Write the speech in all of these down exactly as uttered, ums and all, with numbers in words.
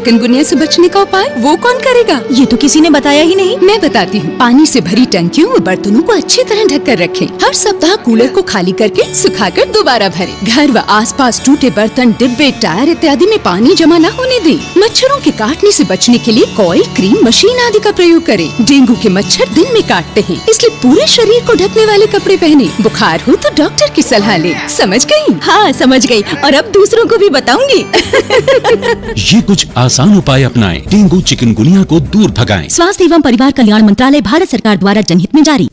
Chikungunya से बचने का उपाय वो कौन करेगा? ये तो किसी ने बताया ही नहीं। मैं बताती हूँ। पानी से भरी टंकियों व बर्तनों को अच्छी तरह ढककर रखें। हर सप्ताह कूलर को खाली करके सुखाकर दोबारा भरें। घर व आसपास टूटे बर्तन, डिब्बे, टायर इत्यादि में पानी जमा न होने दें। मच्छरों के काटने से बचने के लिए कॉइल, क्रीम, मशीन आदि का प्रयोग करें। डेंगू के मच्छर दिन में काटते हैं, इसलिए पूरे शरीर को ढकने वाले कपड़े पहने। बुखार हो तो डॉक्टर की सलाह ले। समझ गई? हाँ, समझ गई। और अब दूसरों को भी बताऊंगी। ये कुछ आसान उपाय अपनाएं, डेंगू चिकनगुनिया को दूर भगाएं। स्वास्थ्य एवं परिवार कल्याण मंत्रालय, भारत सरकार द्वारा जनहित में जारी।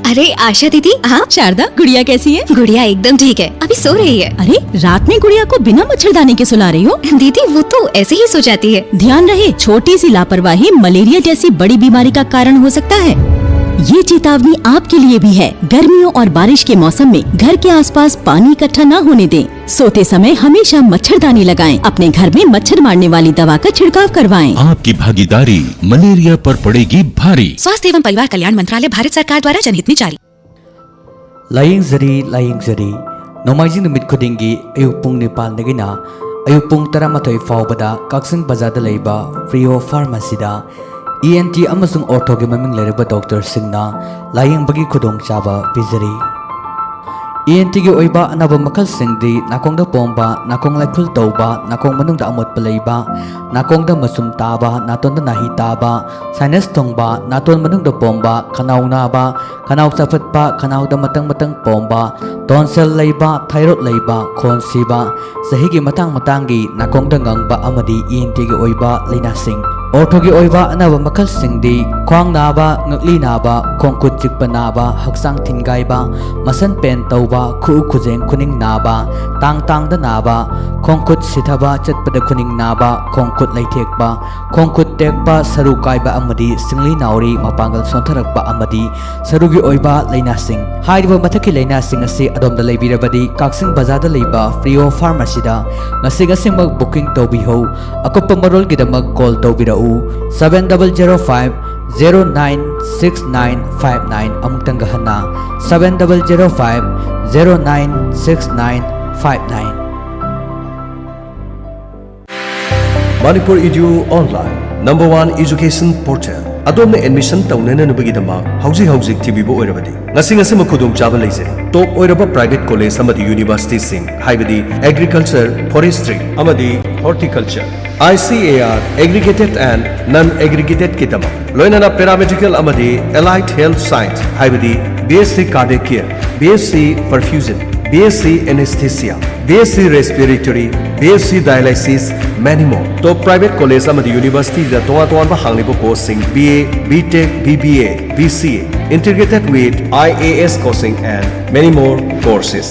अरे आशा दीदी। हाँ शारदा, गुड़िया कैसी है? गुड़िया एकदम ठीक है, अभी सो रही है। अरे, रात में गुड़िया को बिना मच्छरदानी के सुला रही हो? दीदी, वो तो ऐसे ही सो जाती है। ध्यान रहे, छोटी सी लापरवाही मलेरिया जैसी बड़ी बीमारी का कारण हो सकता है। ये चेतावनी आपके लिए भी है। गर्मियों और बारिश के मौसम में घर के आसपास पानी इकट्ठा ना होने दें। सोते समय हमेशा मच्छरदानी लगाएं। अपने घर में मच्छर मारने वाली दवा का छिड़काव करवाएं। आपकी भागीदारी मलेरिया पर पड़ेगी भारी। स्वास्थ्य एवं परिवार कल्याण मंत्रालय, भारत सरकार द्वारा जनहित में जारी। ꯂꯥꯏꯌꯦꯡꯖꯔꯤ, ꯂꯥꯏꯌꯦꯡꯖꯔꯤ꯫ ꯅꯣꯡꯃꯥꯏꯖꯤꯡ ꯅꯨꯃꯤꯠ ꯈꯨꯗꯤꯡꯒꯤ ꯑꯌꯨꯛ ꯄꯨꯡ ꯅꯤꯄꯥꯟꯗꯒꯤꯅ ꯑꯌꯨꯛ ꯄꯨꯡ ꯇꯔꯥꯃꯥꯊꯣꯏ ꯐꯥꯎꯕꯗ ꯀꯛꯆꯤꯡ ꯕꯖꯥꯔꯗ ꯂꯩꯕ ꯐ꯭ꯔꯤꯑꯣ ꯐꯥꯔꯃꯥꯁꯤꯗ ꯏ ꯑꯦꯟ ꯇꯤ ꯑꯃꯁꯨꯡ ꯑꯣꯔꯊꯣꯒꯤ ꯃꯃꯤꯡ ꯂꯩꯔꯕ ꯗꯣꯛꯇꯔꯁꯤꯡꯅ ꯂꯥꯌꯦꯡꯕꯒꯤ ꯈꯨꯗꯣꯡꯆꯥꯕ ꯄꯤꯖꯔꯤ꯫ ꯏ ꯑꯦꯟ ꯇꯤꯒꯤ ꯑꯣꯏꯕ ꯑꯅꯥꯕ ꯃꯈꯜꯁꯤꯡꯗꯤ ꯅꯥꯀꯣꯡꯗ ꯄꯣꯝꯕ, ꯅꯥꯀꯣꯡ ꯂꯥꯏꯈꯨꯜ ꯇꯧꯕ, ꯅꯥꯀꯣꯡ ꯃꯅꯨꯡꯗ ꯑꯃꯣꯠꯄ ꯂꯩꯕ, ꯅꯥꯀꯣꯡꯗ ꯃꯆꯨꯝ ꯇꯥꯕ, ꯅꯥꯇꯣꯟꯗ ꯅꯥꯍꯤ ꯇꯥꯕ, ꯁꯥꯏꯅꯁ ꯊꯨꯡꯕ, ꯅꯥꯇꯣꯟ ꯃꯅꯨꯡꯗ ꯄꯣꯝꯕ, ꯈꯅꯥꯎ ꯅꯥꯕ, ꯈꯅꯥꯎ ꯆꯥꯐꯠꯄ, ꯈꯅꯥꯎꯗ ꯃꯇꯪ ꯃꯇꯪ ꯄꯣꯝꯕ, ꯇꯣꯟꯁꯤꯜ ꯂꯩꯕ, ꯊꯥꯏꯔꯣꯏꯗ ꯂꯩꯕ, ꯈꯣꯟ ꯁꯤꯕ, ꯆꯍꯤꯒꯤ ꯃꯇꯥꯡ ꯃꯇꯥꯡꯒꯤ ꯅꯥꯀꯣꯡꯗ ꯉꯪꯕ ꯑꯃꯗꯤ ꯏ ꯑꯦꯟ ꯇꯤꯒꯤ ꯑꯣꯏꯕ ꯂꯥꯏꯅꯥꯁꯤꯡ꯫ ꯑꯣꯔꯊꯣꯒꯤ ꯑꯣꯏꯕ ꯑꯅꯥꯕ ꯃꯈꯜꯁꯤꯡꯗꯤ ꯈ꯭ꯋꯥꯡ ꯅꯥꯕ, ꯉꯛꯂꯤ ꯅꯥꯕ, ꯈꯣꯡ ꯈꯨꯠ ꯆꯤꯛꯄ ꯅꯥꯕ, ꯍꯛꯆꯥꯡ ꯊꯤꯟꯒꯥꯏꯕ, ꯃꯁꯟ ꯄꯦꯟ ꯇꯧꯕ, ꯈꯨꯎ ꯈꯨꯖꯦꯡ ꯈꯨꯅꯤꯡ ꯅꯥꯕ, ꯇꯥꯡ ꯇꯥꯡꯗ ꯅꯥꯕ, ꯈꯣꯡ ꯈꯨꯠ ꯁꯤꯊꯕ, ꯆꯠꯄꯗ ꯈꯨꯅꯤꯡ ꯅꯥꯕ, ꯈꯣꯡ ꯈꯨꯠ ꯂꯩꯊꯦꯛꯄ, ꯈꯣꯡ ꯈꯨꯠ ꯇꯦꯛꯄ, ꯁꯔꯨ ꯀꯥꯏꯕ ꯑꯃꯗꯤ ꯁꯤꯡꯂꯤ ꯅꯥꯎꯔꯤ ꯃꯄꯥꯡꯒꯜ ꯁꯣꯟꯊꯔꯛꯄ ꯑꯃꯗꯤ ꯁꯔꯨꯒꯤ ꯑꯣꯏꯕ ꯂꯥꯏꯅꯥꯁꯤꯡ꯫ ꯍꯥꯏꯔꯤꯕ ꯃꯊꯛꯀꯤ ꯂꯥꯏꯅꯥꯁꯤꯡ ꯑꯁꯤ ꯑꯗꯣꯝꯗ ꯂꯩꯕꯤꯔꯕꯗꯤ ꯀꯛꯆꯤꯡ ꯕꯖꯥꯔꯗ ꯂꯩꯕ ꯐ꯭ꯔꯤꯑꯣ ꯐꯥꯔꯃꯥꯁꯤꯗ ꯉꯁꯤ ꯉꯁꯤꯃꯛ ꯕꯨꯀꯤꯡ ꯇꯧꯕꯤꯍꯧ꯫ ꯑꯀꯨꯞꯄ ꯃꯔꯣꯜꯒꯤꯗꯃꯛ ꯀꯣꯜ ꯇꯧꯕꯤꯔꯛꯎ, seven double zero five zero nine six nine five nine꯫ ꯑꯃꯨꯛꯇꯪꯒ ꯍꯟꯅ, seven double zero five zero nine six nine five nine꯫ Manipur Edu Online, number one education portal. ꯑꯗꯣꯝꯅ admission ꯇꯧꯅꯅꯕꯒꯤꯗꯃꯛ ꯍꯧꯖꯤꯛ ꯍꯧꯖꯤꯛ ꯊꯤꯕꯤꯕ ꯑꯣꯏꯔꯕꯗꯤ, ꯉꯁꯤ ꯉꯁꯤꯃꯛ ꯈꯨꯗꯣꯡꯆꯥꯕ ꯂꯩꯖꯔꯤ꯫ Top ꯑꯣꯏꯔꯕ private college ꯑꯃꯗꯤ universityꯁꯤꯡ, ꯍꯥꯏꯕꯗꯤ agriculture, forestry ꯑꯃꯗꯤ horticulture, I C A R, aggregated and non-aggregatedꯀꯤꯗꯃꯛ, ꯂꯣꯏꯅꯅ paramedical ꯑꯃꯗꯤ allied health science, ꯍꯥꯏꯕꯗꯤ B S C cardiac care, B S C perfusion, B S C anesthesia, B S C respiratory, B S C dialysis, many more. Top private college ꯑꯃꯗꯤ universityꯗ ꯇꯣꯉꯥꯟ ꯇꯣꯉꯥꯟꯕ ꯍꯥꯡꯂꯤꯕ courseꯁꯤꯡ, B A, B Tech, B B A, B C A, integrated with I A S coaching and many more courses.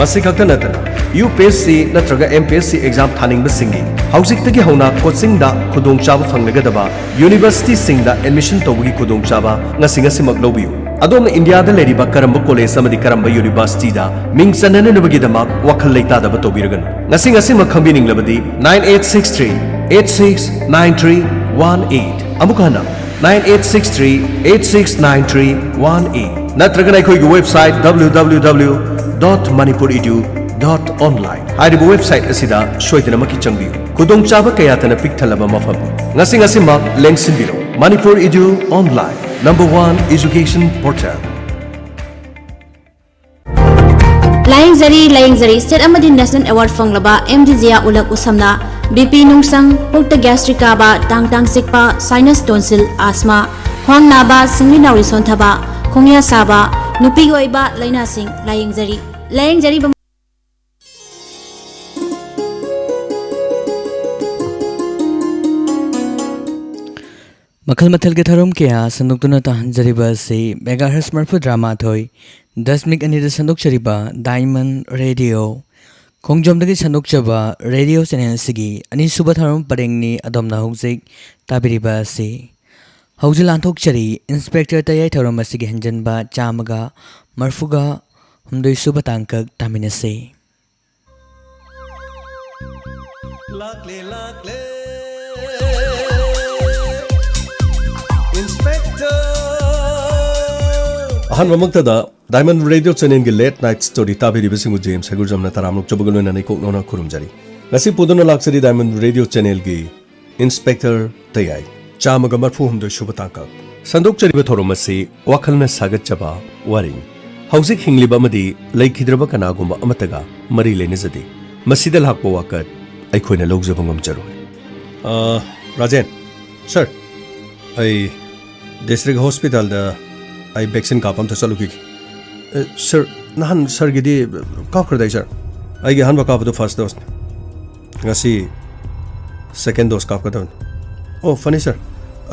ꯃꯁꯤ ꯈꯛꯇ ꯅꯠꯇꯅ, U P S C ꯅꯠꯇ꯭ꯔꯒ M P S C exam ꯊꯥꯅꯤꯡꯕꯁꯤꯡꯒꯤ ꯍꯧꯖꯤꯛꯇꯒꯤ ꯍꯧꯅ coachingꯗ ꯈꯨꯗꯣꯡꯆꯥꯕ ꯐꯪꯂꯒꯗꯕ universityꯁꯤꯡꯗ admission ꯇꯧꯕꯒꯤ ꯈꯨꯗꯣꯡꯆꯥꯕ ꯉꯁꯤ ꯉꯁꯤꯃꯛ ꯂꯧꯕꯤꯌꯨ꯫ ꯑꯗꯣꯝꯅ ꯏꯟꯗꯤꯌꯥꯗ ꯂꯩꯔꯤꯕ ꯀꯔꯝꯕ college ꯑꯃꯗꯤ ꯀꯔꯝꯕ universityꯗ ꯃꯤꯡ ꯆꯟꯅꯅꯕꯒꯤꯗꯃꯛ ꯋꯥꯈꯜ ꯂꯩꯇꯥꯗꯕ ꯇꯧꯕꯤꯔꯒꯅꯨ꯫ ꯉꯁꯤ ꯉꯁꯤꯃꯛ ꯈꯪꯕꯤꯅꯤꯡꯂꯕꯗꯤ, nine eight six three eight six nine three one eight, ꯑꯃꯨꯛ ꯍꯟꯅ, nine eight six three eight six nine three one eight, ꯅꯠꯇ꯭ꯔꯒꯅ ꯑꯩꯈꯣꯏꯒꯤ website W W W dot manipur edu dot online ꯍꯥꯏꯔꯤꯕ website ꯑꯁꯤꯗ ꯁꯣꯏꯗꯅꯃꯛꯀꯤ ꯆꯪꯕꯤꯌꯨ꯫ ꯈꯨꯗꯣꯡꯆꯥꯕ ꯀꯌꯥꯇꯅ ꯄꯤꯛ ꯊꯜꯂꯕ ꯃꯐꯝꯅꯤ꯫ ꯉꯁꯤ ꯉꯁꯤꯃꯛ ꯂꯦꯡꯁꯤꯟꯕꯤꯔꯣ꯫ Manipur Edu Online, number one education portal. ꯂꯥꯌꯦꯡꯖꯔꯤ, ꯂꯥꯌꯦꯡꯖꯔꯤ꯫ State ꯑꯃꯗꯤ National Award ꯐꯪꯂꯕ ꯑꯦꯝ ꯗꯤ ꯖꯤꯌꯥ ꯎꯂꯛ ꯎꯁꯝꯅ ꯕꯤ ꯄꯤ ꯅꯨꯡꯁꯪ, ꯄꯨꯛꯇ gastric ꯀꯥꯕ, ꯇꯥꯡ ꯇꯥꯡ ꯆꯤꯛꯄ, sinus tonsil, asthma, ꯈ꯭ꯋꯥꯡ ꯅꯥꯕ, ꯁꯤꯡꯂꯤ ꯅꯥꯎꯔꯤ ꯁꯣꯟꯊꯕ, ꯈꯣꯡꯌꯥ ꯁꯥꯕ, ꯅꯨꯄꯤꯒꯤ ꯑꯣꯏꯕ ꯂꯥꯏꯅꯥꯁꯤꯡ ꯂꯥꯌꯦꯡꯖꯔꯤ꯫ ꯂꯥꯌꯦꯡꯖꯔꯤꯕ ꯃꯈꯜ ꯃꯊꯦꯜꯒꯤ ꯊꯧꯔꯝ ꯀꯌꯥ ꯁꯟꯗꯣꯛꯇꯨꯅ ꯇꯥꯍꯟꯖꯔꯤꯕ ꯑꯁꯤ megahertz ꯃꯔꯤꯐꯨꯇꯔꯥꯃꯥꯊꯣꯏ ꯗꯁꯃꯤꯛ ꯑꯅꯤꯗ ꯁꯟꯗꯣꯛꯆꯔꯤꯕ Diamond Radio, ꯈꯣꯡꯖꯣꯝꯗꯒꯤ ꯁꯟꯗꯣꯛꯆꯕ radio channel ꯑꯁꯤꯒꯤ ꯑꯅꯤꯁꯨꯕ ꯊꯧꯔꯝ ꯄꯔꯦꯡꯅꯤ꯫ ꯑꯗꯣꯝꯅ ꯍꯧꯖꯤꯛ ꯇꯥꯕꯤꯔꯤꯕ ꯑꯁꯤ ꯍꯧꯖꯤꯛ ꯂꯥꯟꯊꯣꯛꯆꯔꯤ Inspector ꯇꯌꯥꯏ ꯊꯧꯔꯝ ꯑꯁꯤꯒꯤ ꯍꯟꯖꯟꯕ ꯆꯥꯝꯃꯒ ꯃꯔꯤꯐꯨꯒ ꯍꯨꯝꯗꯣꯏꯁꯨꯕ ꯇꯥꯡꯀꯛ꯫ ꯇꯥꯃꯤꯟꯅꯁꯤ꯫ ꯂꯥꯛꯂꯦ ꯂꯥꯛꯂꯦ Inspector꯫ ꯑꯍꯥꯟꯕꯃꯛꯇꯗ Diamond Radio channelꯒꯤ Late Night Story ꯇꯥꯕꯤꯔꯤꯕꯁꯤꯡꯕꯨ James ꯍꯩꯒꯨꯔꯖꯝꯅ ꯇꯔꯥꯝꯅ ꯑꯣꯛꯆꯕꯒ ꯂꯣꯏꯅꯅ ꯏꯀꯣꯛꯅꯧꯅ ꯈꯨꯔꯨꯝꯖꯔꯤ꯫ ꯉꯁꯤ ꯄꯨꯗꯨꯅ ꯂꯥꯛꯆꯔꯤ Diamond Radio Channelꯒꯤ Inspector ꯇꯌꯥꯏ, ꯆꯥꯝꯃꯒ ꯃꯔꯤꯐꯨ ꯍꯨꯝꯗꯣꯏ ꯁꯨꯕ ꯇꯥꯡꯀꯛ꯫ ꯁꯟꯗꯣꯛꯆꯔꯤꯕ ꯊꯧꯔꯝ ꯑꯁꯤ ꯋꯥꯈꯜꯅ ꯁꯥꯒꯠꯆꯕ ꯋꯥꯔꯤꯅꯤ꯫ ꯍꯧꯖꯤꯛ ꯍꯤꯡꯂꯤꯕ ꯑꯃꯗꯤ ꯂꯩꯈꯤꯗ꯭ꯔꯕ ꯀꯅꯥꯒꯨꯝꯕ ꯑꯃꯠꯇꯒ ꯃꯔꯤ ꯂꯩꯅꯖꯗꯦ꯫ ꯃꯁꯤꯗ ꯂꯥꯛꯄ ꯋꯥꯀꯠ ꯑꯩꯈꯣꯏꯅ ꯂꯧꯖꯕ ꯉꯝꯖꯔꯣꯏ꯫ ꯑ, ꯔꯥꯖꯦꯟ, ꯁꯔ, ꯑꯩ district hospitalꯗ ꯑꯩ vaccine ꯀꯥꯞꯄ ꯑꯝꯇ ꯆꯠꯂꯨꯈꯤꯒꯦ꯫ ꯑ, ꯁꯔ, ꯅꯍꯥꯟ ꯁꯔꯒꯤꯗꯤ ꯀꯥꯞꯈ꯭ꯔꯗꯥꯏ, ꯁꯔ? ꯑꯩꯒꯤ ꯑꯍꯥꯟꯕ ꯀꯥꯞꯄꯗꯣ first doseꯅꯤ꯫ ꯉꯁꯤ second dose ꯀꯥꯞꯀꯗꯕꯅꯤ꯫ ꯑꯣ, ꯐꯅꯤ, ꯁꯔ꯫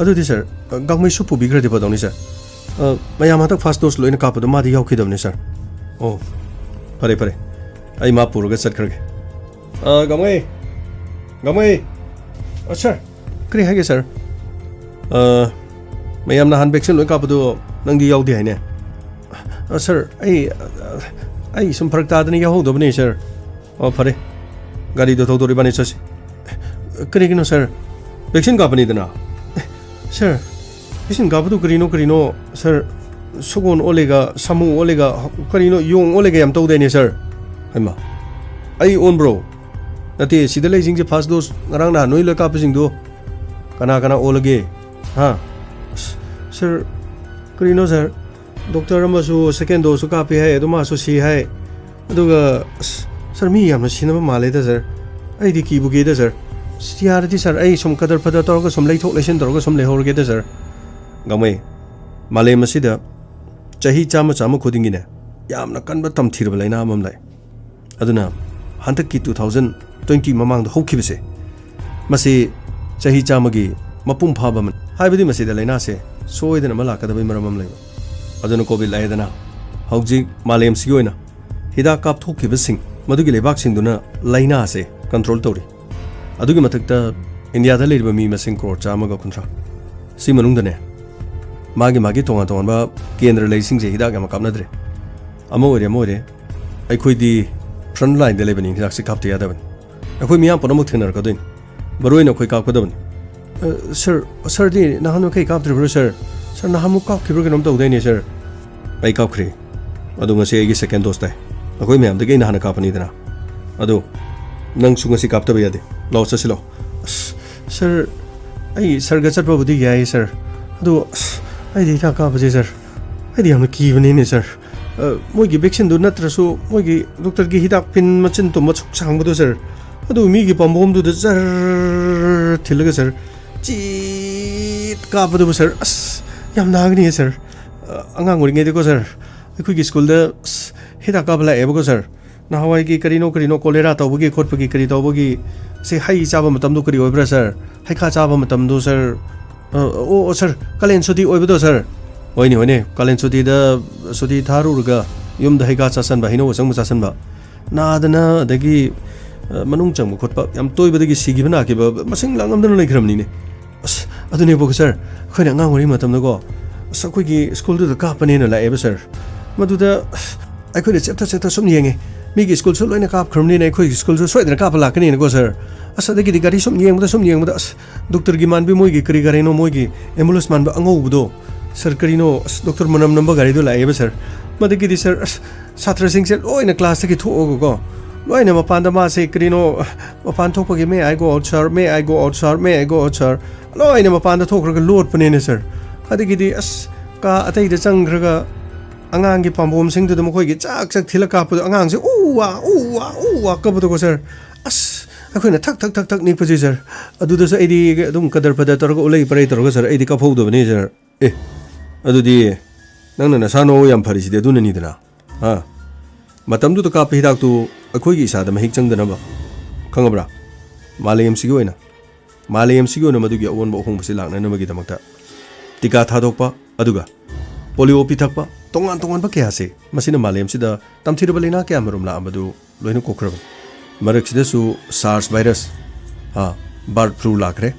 ꯑꯗꯨꯗꯤ, ꯁꯔ, ꯒꯥꯡꯃꯩꯁꯨ ꯄꯨꯕꯤꯈ꯭ꯔꯗꯤ ꯐꯗꯧꯅꯤ, ꯁꯔ꯫ ꯑ, ꯃꯌꯥꯝ ꯍꯟꯗꯛ first dose ꯂꯣꯏꯅ ꯀꯥꯞꯄꯗꯣ ꯃꯥꯗꯤ ꯌꯥꯎꯈꯤꯗꯕꯅꯤ, ꯁꯔ꯫ ꯑꯣ, ꯐꯔꯦ, ꯐꯔꯦ꯫ ꯑꯩ ꯃꯥ ꯄꯨꯔꯒ ꯆꯠꯈ꯭ꯔꯒꯦ꯫ ꯑ, ꯒꯥꯡꯃꯩ! ꯒꯥꯡꯃꯩ! ꯑ, ꯁꯔ, ꯀꯔꯤ ꯍꯥꯏꯒꯦ, ꯁꯔ? ꯑ, ꯃꯌꯥꯝ ꯅꯍꯥꯟ vaccine ꯂꯣꯏ ꯀꯥꯞꯄꯗꯣ ꯅꯪꯗꯤ ꯌꯥꯎꯗꯦ ꯍꯥꯏꯅꯦ? ꯑ, ꯁꯔ, ꯑꯩ, ꯑ, ꯑꯩ ꯁꯨꯝ ꯐꯔꯛ ꯇꯥꯗꯅ ꯌꯥꯎꯍꯧꯗꯕꯅꯦ, ꯁꯔ꯫ ꯑꯣ, ꯐꯔꯦ꯫ ꯒꯥꯔꯤꯗꯣ ꯊꯧꯗꯣꯔꯛ, ꯏꯕꯥꯅꯤ ꯆꯠꯁꯤ꯫ ꯀꯔꯤꯒꯤꯅꯣ, ꯁꯔ? Vaccine ꯀꯥꯞꯄꯅꯤꯗꯅ꯫ ꯑꯦ, ꯁꯔ, vaccine ꯀꯥꯞꯄꯗꯨ ꯀꯔꯤꯅꯣ, ꯀꯔꯤꯅꯣ, ꯁꯔ? ꯁꯒꯣꯜ ꯑꯣꯜꯂꯦꯒ, ꯁꯥꯃꯨ ꯑꯣꯜꯂꯦꯒ, ꯀꯔꯤꯅꯣ, ꯌꯣꯡ ꯑꯣꯜꯂꯦꯒ ꯌꯥꯝ ꯇꯧꯗꯥꯏꯅꯦ, ꯁꯔ? ꯍꯩꯃꯥ, ꯑꯩ ꯑꯣꯟꯕ꯭ꯔꯣ? ꯅꯠꯇꯦ, ꯁꯤꯗ ꯂꯩꯁꯤꯡꯁꯦ first dose ꯉꯔꯥꯡ ꯅꯍꯥꯟ ꯅꯣꯏ ꯂꯣꯏ ꯀꯥꯞꯄꯁꯤꯡꯗꯣ ꯀꯅꯥ ꯀꯅꯥ ꯑꯣꯜꯂꯒꯦ? ꯍꯥ? ꯑꯁ, ꯁꯔ, ꯀꯔꯤꯅꯣ, ꯁꯔ? ꯗꯣꯛꯇꯔ ꯑꯃꯁꯨ second doseꯁꯨ ꯀꯥꯞꯄꯤ ꯍꯥꯏ, ꯑꯗꯨ ꯃꯥꯁꯨ ꯁꯤ ꯍꯥꯏ꯫ ꯑꯗꯨꯒ, ꯑꯁ, ꯁꯔ, ꯃꯤ ꯌꯥꯝꯅ ꯁꯤꯅꯕ ꯃꯥꯜꯂꯦꯗ, ꯁꯔ꯫ ꯑꯩꯗꯤ ꯀꯤꯕꯨ ꯀꯤꯗ, ꯁꯔ꯫ ꯑꯁ, ꯌꯥꯔꯗꯤ, ꯁꯔ, ꯑꯩ ꯁꯨꯝ ꯀꯗꯔ ꯐꯗꯔ ꯇꯧꯔꯒ ꯁꯨꯝ ꯂꯩꯊꯣꯛ ꯂꯩꯁꯤꯟ ꯇꯧꯔꯒ ꯁꯨꯝ ꯂꯩꯍꯧꯔꯒꯦꯗ, ꯁꯔ꯫ ꯒꯥꯡꯃꯩ, ꯃꯥꯂꯦꯝ ꯑꯁꯤꯗ ꯆꯍꯤ ꯆꯥꯝꯃ, ꯆꯥꯝꯃ ꯈꯨꯗꯤꯡꯒꯤꯅꯦ, ꯌꯥꯝꯅ ꯀꯟꯕ ꯇꯝꯊꯤꯔꯕ ꯂꯥꯏꯅꯥ ꯑꯃ ꯂꯩ꯫ ꯑꯗꯨꯅ ꯍꯟꯗꯛꯀꯤ two thousand twenty ꯃꯃꯥꯡꯗ ꯍꯧꯈꯤꯕꯁꯦ, ꯃꯁꯤ ꯆꯍꯤ ꯆꯥꯝꯃꯒꯤ ꯃꯄꯨꯡ ꯐꯥꯕ ꯑꯃꯅꯤ꯫ ꯍꯥꯏꯕꯗꯤ ꯃꯁꯤꯗ ꯂꯥꯏꯅꯥꯁꯦ ꯁꯣꯏꯗꯅ ꯑꯃ ꯂꯥꯛꯀꯗꯕꯒꯤ ꯃꯔꯝ ꯑꯃ ꯂꯩꯕ꯫ ꯑꯗꯨꯅ COVID ꯂꯥꯛꯑꯦꯗꯅ, ꯍꯧꯖꯤꯛ ꯃꯥꯂꯦꯝꯁꯤꯒꯤ ꯑꯣꯏꯅ ꯍꯤꯗꯥꯛ ꯀꯥꯞꯊꯣꯛꯈꯤꯕꯁꯤꯡ ꯃꯗꯨꯒꯤ ꯂꯩꯕꯥꯛꯁꯤꯡꯗꯨꯅ ꯂꯥꯏꯅꯥꯁꯦ control ꯇꯧꯔꯤ꯫ ꯑꯗꯨꯒꯤ ꯃꯊꯛꯇ ꯏꯟꯗꯤꯌꯥꯗ ꯂꯩꯔꯤꯕ ꯃꯤ ꯃꯁꯤꯡ ꯀ꯭ꯔꯣꯔ ꯆꯥꯝꯃꯒ ꯀꯨꯟꯊ꯭ꯔꯥ꯫ ꯁꯤ ꯃꯅꯨꯡꯗꯅꯦ, ꯃꯥꯒꯤ ꯃꯥꯒꯤ ꯇꯣꯉꯥꯟ ꯇꯣꯉꯥꯟꯕ ꯀꯦꯟꯗ꯭ꯔ ꯂꯩꯁꯤꯡꯁꯦ ꯍꯤꯗꯥꯛ ꯌꯥꯝꯅ ꯀꯥꯞꯅꯗ꯭ꯔꯦ꯫ ꯑꯃ ꯑꯣꯏꯔꯦ, ꯑꯃ ꯑꯣꯏꯔꯦ, ꯑꯩꯈꯣꯏꯗꯤ front lineꯗ ꯂꯩꯕꯅꯤ, ꯍꯤꯗꯥꯛꯁꯦ ꯀꯥꯞꯇ ꯌꯥꯗꯕꯅꯤ꯫ ꯑꯩꯈꯣꯏ ꯃꯤꯌꯥꯝ ꯄꯨꯝꯅꯃꯛ ꯊꯦꯡꯅꯔꯛꯀꯗꯣꯏꯅꯤ꯫ ꯃꯔꯨ ꯑꯣꯏꯅ ꯑꯩꯈꯣꯏ ꯀꯥꯞꯀꯗꯕꯅꯤ꯫ ꯑ, ꯁꯔ, ꯁꯔꯗꯤ ꯅꯍꯥꯟ ꯃꯈꯩ ꯀꯥꯞꯇ꯭ꯔꯤꯕ꯭ꯔꯣ, ꯁꯔ? ꯁꯔ, ꯅꯍꯥꯟꯃꯨꯛ ꯀꯥꯞꯈꯤꯕ꯭ꯔꯥ ꯀꯩꯅꯣꯝ ꯇꯧꯗꯥꯏꯅꯦ, ꯁꯔ? ꯑꯩ ꯀꯥꯞꯈ꯭ꯔꯦ꯫ ꯑꯗꯣ ꯉꯁꯤ ꯑꯩꯒꯤ second dose ꯇꯥꯏ꯫ ꯑꯩꯈꯣꯏ ꯃꯌꯥꯝꯗꯒꯤ ꯑꯩꯅ ꯍꯥꯟꯅ ꯀꯥꯞꯄꯅꯤꯗꯅ꯫ ꯑꯗꯣ ꯅꯪꯁꯨ ꯉꯁꯤ ꯀꯥꯞꯇꯕ ꯌꯥꯗꯦ꯫ ꯂꯥꯛꯑꯣ, ꯆꯠꯁꯤ ꯂꯥꯛꯑꯣ꯫ ꯑꯁ, ꯁꯥꯔ, ꯑꯩ ꯁꯥꯔꯒ ꯆꯠꯄꯕꯨꯗꯤ ꯌꯥꯏ, ꯁꯥꯔ꯫ ꯑꯗꯣ, ꯑꯁ, ꯑꯩꯗꯤ ꯍꯤꯗꯥꯛ ꯀꯥꯞꯄꯁꯦ, ꯁꯥꯔ, ꯑꯩꯗꯤ ꯌꯥꯝꯅ ꯀꯤꯕꯅꯤꯅꯦ, ꯁꯥꯔ꯫ ꯑ, ꯃꯣꯏꯒꯤ ꯚꯦꯛꯁꯤꯟꯗꯨ ꯅꯠꯇ꯭ꯔꯁꯨ, ꯃꯣꯏꯒꯤ ꯗꯣꯛꯇꯔꯒꯤ ꯍꯤꯗꯥꯛ ꯄꯤꯟ ꯃꯆꯤꯟ ꯇꯨꯝꯕ ꯁꯨꯛ ꯁꯥꯡꯕꯗꯣ, ꯁꯥꯔ, ꯑꯗꯨ ꯃꯤꯒꯤ ꯄꯥꯝꯕꯣꯝꯗꯨꯗ ꯖꯔ ꯊꯤꯜꯂꯒ, ꯁꯥꯔ, ꯆꯤꯠ ꯀꯥꯞꯄꯗꯨꯕꯨ, ꯁꯥꯔ, ꯑꯁ, ꯌꯥꯝ ꯅꯥꯒꯅꯤꯌꯦ, ꯁꯥꯔ꯫ ꯑ, ꯑꯉꯥꯡ ꯑꯣꯏꯔꯤꯉꯩꯗꯀꯣ, ꯁꯥꯔ, ꯑꯩꯈꯣꯏꯒꯤ ꯁ꯭ꯀꯨꯜꯗ, ꯑꯁ, ꯍꯤꯗꯥꯛ ꯀꯥꯞꯄ ꯂꯥꯛꯑꯦꯕꯀꯣ, ꯁꯥꯔ꯫ ꯅꯍꯥꯟꯋꯥꯏꯒꯤ ꯀꯔꯤꯅꯣ ꯀꯔꯤꯅꯣ ꯀꯣꯂꯦꯔꯥ ꯇꯧꯕꯒꯤ ꯈꯣꯠꯄꯒꯤ ꯀꯔꯤ ꯇꯧꯕꯒꯤ ꯁꯤ ꯍꯩ ꯆꯥꯕ ꯃꯇꯝꯗꯣ ꯀꯔꯤ ꯑꯣꯏꯕ꯭ꯔꯥ, ꯁꯥꯔ? ꯍꯩꯈꯥ ꯆꯥꯕ ꯃꯇꯝꯗꯣ, ꯁꯥꯔ? ꯑ, ꯑꯣ, ꯑꯣ, ꯁꯥꯔ, ꯀꯥꯂꯦꯟ ꯁꯨꯇꯤ ꯑꯣꯏꯕꯗꯣ, ꯁꯥꯔ? ꯍꯣꯏꯅꯦ, ꯍꯣꯏꯅꯦ, ꯀꯥꯂꯦꯟ ꯁꯨꯇꯤꯗ, ꯁꯨꯇꯤ ꯊꯥꯔꯨꯔꯒ ꯌꯨꯝꯗ ꯍꯩꯈꯥ ꯆꯥꯁꯟꯕ, ꯍꯩꯅꯧ ꯑꯁꯪꯕ ꯆꯥꯁꯟꯕ, ꯅꯥꯗꯅ, ꯑꯗꯒꯤ, ꯑ, ꯃꯅꯨꯡ ꯆꯪꯕ ꯈꯣꯠꯄ ꯌꯥꯝ ꯇꯣꯏꯕꯗꯒꯤ ꯁꯤꯈꯤꯕ ꯅꯥꯈꯤꯕ ꯃꯁꯤꯡ ꯂꯥꯡꯉꯝꯗꯅ ꯂꯩꯈ꯭ꯔꯕꯅꯤꯅꯦ꯫ ꯑꯁ, ꯑꯗꯨꯅꯦꯕꯀꯣ, ꯁꯥꯔ, ꯑꯩꯈꯣꯏꯅ ꯑꯉꯥꯡ ꯑꯣꯏꯔꯤ ꯃꯇꯝꯗꯀꯣ, ꯑꯁ, ꯑꯩꯈꯣꯏꯒꯤ ꯁ꯭ꯀꯨꯜꯗꯨꯗ ꯀꯥꯞꯄꯅꯦꯅ ꯂꯥꯛꯑꯦꯕ, ꯁꯥꯔ꯫ ꯃꯗꯨꯗ, ꯑꯁ, ꯑꯩꯈꯣꯏꯅ ꯆꯦꯞꯊ ꯆꯦꯞꯊ ꯁꯨꯝ ꯌꯦꯡꯉꯦ꯫ ꯃꯤꯒꯤ ꯁ꯭ꯀꯨꯜꯁꯨ ꯂꯣꯏꯅ ꯀꯥꯞꯈ꯭ꯔꯕꯅꯤꯅ ꯑꯩꯈꯣꯏꯒꯤ ꯁ꯭ꯀꯨꯜꯁꯨ ꯁꯣꯏꯗꯅ ꯀꯥꯞꯄ ꯂꯥꯛꯀꯅꯤꯅꯀꯣ, ꯁꯥꯔ꯫ ꯑꯁ, ꯑꯗꯒꯤꯗꯤ ꯒꯥꯔꯤ ꯁꯨꯝ ꯌꯦꯡꯕꯗ, ꯁꯨꯝ ꯌꯦꯡꯕꯗ, ꯑꯁ, ꯗꯣꯛꯇꯔꯒꯤ ꯃꯥꯟꯕꯤ, ꯃꯣꯏꯒꯤ ꯀꯔꯤ ꯒꯥꯔꯤꯅꯣ, ꯃꯣꯏꯒꯤ ꯑꯦꯝꯕꯨꯂꯦꯟꯁ ꯃꯥꯟꯕ ꯑꯉꯧꯕꯗꯣ, ꯁꯥꯔ, ꯀꯔꯤꯅꯣ, ꯑꯁ, ꯗꯣꯛꯇꯔ ꯃꯅꯝ ꯅꯝꯕ ꯒꯥꯔꯤꯗꯣ ꯂꯥꯛꯑꯦꯕ, ꯁꯥꯔ꯫ ꯃꯗꯒꯤꯗꯤ, ꯁꯥꯔ, ꯑꯁ, ꯁꯥꯇ꯭ꯔꯁꯤꯡꯁꯦ ꯂꯣꯏꯅ ꯀ꯭ꯂꯥꯁꯇꯒꯤ ꯊꯣꯛꯑꯒꯀꯣ, ꯂꯣꯏꯅ ꯃꯄꯥꯟꯗ ꯃꯥꯁꯦ ꯀꯔꯤꯅꯣ, ꯃꯄꯥꯟ ꯊꯣꯛꯄꯒꯤ, "May I go out, sir? May I go out, sir? May I go out, sir?" ꯂꯣꯏꯅ ꯃꯄꯥꯟꯗ ꯊꯣꯛꯈ꯭ꯔꯒ ꯂꯣꯠꯄꯅꯦꯅꯦ, ꯁꯥꯔ꯫ ꯑꯗꯒꯤꯗꯤ, ꯑꯁ, ꯀꯥ ꯑꯇꯩꯗ ꯆꯪꯈ꯭ꯔꯒ ꯑꯉꯥꯡꯒꯤ ꯄꯥꯝꯕꯣꯝꯁꯤꯡꯗꯨꯗ ꯃꯈꯣꯏꯒꯤ ꯆꯥꯛ ꯆꯥꯛ ꯊꯤꯜꯂ ꯀꯥꯞꯄꯗꯣ, ꯑꯉꯥꯡꯁꯦ ꯎ ꯋꯥ, ꯎ ꯋꯥ, ꯎ ꯋꯥ ꯀꯞꯄꯗꯣꯀꯣ, ꯁꯥꯔ꯫ ꯑꯁ, ꯑꯩꯈꯣꯏꯅ ꯊꯛ ꯊꯛ ꯊꯛ ꯊꯛ ꯅꯤꯛꯄꯁꯦ, ꯁꯥꯔ꯫ ꯑꯗꯨꯗꯁꯨ ꯑꯩꯗꯤ ꯑꯗꯨꯝ ꯀꯗꯔ ꯐꯗꯔ ꯇꯧꯔꯒ ꯎꯂꯩ ꯄꯔꯩ ꯇꯧꯔꯒ, ꯁꯥꯔ, ꯑꯩꯗꯤ ꯀꯥꯞꯍꯧꯗꯕꯅꯦ, ꯁꯥꯔ꯫ ꯑꯦ, ꯑꯗꯨꯗꯤ ꯅꯪꯅ ꯅꯁꯥ ꯅꯎ ꯌꯥꯝ ꯐꯔꯤꯁꯤꯗꯤ ꯑꯗꯨꯅꯅꯤꯗꯅ꯫ ꯍꯥ? ꯃꯇꯝꯗꯨꯗ ꯀꯥꯞꯄ ꯍꯤꯗꯥꯛꯇꯨ ꯑꯩꯈꯣꯏꯒꯤ ꯏꯁꯥꯗ ꯃꯍꯤꯛ ꯆꯪꯗꯅꯕ, ꯈꯪꯉꯕ꯭ꯔꯥ? ꯃꯥꯂꯦꯝꯁꯤꯒꯤ ꯑꯣꯏꯅ, ꯃꯥꯂꯦꯝꯁꯤꯒꯤ ꯑꯣꯏꯅ ꯃꯗꯨꯒꯤ ꯑꯑꯣꯟꯕ ꯑꯍꯣꯡꯕꯁꯤ ꯂꯥꯛꯅꯅꯕꯒꯤꯗꯃꯛꯇ ꯇꯤꯀꯥ ꯊꯥꯗꯣꯛꯄ, ꯑꯗꯨꯒ ꯄꯣꯂꯤꯑꯣ ꯄꯤꯊꯛꯄ, ꯇꯣꯉꯥꯟ ꯇꯣꯉꯥꯟꯕ ꯀꯌꯥꯁꯦ, ꯃꯁꯤꯅ ꯃꯥꯂꯦꯝꯁꯤꯗ ꯇꯝꯊꯤꯔꯕ ꯂꯩꯅꯥ ꯀꯌꯥꯃꯔꯨꯝ ꯂꯥꯛꯑꯝꯕꯗꯨ ꯂꯣꯏꯅ ꯀꯣꯛꯈ꯭ꯔꯕꯅꯤ꯫ ꯃꯔꯛꯁꯤꯗꯁꯨ SARS ꯚꯥꯏꯔꯁ, ꯑꯥ, ꯕꯥꯔꯗ ꯐ꯭ꯂꯨ ꯂꯥꯛꯈ꯭ꯔꯦ,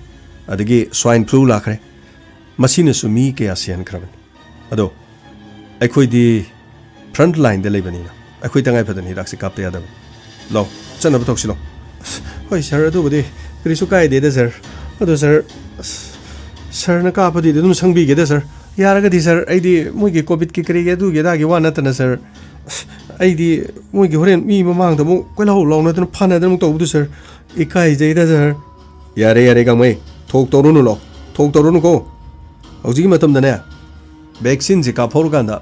ꯑꯗꯒꯤ ꯁ꯭ꯋꯥꯏꯟ ꯐ꯭ꯂꯨ ꯂꯥꯛꯈ꯭ꯔꯦ꯫ ꯃꯁꯤꯅꯁꯨ ꯃꯤ ꯀꯌꯥ ꯁꯤꯍꯟꯈ꯭ꯔꯕꯅꯤ꯫ ꯑꯗꯣ ꯑꯩꯈꯣꯏꯗꯤ ꯐ꯭ꯔꯟꯠ ꯂꯥꯏꯟꯗ ꯂꯩꯕꯅꯤꯅ ꯑꯩꯈꯣꯏ ꯇꯉꯥꯏ ꯐꯗꯅ ꯍꯤꯗꯥꯛꯁꯦ ꯀꯥꯞꯇ ꯌꯥꯗꯕꯅꯤ꯫ ꯂꯥꯛꯑꯣ, ꯆꯠꯅꯕ ꯇꯧꯁꯤ, ꯂꯥꯛꯑꯣ꯫ ꯑꯁ, ꯍꯣꯏ ꯁꯥꯔ, ꯑꯗꯨꯕꯨꯗꯤ ꯀꯔꯤꯁꯨ ꯀꯥꯏꯗꯦꯗ ꯁꯥꯔ꯫ ꯑꯗꯣ ꯁꯥꯔ, ꯑꯁ, ꯁꯥꯔꯅ ꯀꯥꯞꯄꯗꯤ ꯑꯗꯨꯝ ꯁꯪꯕꯤꯒꯦꯗ ꯁꯥꯔ꯫ ꯌꯥꯔꯒꯗꯤ ꯁꯥꯔ, ꯑꯩꯗꯤ ꯃꯣꯏꯒꯤ ꯀꯣꯚꯤꯗꯀꯤ ꯀꯔꯤꯒꯤ ꯑꯗꯨꯒꯤ ꯑꯗꯥꯒꯤ ꯋꯥ ꯅꯠꯇꯅ ꯁꯥꯔ, ꯑꯁ, ꯑꯩꯗꯤ ꯃꯣꯏꯒꯤ ꯍꯣꯔꯦꯟ ꯃꯤ ꯃꯃꯥꯡꯗ ꯑꯃꯨꯛ ꯀꯣꯏꯂꯥꯎ ꯂꯥꯎꯅꯗꯅ ꯐꯥꯅꯗꯅ ꯑꯃꯨꯛ ꯇꯧꯕꯗꯨ, ꯁꯥꯔ, ꯏꯀꯥꯏꯖꯩꯗ, ꯁꯥꯔ꯫ ꯌꯥꯔꯦ, ꯌꯥꯔꯦ, ꯒꯥꯡꯃꯩ꯫ ꯊꯣꯛ ꯇꯧꯔꯨꯅꯨ, ꯂꯥꯎ꯫ ꯊꯣꯛ ꯇꯧꯔꯨꯅꯨꯀꯣ꯫ ꯍꯧꯖꯤꯛꯀꯤ ꯃꯇꯝꯗꯅꯦ, ꯚꯦꯛꯁꯤꯟꯁꯦ ꯀꯥꯞꯍꯧꯔꯀꯥꯟꯗ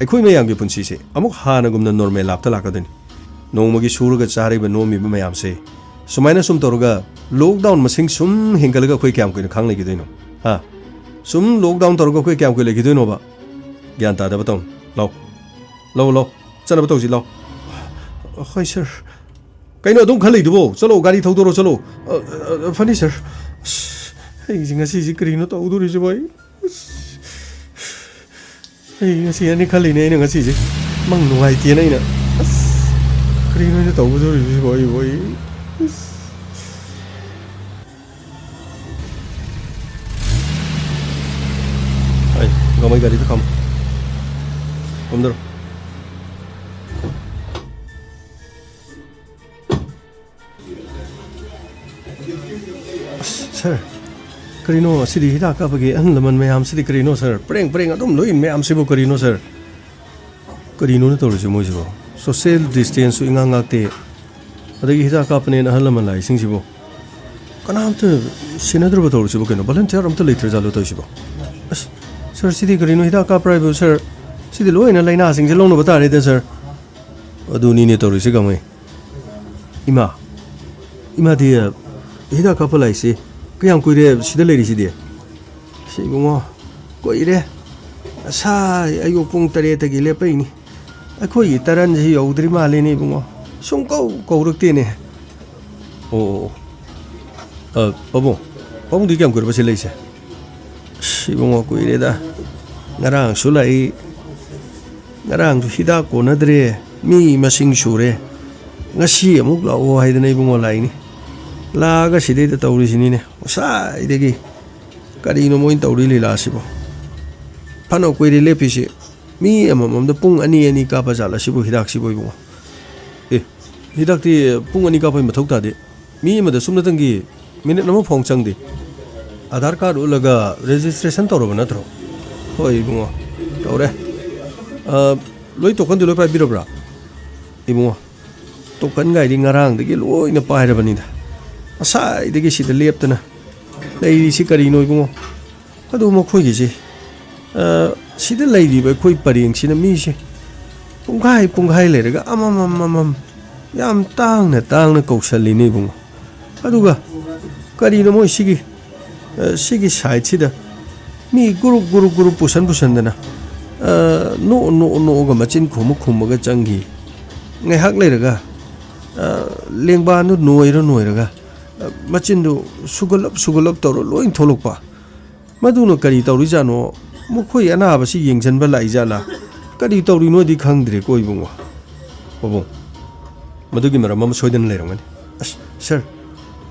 ꯑꯩꯈꯣꯏ ꯃꯌꯥꯝꯒꯤ ꯄꯨꯟꯁꯤꯁꯦ ꯑꯃꯨꯛ ꯍꯥꯟꯅꯒꯨꯝꯅ ꯅꯣꯔꯃꯦꯜ ꯂꯥꯞꯇ ꯂꯥꯛꯀꯗꯣꯏꯅꯤ꯫ ꯅꯣꯡꯃꯒꯤ ꯁꯨꯔꯒ ꯆꯥꯔꯤꯕ ꯅꯣꯝꯃꯤꯕ ꯃꯌꯥꯝꯁꯦ ꯁꯨꯃꯥꯏꯅ ꯁꯨꯝ ꯇꯧꯔꯒ ꯂꯣꯛꯗꯥꯎꯟ ꯃꯁꯤꯡ ꯁꯨꯝ ꯍꯦꯟꯒꯠꯂꯒ ꯑꯩꯈꯣꯏ ꯀꯌꯥꯝ ꯀꯨꯏꯅ ꯈꯥꯡ ꯂꯩꯈꯤꯗꯣꯏꯅꯣ? ꯍꯥ? ꯁꯨꯝ ꯂꯣꯛꯗꯥꯎꯟ ꯇꯧꯔꯒ ꯑꯩꯈꯣꯏ ꯀꯌꯥꯝ ꯀꯨꯏꯅ ꯂꯩꯈꯤꯗꯣꯏꯅꯣꯕ? ꯒ꯭ꯌꯥꯟ ꯇꯥꯗꯕ ꯇꯧꯅꯨ꯫ ꯂꯥꯎ꯫ ꯂꯧ, ꯂꯧ꯫ ꯆꯠꯅꯕ ꯇꯧꯁꯤ, ꯂꯥꯎ꯫ ꯍꯣꯏ, ꯁꯥꯔ꯫ ꯀꯩꯅꯣ ꯑꯗꯨꯝ ꯈꯜꯂꯤꯗꯨꯕꯣ? ꯆꯠꯂꯣ, ꯒꯥꯔꯤ ꯊꯧꯗꯣꯔꯣ, ꯆꯠꯂꯣ꯫ ꯑ, ꯑ, ꯑ, ꯐꯅꯤ, ꯁꯥꯔ꯫ ꯑꯁ, ꯑꯩꯁꯦ ꯉꯁꯤꯁꯦ ꯀꯔꯤꯅꯣ ꯇꯧꯗꯣꯔꯤꯁꯤꯕꯣ ꯑꯩ? ꯑꯁ, ꯑꯩ ꯉꯁꯤ ꯑꯅꯤ ꯈꯜꯂꯤꯅꯦ ꯑꯩꯅ ꯉꯁꯤꯁꯦ꯫ ꯃꯪ ꯅꯨꯡꯉꯥꯏꯇꯦꯅ ꯑꯩꯅ꯫ ꯑꯁ, ꯀꯔꯤꯅꯣ ꯑꯩꯅ ꯇꯧꯒꯗꯧꯔꯤꯕꯁꯤꯕꯣ ꯑꯩꯕꯣ ꯑꯩ? ꯑꯁ꯫ ꯑꯩ ꯒꯥꯡꯃꯩ ꯒꯥꯔꯤꯗ ꯈꯥꯝꯃꯨ꯫ ꯈꯣꯝꯗꯔꯣ꯫ ꯑꯁ, ꯁꯥꯔ, ꯀꯔꯤꯅꯣ ꯑꯁꯤꯗꯤ ꯍꯤꯗꯥꯛ ꯀꯥꯞꯄꯒꯤ ꯑꯍꯜ ꯂꯃꯟ ꯃꯌꯥꯝꯁꯤꯗꯤ ꯀꯔꯤꯅꯣ, ꯁꯥꯔ? ꯄ꯭ꯔꯦꯡ ꯄ꯭ꯔꯦꯡ ꯑꯗꯨꯝ ꯂꯣꯏ ꯃꯌꯥꯝꯁꯤꯕꯨ ꯀꯔꯤꯅꯣ, ꯁꯥꯔ? ꯀꯔꯤꯅꯣꯅ ꯇꯧꯔꯤꯁꯦ ꯃꯣꯏꯁꯤꯕꯣ? ꯁꯣꯁꯤꯌꯦꯜ ꯗꯤꯁꯇꯦꯟꯁꯁꯨ ꯏꯉꯥꯛ ꯉꯥꯛꯇꯦ꯫ ꯑꯗꯒꯤ ꯍꯤꯗꯥꯛ ꯀꯥꯞꯄꯅꯦꯅ ꯑꯍꯜ ꯂꯃꯟ ꯂꯥꯛꯏꯁꯤꯡꯁꯤꯕꯣ? ꯀꯅꯥꯝꯇ ꯁꯦꯟꯅꯗ꯭ꯔꯕ ꯇꯧꯔꯤꯁꯤꯕꯣ ꯀꯩꯅꯣ? ꯚꯣꯂꯨꯟꯇꯤꯌꯥꯔ ꯑꯝꯇ ꯂꯩꯇ꯭ꯔꯖꯥꯠꯂꯣ ꯇꯧꯔꯤꯁꯤꯕꯣ? ꯑꯁ, ꯁꯥꯔ, ꯁꯤꯗꯤ ꯀꯔꯤꯅꯣ? ꯍꯤꯗꯥꯛ ꯀꯥꯞꯄ꯭ꯔꯥ ꯍꯥꯏꯕꯨ, ꯁꯥꯔ? ꯁꯤꯗꯤ ꯂꯣꯏꯅ ꯂꯥꯏꯅꯥꯁꯤꯡꯁꯦ ꯂꯧꯅꯕ ꯇꯥꯔꯦꯗ, ꯁꯥꯔ꯫ ꯑꯗꯨꯅꯤꯅꯦ ꯇꯧꯔꯤꯁꯦ, ꯒꯥꯡꯃꯩ꯫ ꯏꯃꯥ, ꯏꯃꯥꯗꯤ, ꯑ, ꯍꯤꯗꯥꯛ ꯀꯥꯞꯄ ꯂꯥꯛꯏꯁꯤ ꯀꯌꯥꯝ ꯀꯨꯏꯔꯦ ꯁꯤꯗ ꯂꯩꯔꯤꯁꯤꯗꯤ? ꯑꯁ, ꯏꯕꯨꯡꯉꯣ, ꯀꯨꯏꯔꯦ꯫ ꯉꯁꯥꯏ ꯑꯌꯨꯛ ꯄꯨꯡ ꯇꯔꯦꯠꯇꯒꯤ ꯂꯦꯞꯄꯛꯏꯅꯤ꯫ ꯑꯩꯈꯣꯏꯒꯤ ꯇꯔꯟꯁꯤ ꯌꯧꯗ꯭ꯔꯤ ꯃꯥꯜꯂꯦꯅꯦ, ꯏꯕꯨꯡꯉꯣ꯫ ꯁꯨꯡꯀꯧ ꯀꯧꯔꯛꯇꯦꯅꯦ꯫ ꯑꯣ, ꯑꯣ, ꯑꯣ꯫ ꯑ, ꯄꯥꯕꯨꯡ, ꯄꯥꯕꯨꯡꯗꯤ ꯀꯌꯥꯝ ꯀꯨꯏꯔꯕ ꯁꯤ ꯂꯩꯁꯦ? ꯑꯁ, ꯏꯕꯨꯡꯉꯣ, ꯀꯨꯏꯔꯦꯗ꯫ ꯉꯔꯥꯡꯁꯨ ꯂꯥꯛꯏ, ꯉꯔꯥꯡꯁꯨ ꯍꯤꯗꯥꯛ ꯀꯣꯟꯅꯗ꯭ꯔꯦ, ꯃꯤ ꯃꯁꯤꯡ ꯁꯨꯔꯦ, ꯉꯁꯤ ꯑꯃꯨꯛ ꯂꯥꯛꯑꯣ ꯍꯥꯏꯗꯅ ꯏꯕꯨꯡꯉꯣ ꯂꯥꯛꯏꯅꯤ꯫ ꯂꯥꯛꯑꯒ ꯁꯤꯗꯩꯗ ꯇꯧꯔꯤꯁꯤꯅꯤꯅꯦ ꯉꯁꯥꯏꯗꯒꯤ꯫ ꯀꯔꯤꯅꯣ ꯃꯣꯏꯅ ꯇꯧꯔꯤ ꯂꯤꯂꯥꯁꯤꯕꯣ? ꯐꯅ ꯀꯨꯏꯔꯦ ꯂꯦꯞꯄꯤꯁꯤ꯫ ꯃꯤ ꯑꯃꯃꯝꯗ ꯄꯨꯡ ꯑꯅꯤ ꯑꯅꯤ ꯀꯥꯞꯄ ꯖꯥꯠꯂ ꯁꯤꯕꯨ, ꯍꯤꯗꯥꯛꯁꯤꯕꯨ ꯏꯕꯨꯡꯉꯣ? ꯑꯦ, ꯍꯤꯗꯥꯛꯇꯤ ꯄꯨꯡ ꯑꯅꯤ ꯀꯥꯞꯄꯩ ꯃꯊꯧ ꯇꯥꯗꯦ꯫ ꯃꯤ ꯑꯃꯗ ꯁꯨꯞꯅꯇꯪꯒꯤ ꯃꯤꯅꯤꯠ ꯑꯃ ꯐꯥꯎ ꯆꯪꯗꯦ꯫ ꯑꯙꯥꯔ ꯀꯥꯔꯗ ꯎꯠꯂꯒ ꯔꯦꯖꯤꯁꯇ꯭ꯔꯦꯁꯟ ꯇꯧꯔꯕ ꯅꯠꯇ꯭ꯔꯣ? ꯍꯣꯏ ꯏꯕꯨꯡꯉꯣ, ꯇꯧꯔꯦ꯫ ꯑ, ꯂꯣꯏ ꯇꯣꯀꯟꯗꯨ ꯂꯣꯏ ꯄꯥꯏꯕꯤꯔꯕ꯭ꯔꯥ? ꯏꯕꯨꯡꯉꯣ, ꯇꯣꯀꯟꯒꯥꯏꯗꯤ ꯉꯔꯥꯡꯗꯒꯤ ꯂꯣꯏꯅ ꯄꯥꯏꯔꯕꯅꯤꯗ꯫ ꯉꯁꯥꯏꯗꯒꯤ ꯁꯤꯗ ꯂꯦꯞꯇꯅ ꯂꯩꯔꯤꯁꯤ ꯀꯔꯤꯅꯣ ꯏꯕꯨꯡꯉꯣ? ꯑꯗꯨ ꯃꯈꯣꯏꯒꯤꯁꯤ, ꯑ, ꯁꯤꯗ ꯂꯩꯔꯤꯕ ꯑꯩꯈꯣꯏ ꯄꯔꯦꯡꯁꯤꯅ ꯃꯤꯁꯦ ꯄꯨꯡꯈꯥꯏ ꯄꯨꯡꯈꯥꯏ ꯂꯩꯔꯒ ꯑꯃꯃꯝ ꯑꯃꯃꯝ ꯌꯥꯝ ꯇꯥꯡꯅ ꯇꯥꯡꯅ ꯀꯧꯁꯜꯂꯤꯅꯦ ꯏꯕꯨꯡꯉꯣ꯫ ꯑꯗꯨꯒ ꯀꯔꯤꯅꯣ ꯃꯣꯏ ꯁꯤꯒꯤ, ꯑ, ꯁꯤꯒꯤ ꯁꯥꯏꯠꯁꯤꯗ ꯃꯤ ꯒꯨꯔꯨꯞ ꯒꯨꯔꯨꯞ ꯒꯨꯔꯨꯞ ꯄꯨꯁꯟ ꯄꯨꯁꯟꯗꯅ, ꯑ, ꯅꯣꯛ ꯅꯣꯛ ꯅꯣꯛꯑꯒ ꯃꯆꯤꯟ ꯈꯨꯝꯃ ꯈꯨꯝꯃꯒ ꯆꯪꯈꯤ꯫ ꯉꯥꯏꯍꯥꯛ ꯂꯩꯔꯒ, ꯑ, ꯂꯦꯡꯕꯥꯟꯗꯨ ꯅꯣꯏꯔ ꯅꯣꯏꯔꯒ, ꯑ, ꯃꯆꯤꯟꯗꯨ ꯁꯨꯒꯠꯂꯞ ꯁꯨꯒꯠꯂꯞ ꯇꯧꯔ ꯂꯣꯏ ꯊꯣꯛꯂꯛꯄ꯫ ꯃꯗꯨꯅ ꯀꯔꯤ ꯇꯧꯔꯤꯖꯥꯠꯅꯣ? ꯃꯈꯣꯏ ꯑꯅꯥꯕꯁꯤ ꯌꯦꯡꯁꯤꯟꯕ ꯂꯥꯛꯏꯖꯥꯠꯂꯥ? ꯀꯔꯤ ꯇꯧꯔꯤꯅꯣꯗꯤ ꯈꯪꯗ꯭ꯔꯦꯀꯣ ꯏꯕꯨꯡꯉꯣ꯫ ꯄꯥꯕꯨꯡ, ꯃꯗꯨꯒꯤ ꯃꯔꯝ ꯑꯃ ꯁꯣꯏꯗꯅ ꯂꯩꯔꯝꯒꯅꯤ꯫ ꯑꯁ, ꯁꯥꯔ,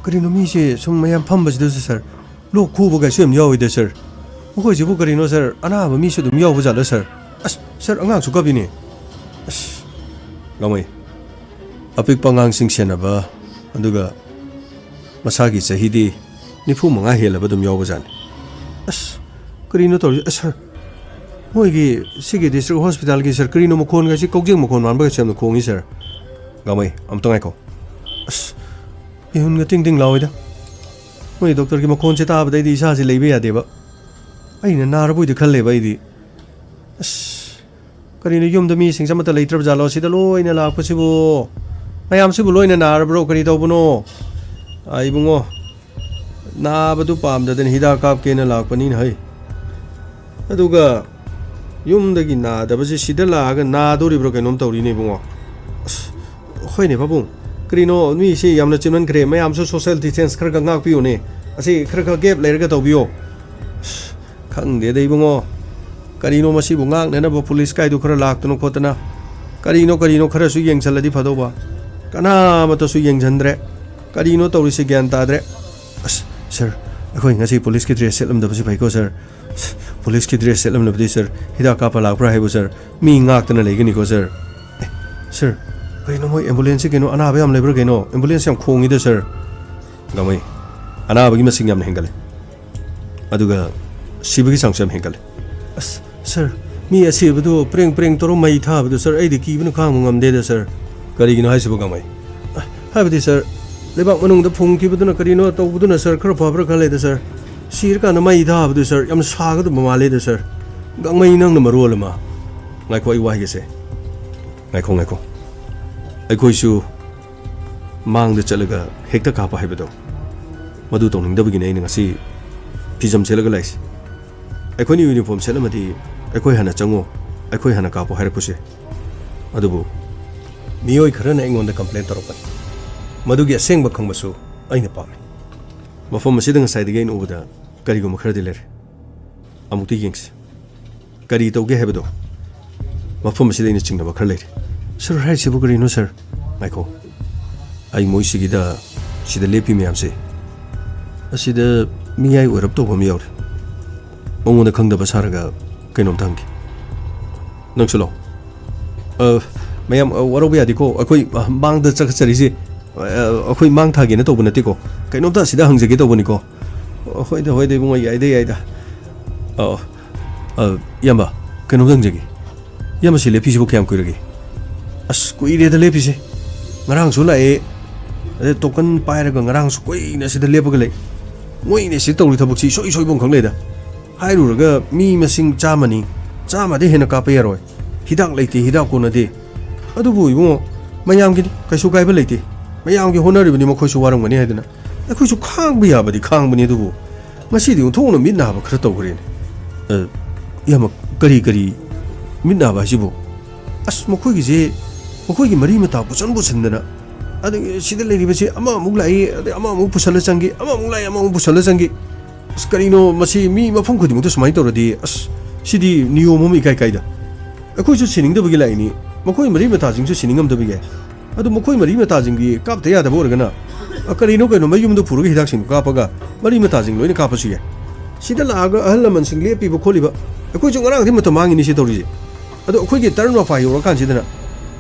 ꯀꯔꯤꯅꯣ ꯃꯤꯁꯦ ꯁꯨꯝ ꯃꯌꯥꯝ ꯐꯝꯕꯁꯤꯗꯁꯨ, ꯁꯥꯔ, ꯂꯣꯛ ꯈꯨꯕꯒꯁꯨ ꯌꯥꯝ ꯌꯥꯎꯋꯤꯗ, ꯁꯥꯔ꯫ ꯃꯈꯣꯏꯁꯤꯕꯨ ꯀꯔꯤꯅꯣ, ꯁꯥꯔ? ꯑꯅꯥꯕ ꯃꯤꯁꯨ ꯑꯗꯨꯝ ꯌꯥꯎꯕ ꯖꯥꯠꯂ, ꯁꯥꯔ? ꯑꯁ, ꯁꯥꯔ, ꯑꯉꯥꯡꯁꯨ ꯀꯞꯄꯤꯅꯦ꯫ ꯑꯁ, ꯂꯥꯎꯃꯩ, ꯑꯄꯤꯛꯄ ꯑꯉꯥꯡꯁꯤꯡ ꯁꯦꯟꯅꯕ, ꯑꯗꯨꯒ ꯃꯁꯥꯒꯤ ꯆꯍꯤꯗꯤ ꯅꯤꯐꯨ ꯃꯉꯥ ꯍꯦꯜꯂꯕ ꯑꯗꯨꯝ ꯌꯥꯎꯕꯖꯥꯠꯅꯤ꯫ ꯑꯁ, ꯀꯔꯤꯅꯣ ꯇꯧꯔꯤꯁꯦ? ꯑꯁ, ꯁꯥꯔ, ꯃꯣꯏꯒꯤ ꯁꯤꯒꯤ ꯗꯤꯁꯇ꯭ꯔꯤꯛ ꯍꯣꯁꯄꯤꯇꯥꯜꯒꯤ, ꯁꯥꯔ, ꯀꯔꯤꯅꯣ ꯃꯈꯣꯟꯒꯁꯤ ꯀꯧꯖꯦꯡ ꯃꯈꯣꯟ ꯃꯥꯟꯕꯒꯁꯨ ꯌꯥꯝꯅ ꯈꯣꯡꯉꯤ, ꯁꯥꯔ꯫ ꯒꯥꯃꯩ, ꯑꯝꯇ ꯉꯥꯏꯈꯣ꯫ ꯑꯁ, ꯃꯤꯍꯨꯟꯒ ꯇꯤꯡ ꯇꯤꯡ ꯂꯥꯎꯋꯤꯗ꯫ ꯃꯣꯏ ꯗꯣꯛꯇꯔꯒꯤ ꯃꯈꯣꯟꯁꯦ ꯇꯥꯕꯗ ꯑꯩꯗꯤ ꯏꯁꯥꯁꯦ ꯂꯩꯕ ꯌꯥꯗꯦꯕ꯫ ꯑꯩꯅ ꯅꯥꯔꯕꯣꯏꯗ ꯈꯜꯂꯦꯕ ꯑꯩꯗꯤ꯫ ꯑꯁ, ꯀꯔꯤꯅꯣ, ꯌꯨꯝꯗ ꯃꯤꯁꯤꯡꯁꯦ ꯑꯃꯠꯇ ꯂꯩꯇ꯭ꯔꯕ ꯖꯥꯠꯂꯣ ꯁꯤꯗ ꯂꯣꯏꯅ ꯂꯥꯛꯄꯁꯤꯕꯨ? ꯃꯌꯥꯝꯁꯤꯕꯨ ꯂꯣꯏꯅ ꯅꯥꯔꯕ꯭ꯔꯣ? ꯀꯔꯤ ꯇꯧꯕꯅꯣ? ꯑꯥ, ꯏꯕꯨꯡꯉꯣ, ꯅꯥꯕꯗꯨ ꯄꯥꯝꯗꯗꯅ ꯍꯤꯗꯥꯛ ꯀꯥꯞꯀꯦꯅ ꯂꯥꯛꯄꯅꯤꯅ ꯍꯩ꯫ ꯑꯗꯨꯒ ꯌꯨꯝꯗꯒꯤ ꯅꯥꯗꯕꯁꯦ ꯁꯤꯗ ꯂꯥꯛꯑꯒ ꯅꯥꯗꯣꯔꯤꯕ꯭ꯔꯥ ꯀꯩꯅꯣꯝ ꯇꯧꯔꯤꯅꯦ ꯏꯕꯨꯡꯉꯣ꯫ ꯑꯁ, ꯍꯣꯏꯅꯦ ꯄꯥꯕꯨꯡ, ꯀꯔꯤꯅꯣ ꯃꯤꯁꯤ ꯌꯥꯝꯅ ꯆꯤꯟꯃꯟꯈ꯭ꯔꯦ, ꯃꯌꯥꯝꯁꯨ social distance ꯈꯔ ꯈꯔ ꯉꯥꯛꯄꯤꯌꯨꯅꯦ, ꯑꯁꯤ ꯈꯔ ꯈꯔ gap ꯂꯩꯔꯒ ꯇꯧꯕꯤꯌꯣ꯫ ꯑꯁ, ꯈꯪꯗꯦꯗ ꯏꯕꯨꯡꯉꯣ, ꯀꯔꯤꯅꯣ ꯃꯁꯤꯕꯨ ꯉꯥꯛꯅꯅꯕ ꯄꯨꯂꯤꯁ ꯀꯥꯏꯗꯨ ꯈꯔ ꯂꯥꯛꯇꯅ ꯈꯣꯠꯇꯅ, ꯀꯔꯤꯅꯣ ꯀꯔꯤꯅꯣ ꯈꯔꯁꯨ ꯌꯦꯡꯁꯜꯂꯗꯤ ꯐꯗꯧꯕ, ꯀꯅꯥꯃꯠꯇꯁꯨ ꯌꯦꯡꯁꯤꯟꯗ꯭ꯔꯦ, ꯀꯔꯤꯅꯣ ꯇꯧꯔꯤꯁꯦ ꯒ꯭ꯌꯥꯟ ꯇꯥꯗ꯭ꯔꯦ꯫ ꯑꯁ, ꯁꯥꯔ, ꯑꯩꯈꯣꯏ ꯉꯁꯤ ꯄꯨꯂꯤꯁꯀꯤ dress ꯁꯦꯠꯂꯝꯗꯕꯁꯤ ꯐꯩꯀꯣ ꯁꯥꯔ꯫ ꯄꯨꯂꯤꯁꯀꯤ dress ꯁꯦꯠꯂꯝꯗꯕꯗꯤ ꯁꯥꯔ, ꯍꯤꯗꯥꯛ ꯀꯥꯞꯄ ꯂꯥꯛꯄ꯭ꯔꯥ ꯍꯥꯏꯕꯨ ꯁꯥꯔ, ꯃꯤ ꯉꯥꯛꯇꯅ ꯂꯩꯒꯅꯤꯀꯣ ꯁꯥꯔ꯫ ꯑꯦ, ꯁꯥꯔ, ꯀꯩꯅꯣ ꯃꯣꯏ ambulance ꯁꯤ ꯀꯩꯅꯣ ꯑꯅꯥꯕ ꯌꯥꯝ ꯂꯩꯕ꯭ꯔꯥ ꯀꯩꯅꯣ? Ambulance ꯌꯥꯝ ꯈꯣꯡꯉꯤꯗ ꯁꯥꯔ꯫ ꯒꯥꯃꯩ, ꯑꯅꯥꯕꯒꯤ ꯃꯁꯤꯡ ꯌꯥꯝꯅ ꯍꯦꯟꯒꯠꯂꯦ, ꯑꯗꯨꯒ ꯁꯤꯕꯒꯤ ꯆꯥꯡꯁꯨ ꯌꯥꯝ ꯍꯦꯟꯒꯠꯂꯦ꯫ ꯑꯁ, ꯁꯥꯔ, ꯃꯤ ꯑꯁꯤꯕꯗꯨ ꯄ꯭ꯔꯦꯡ ꯄ꯭ꯔꯦꯡ ꯇꯧꯔ ꯃꯩ ꯊꯥꯕꯗꯨ, ꯁꯥꯔ, ꯑꯩꯗꯤ ꯀꯤꯕꯅ ꯈꯥꯡꯕ ꯉꯝꯗꯦꯗ, ꯁꯥꯔ꯫ ꯀꯔꯤꯒꯤꯅꯣ ꯍꯥꯏꯁꯤꯕꯨ, ꯒꯥꯡꯃꯩ? ꯑ, ꯍꯥꯏꯕꯗꯤ, ꯁꯥꯔ, ꯂꯩꯕꯥꯛ ꯃꯅꯨꯡꯗ ꯐꯨꯝꯈꯤꯕꯗꯨꯅ ꯀꯔꯤꯅꯣ ꯇꯧꯕꯗꯨꯅ, ꯁꯥꯔ, ꯈꯔ ꯐꯕ꯭ꯔꯥ ꯈꯜꯂꯦꯗ, ꯁꯥꯔ꯫ ꯁꯤꯔꯀꯥꯟꯗ ꯃꯩ ꯊꯥꯕꯗꯨ, ꯁꯥꯔ, ꯌꯥꯝ ꯁꯥꯒꯗꯕ ꯃꯥꯜꯂꯦꯗ, ꯁꯥꯔ꯫ ꯒꯥꯡꯃꯩ, ꯅꯪꯅ ꯃꯔꯣꯜ ꯑꯃ꯫ ꯉꯥꯏꯈꯣ, ꯑꯩ ꯋꯥ ꯍꯥꯏꯒꯦꯁꯦ꯫ ꯉꯥꯏꯈꯣ, ꯉꯥꯏꯈꯣ꯫ ꯑꯩꯈꯣꯏꯁꯨ ꯃꯥꯡꯗ ꯆꯠꯂꯒ ꯍꯦꯛꯇ ꯀꯥꯞꯄ ꯍꯥꯏꯕꯗꯣ, ꯃꯗꯨ ꯇꯧꯅꯤꯡꯗꯕꯒꯤꯅꯦ ꯑꯩꯅ ꯉꯁꯤ ꯐꯤꯖꯝ ꯁꯦꯠꯂꯒ ꯂꯥꯛꯏꯁꯦ꯫ ꯑꯩꯈꯣꯏꯅ ꯌꯨꯅꯤꯐꯣꯔꯝ ꯁꯦꯠꯂꯝꯃꯗꯤ ꯑꯩꯈꯣꯏ ꯍꯥꯟꯅ ꯆꯪꯉꯣ, ꯑꯩꯈꯣꯏ ꯍꯥꯟꯅ ꯀꯥꯞꯄꯣ ꯍꯥꯏꯔꯛꯄꯁꯦ꯫ ꯑꯗꯨꯕꯨ ꯃꯤꯑꯣꯏ ꯈꯔꯅ ꯑꯩꯉꯣꯟꯗ ꯀꯝꯄ꯭ꯂꯦꯟ ꯇꯧꯔꯛꯄꯅꯤ꯫ ꯃꯗꯨꯒꯤ ꯑꯁꯦꯡꯕ ꯈꯪꯕꯁꯨ ꯑꯩꯅ ꯄꯥꯝꯃꯤ꯫ ꯃꯐꯝ ꯑꯁꯤꯗ ꯉꯁꯥꯏꯗꯒꯤ ꯑꯩꯅ ꯎꯕꯗ ꯀꯔꯤꯒꯨꯝꯕ ꯈꯔꯗꯤ ꯂꯩꯔꯦ꯫ ꯑꯃꯨꯛꯇ ꯌꯦꯡꯁꯤ꯫ ꯀꯔꯤ ꯇꯧꯒꯦ ꯍꯥꯏꯕꯗꯣ ꯃꯐꯝ ꯑꯁꯤꯗ ꯑꯩꯅ ꯆꯤꯡꯅꯕ ꯈꯔ ꯂꯩꯔꯦ꯫ ꯁꯥꯔ, ꯍꯥꯏꯔꯤꯁꯤꯕꯨ ꯀꯔꯤꯅꯣ, ꯁꯥꯔ? ꯉꯥꯏꯈꯣ꯫ ꯑꯩ ꯃꯣꯏꯁꯤꯒꯤꯗ, ꯁꯤꯗ ꯂꯦꯞꯄꯤ ꯃꯌꯥꯝꯁꯦ, ꯑꯁꯤꯗ ꯃꯤꯌꯥꯏ ꯑꯣꯏꯔꯞ ꯇꯧꯕ ꯑꯃ ꯌꯥꯎꯔꯦ꯫ ꯃꯉꯣꯟꯗ ꯈꯪꯗꯕ ꯁꯥꯔꯒ ꯀꯩꯅꯣꯝꯇ ꯍꯪꯒꯦ꯫ ꯅꯪꯁꯨ ꯂꯥꯛꯑꯣ꯫ ꯑ, ꯃꯌꯥꯝ, ꯑ, ꯋꯥꯔꯧꯕ ꯌꯥꯗꯦꯀꯣ꯫ ꯑꯩꯈꯣꯏ, ꯑ, ꯃꯥꯡꯗ ꯆꯠꯆꯔꯤꯁꯦ, ꯑ, ꯑꯩꯈꯣꯏ ꯃꯥꯡ ꯊꯥꯒꯦꯅ ꯇꯧꯕ ꯅꯠꯇꯦꯀꯣ꯫ ꯀꯩꯅꯣꯝꯇ ꯑꯁꯤꯗ ꯍꯪꯖꯒꯦ ꯇꯧꯕꯅꯤꯀꯣ꯫ ꯑ, ꯍꯣꯏꯗ, ꯍꯣꯏꯗ, ꯏꯕꯨꯡꯉꯣ, ꯌꯥꯏꯗ, ꯌꯥꯏꯗ꯫ ꯑ, ꯑ, ꯏꯌꯥꯝꯕ, ꯀꯩꯅꯣꯝꯇ ꯍꯪꯖꯒꯦ꯫ ꯏꯌꯥꯝꯕ, ꯁꯤ ꯂꯦꯞꯄꯤꯁꯤꯕꯨ ꯀꯌꯥꯝ ꯀꯨꯏꯔꯒꯦ? ꯑꯁ, ꯀꯨꯏꯔꯦꯗ ꯂꯦꯞꯄꯤꯁꯦ꯫ ꯉꯔꯥꯡꯁꯨ ꯂꯥꯛꯑꯦ, ꯑꯗꯩ ꯇꯣꯀꯟ ꯄꯥꯏꯔꯒ ꯉꯔꯥꯡꯁꯨ ꯀꯨꯏꯅ ꯁꯤꯗ ꯂꯦꯞꯄꯒ ꯂꯩ꯫ ꯃꯣꯏꯅ ꯁꯤ ꯇꯧꯔꯤ ꯊꯕꯛꯁꯤ ꯏꯁꯣꯏ ꯁꯣꯏꯕ ꯑꯃꯈꯛ ꯂꯩꯗ꯫ ꯍꯥꯏꯔꯨꯔꯒ ꯃꯤ ꯃꯁꯤꯡ ꯆꯥꯝꯃꯅꯤ, ꯆꯥꯝꯃꯗꯩ ꯍꯦꯟꯅ ꯀꯥꯞꯄ ꯌꯥꯔꯣꯏ꯫ ꯍꯤꯗꯥꯛ ꯂꯩꯇꯦ, ꯍꯤꯗꯥꯛ ꯀꯣꯟꯅꯗꯦ꯫ ꯑꯗꯨꯕꯨ ꯏꯕꯨꯡꯉꯣ, ꯃꯌꯥꯝꯒꯤꯅꯤ, ꯀꯩꯁꯨ ꯀꯥꯏꯕ ꯂꯩꯇꯦ꯫ ꯃꯌꯥꯝꯒꯤ ꯍꯣꯠꯅꯔꯤꯕꯅꯤ, ꯃꯈꯣꯏꯁꯨ ꯋꯥꯔꯝꯒꯅꯤ ꯍꯥꯏꯗꯅ꯫ ꯑꯩꯈꯣꯏꯁꯨ ꯈꯥꯡꯕ ꯌꯥꯕꯗꯤ ꯈꯥꯡꯕꯅꯤ, ꯑꯗꯨꯕꯨ ꯉꯁꯤꯗꯤ ꯑꯣꯟꯊꯣꯛꯅ ꯃꯤꯠ ꯅꯥꯕ ꯈꯔ ꯇꯧꯈ꯭ꯔꯦꯅꯦ꯫ ꯑ, ꯏꯌꯥꯝꯕ, ꯀꯔꯤ ꯀꯔꯤ ꯃꯤꯠ ꯅꯥꯕ ꯍꯥꯏꯁꯤꯕꯨ? ꯑꯁ, ꯃꯈꯣꯏꯒꯤꯁꯦ, ꯃꯈꯣꯏꯒꯤ ꯃꯔꯤ ꯃꯇꯥ ꯄꯨꯁꯟ ꯄꯨꯁꯟꯗꯅ, ꯑꯗꯒꯤ ꯁꯤꯗ ꯂꯩꯔꯤꯕꯁꯤ ꯑꯃꯃꯨꯛ ꯂꯥꯛꯏ, ꯑꯗꯩ ꯑꯃꯃꯨꯛ ꯄꯨꯁꯜꯂ ꯆꯪꯈꯤ, ꯑꯃꯃꯨꯛ ꯂꯥꯛꯏ, ꯑꯃꯃꯨꯛ ꯄꯨꯁꯜꯂ ꯆꯪꯈꯤ꯫ ꯑꯁ, ꯀꯔꯤꯅꯣ ꯃꯁꯤ, ꯃꯤ ꯃꯐꯝ ꯈꯨꯗꯤꯡꯃꯛꯇ ꯁꯨꯃꯥꯏꯅ ꯇꯧꯔꯗꯤ, ꯑꯁ, ꯁꯤꯗꯤ ꯅꯤꯌꯣꯝ ꯑꯃ ꯏꯀꯥꯏ ꯀꯥꯏꯗ꯫ ꯑꯩꯈꯣꯏꯁꯨ ꯁꯤꯅꯤꯡꯗꯕꯒꯤ ꯂꯥꯛꯏꯅꯤ, ꯃꯈꯣꯏ ꯃꯔꯤ ꯃꯇꯥꯁꯤꯡꯁꯨ ꯁꯤꯅꯤꯡꯉꯝꯗꯕꯒꯤ꯫ ꯑꯗꯨ ꯃꯈꯣꯏ ꯃꯔꯤ ꯃꯇꯥꯁꯤꯡꯒꯤ ꯀꯥꯞꯇ ꯌꯥꯗꯕ ꯑꯣꯏꯔꯒꯅ, ꯑ, ꯀꯔꯤꯅꯣ ꯀꯩꯅꯣ ꯃꯌꯨꯝꯗ ꯄꯨꯔꯒ ꯍꯤꯗꯥꯛꯁꯤꯡꯗꯨ ꯀꯥꯞꯄꯒ ꯃꯔꯤ ꯃꯇꯥꯁꯤꯡ ꯂꯣꯏꯅ ꯀꯥꯞꯄꯁꯨ ꯌꯥꯏ꯫ ꯁꯤꯗ ꯂꯥꯛꯑꯒ ꯑꯍꯜ ꯂꯃꯟꯁꯤꯡ ꯂꯦꯞꯄꯤꯕ ꯈꯣꯠꯂꯤꯕ, ꯑꯩꯈꯣꯏꯁꯨ ꯉꯔꯥꯡꯗꯤ ꯃꯇꯝ ꯃꯥꯡꯉꯤꯅꯤ ꯁꯤ ꯇꯧꯔꯤꯁꯦ꯫ ꯑꯗꯣ ꯑꯩꯈꯣꯏꯒꯤ ꯇꯔꯟ ꯃꯄꯥ ꯌꯧꯔꯀꯥꯟꯁꯤꯗꯅ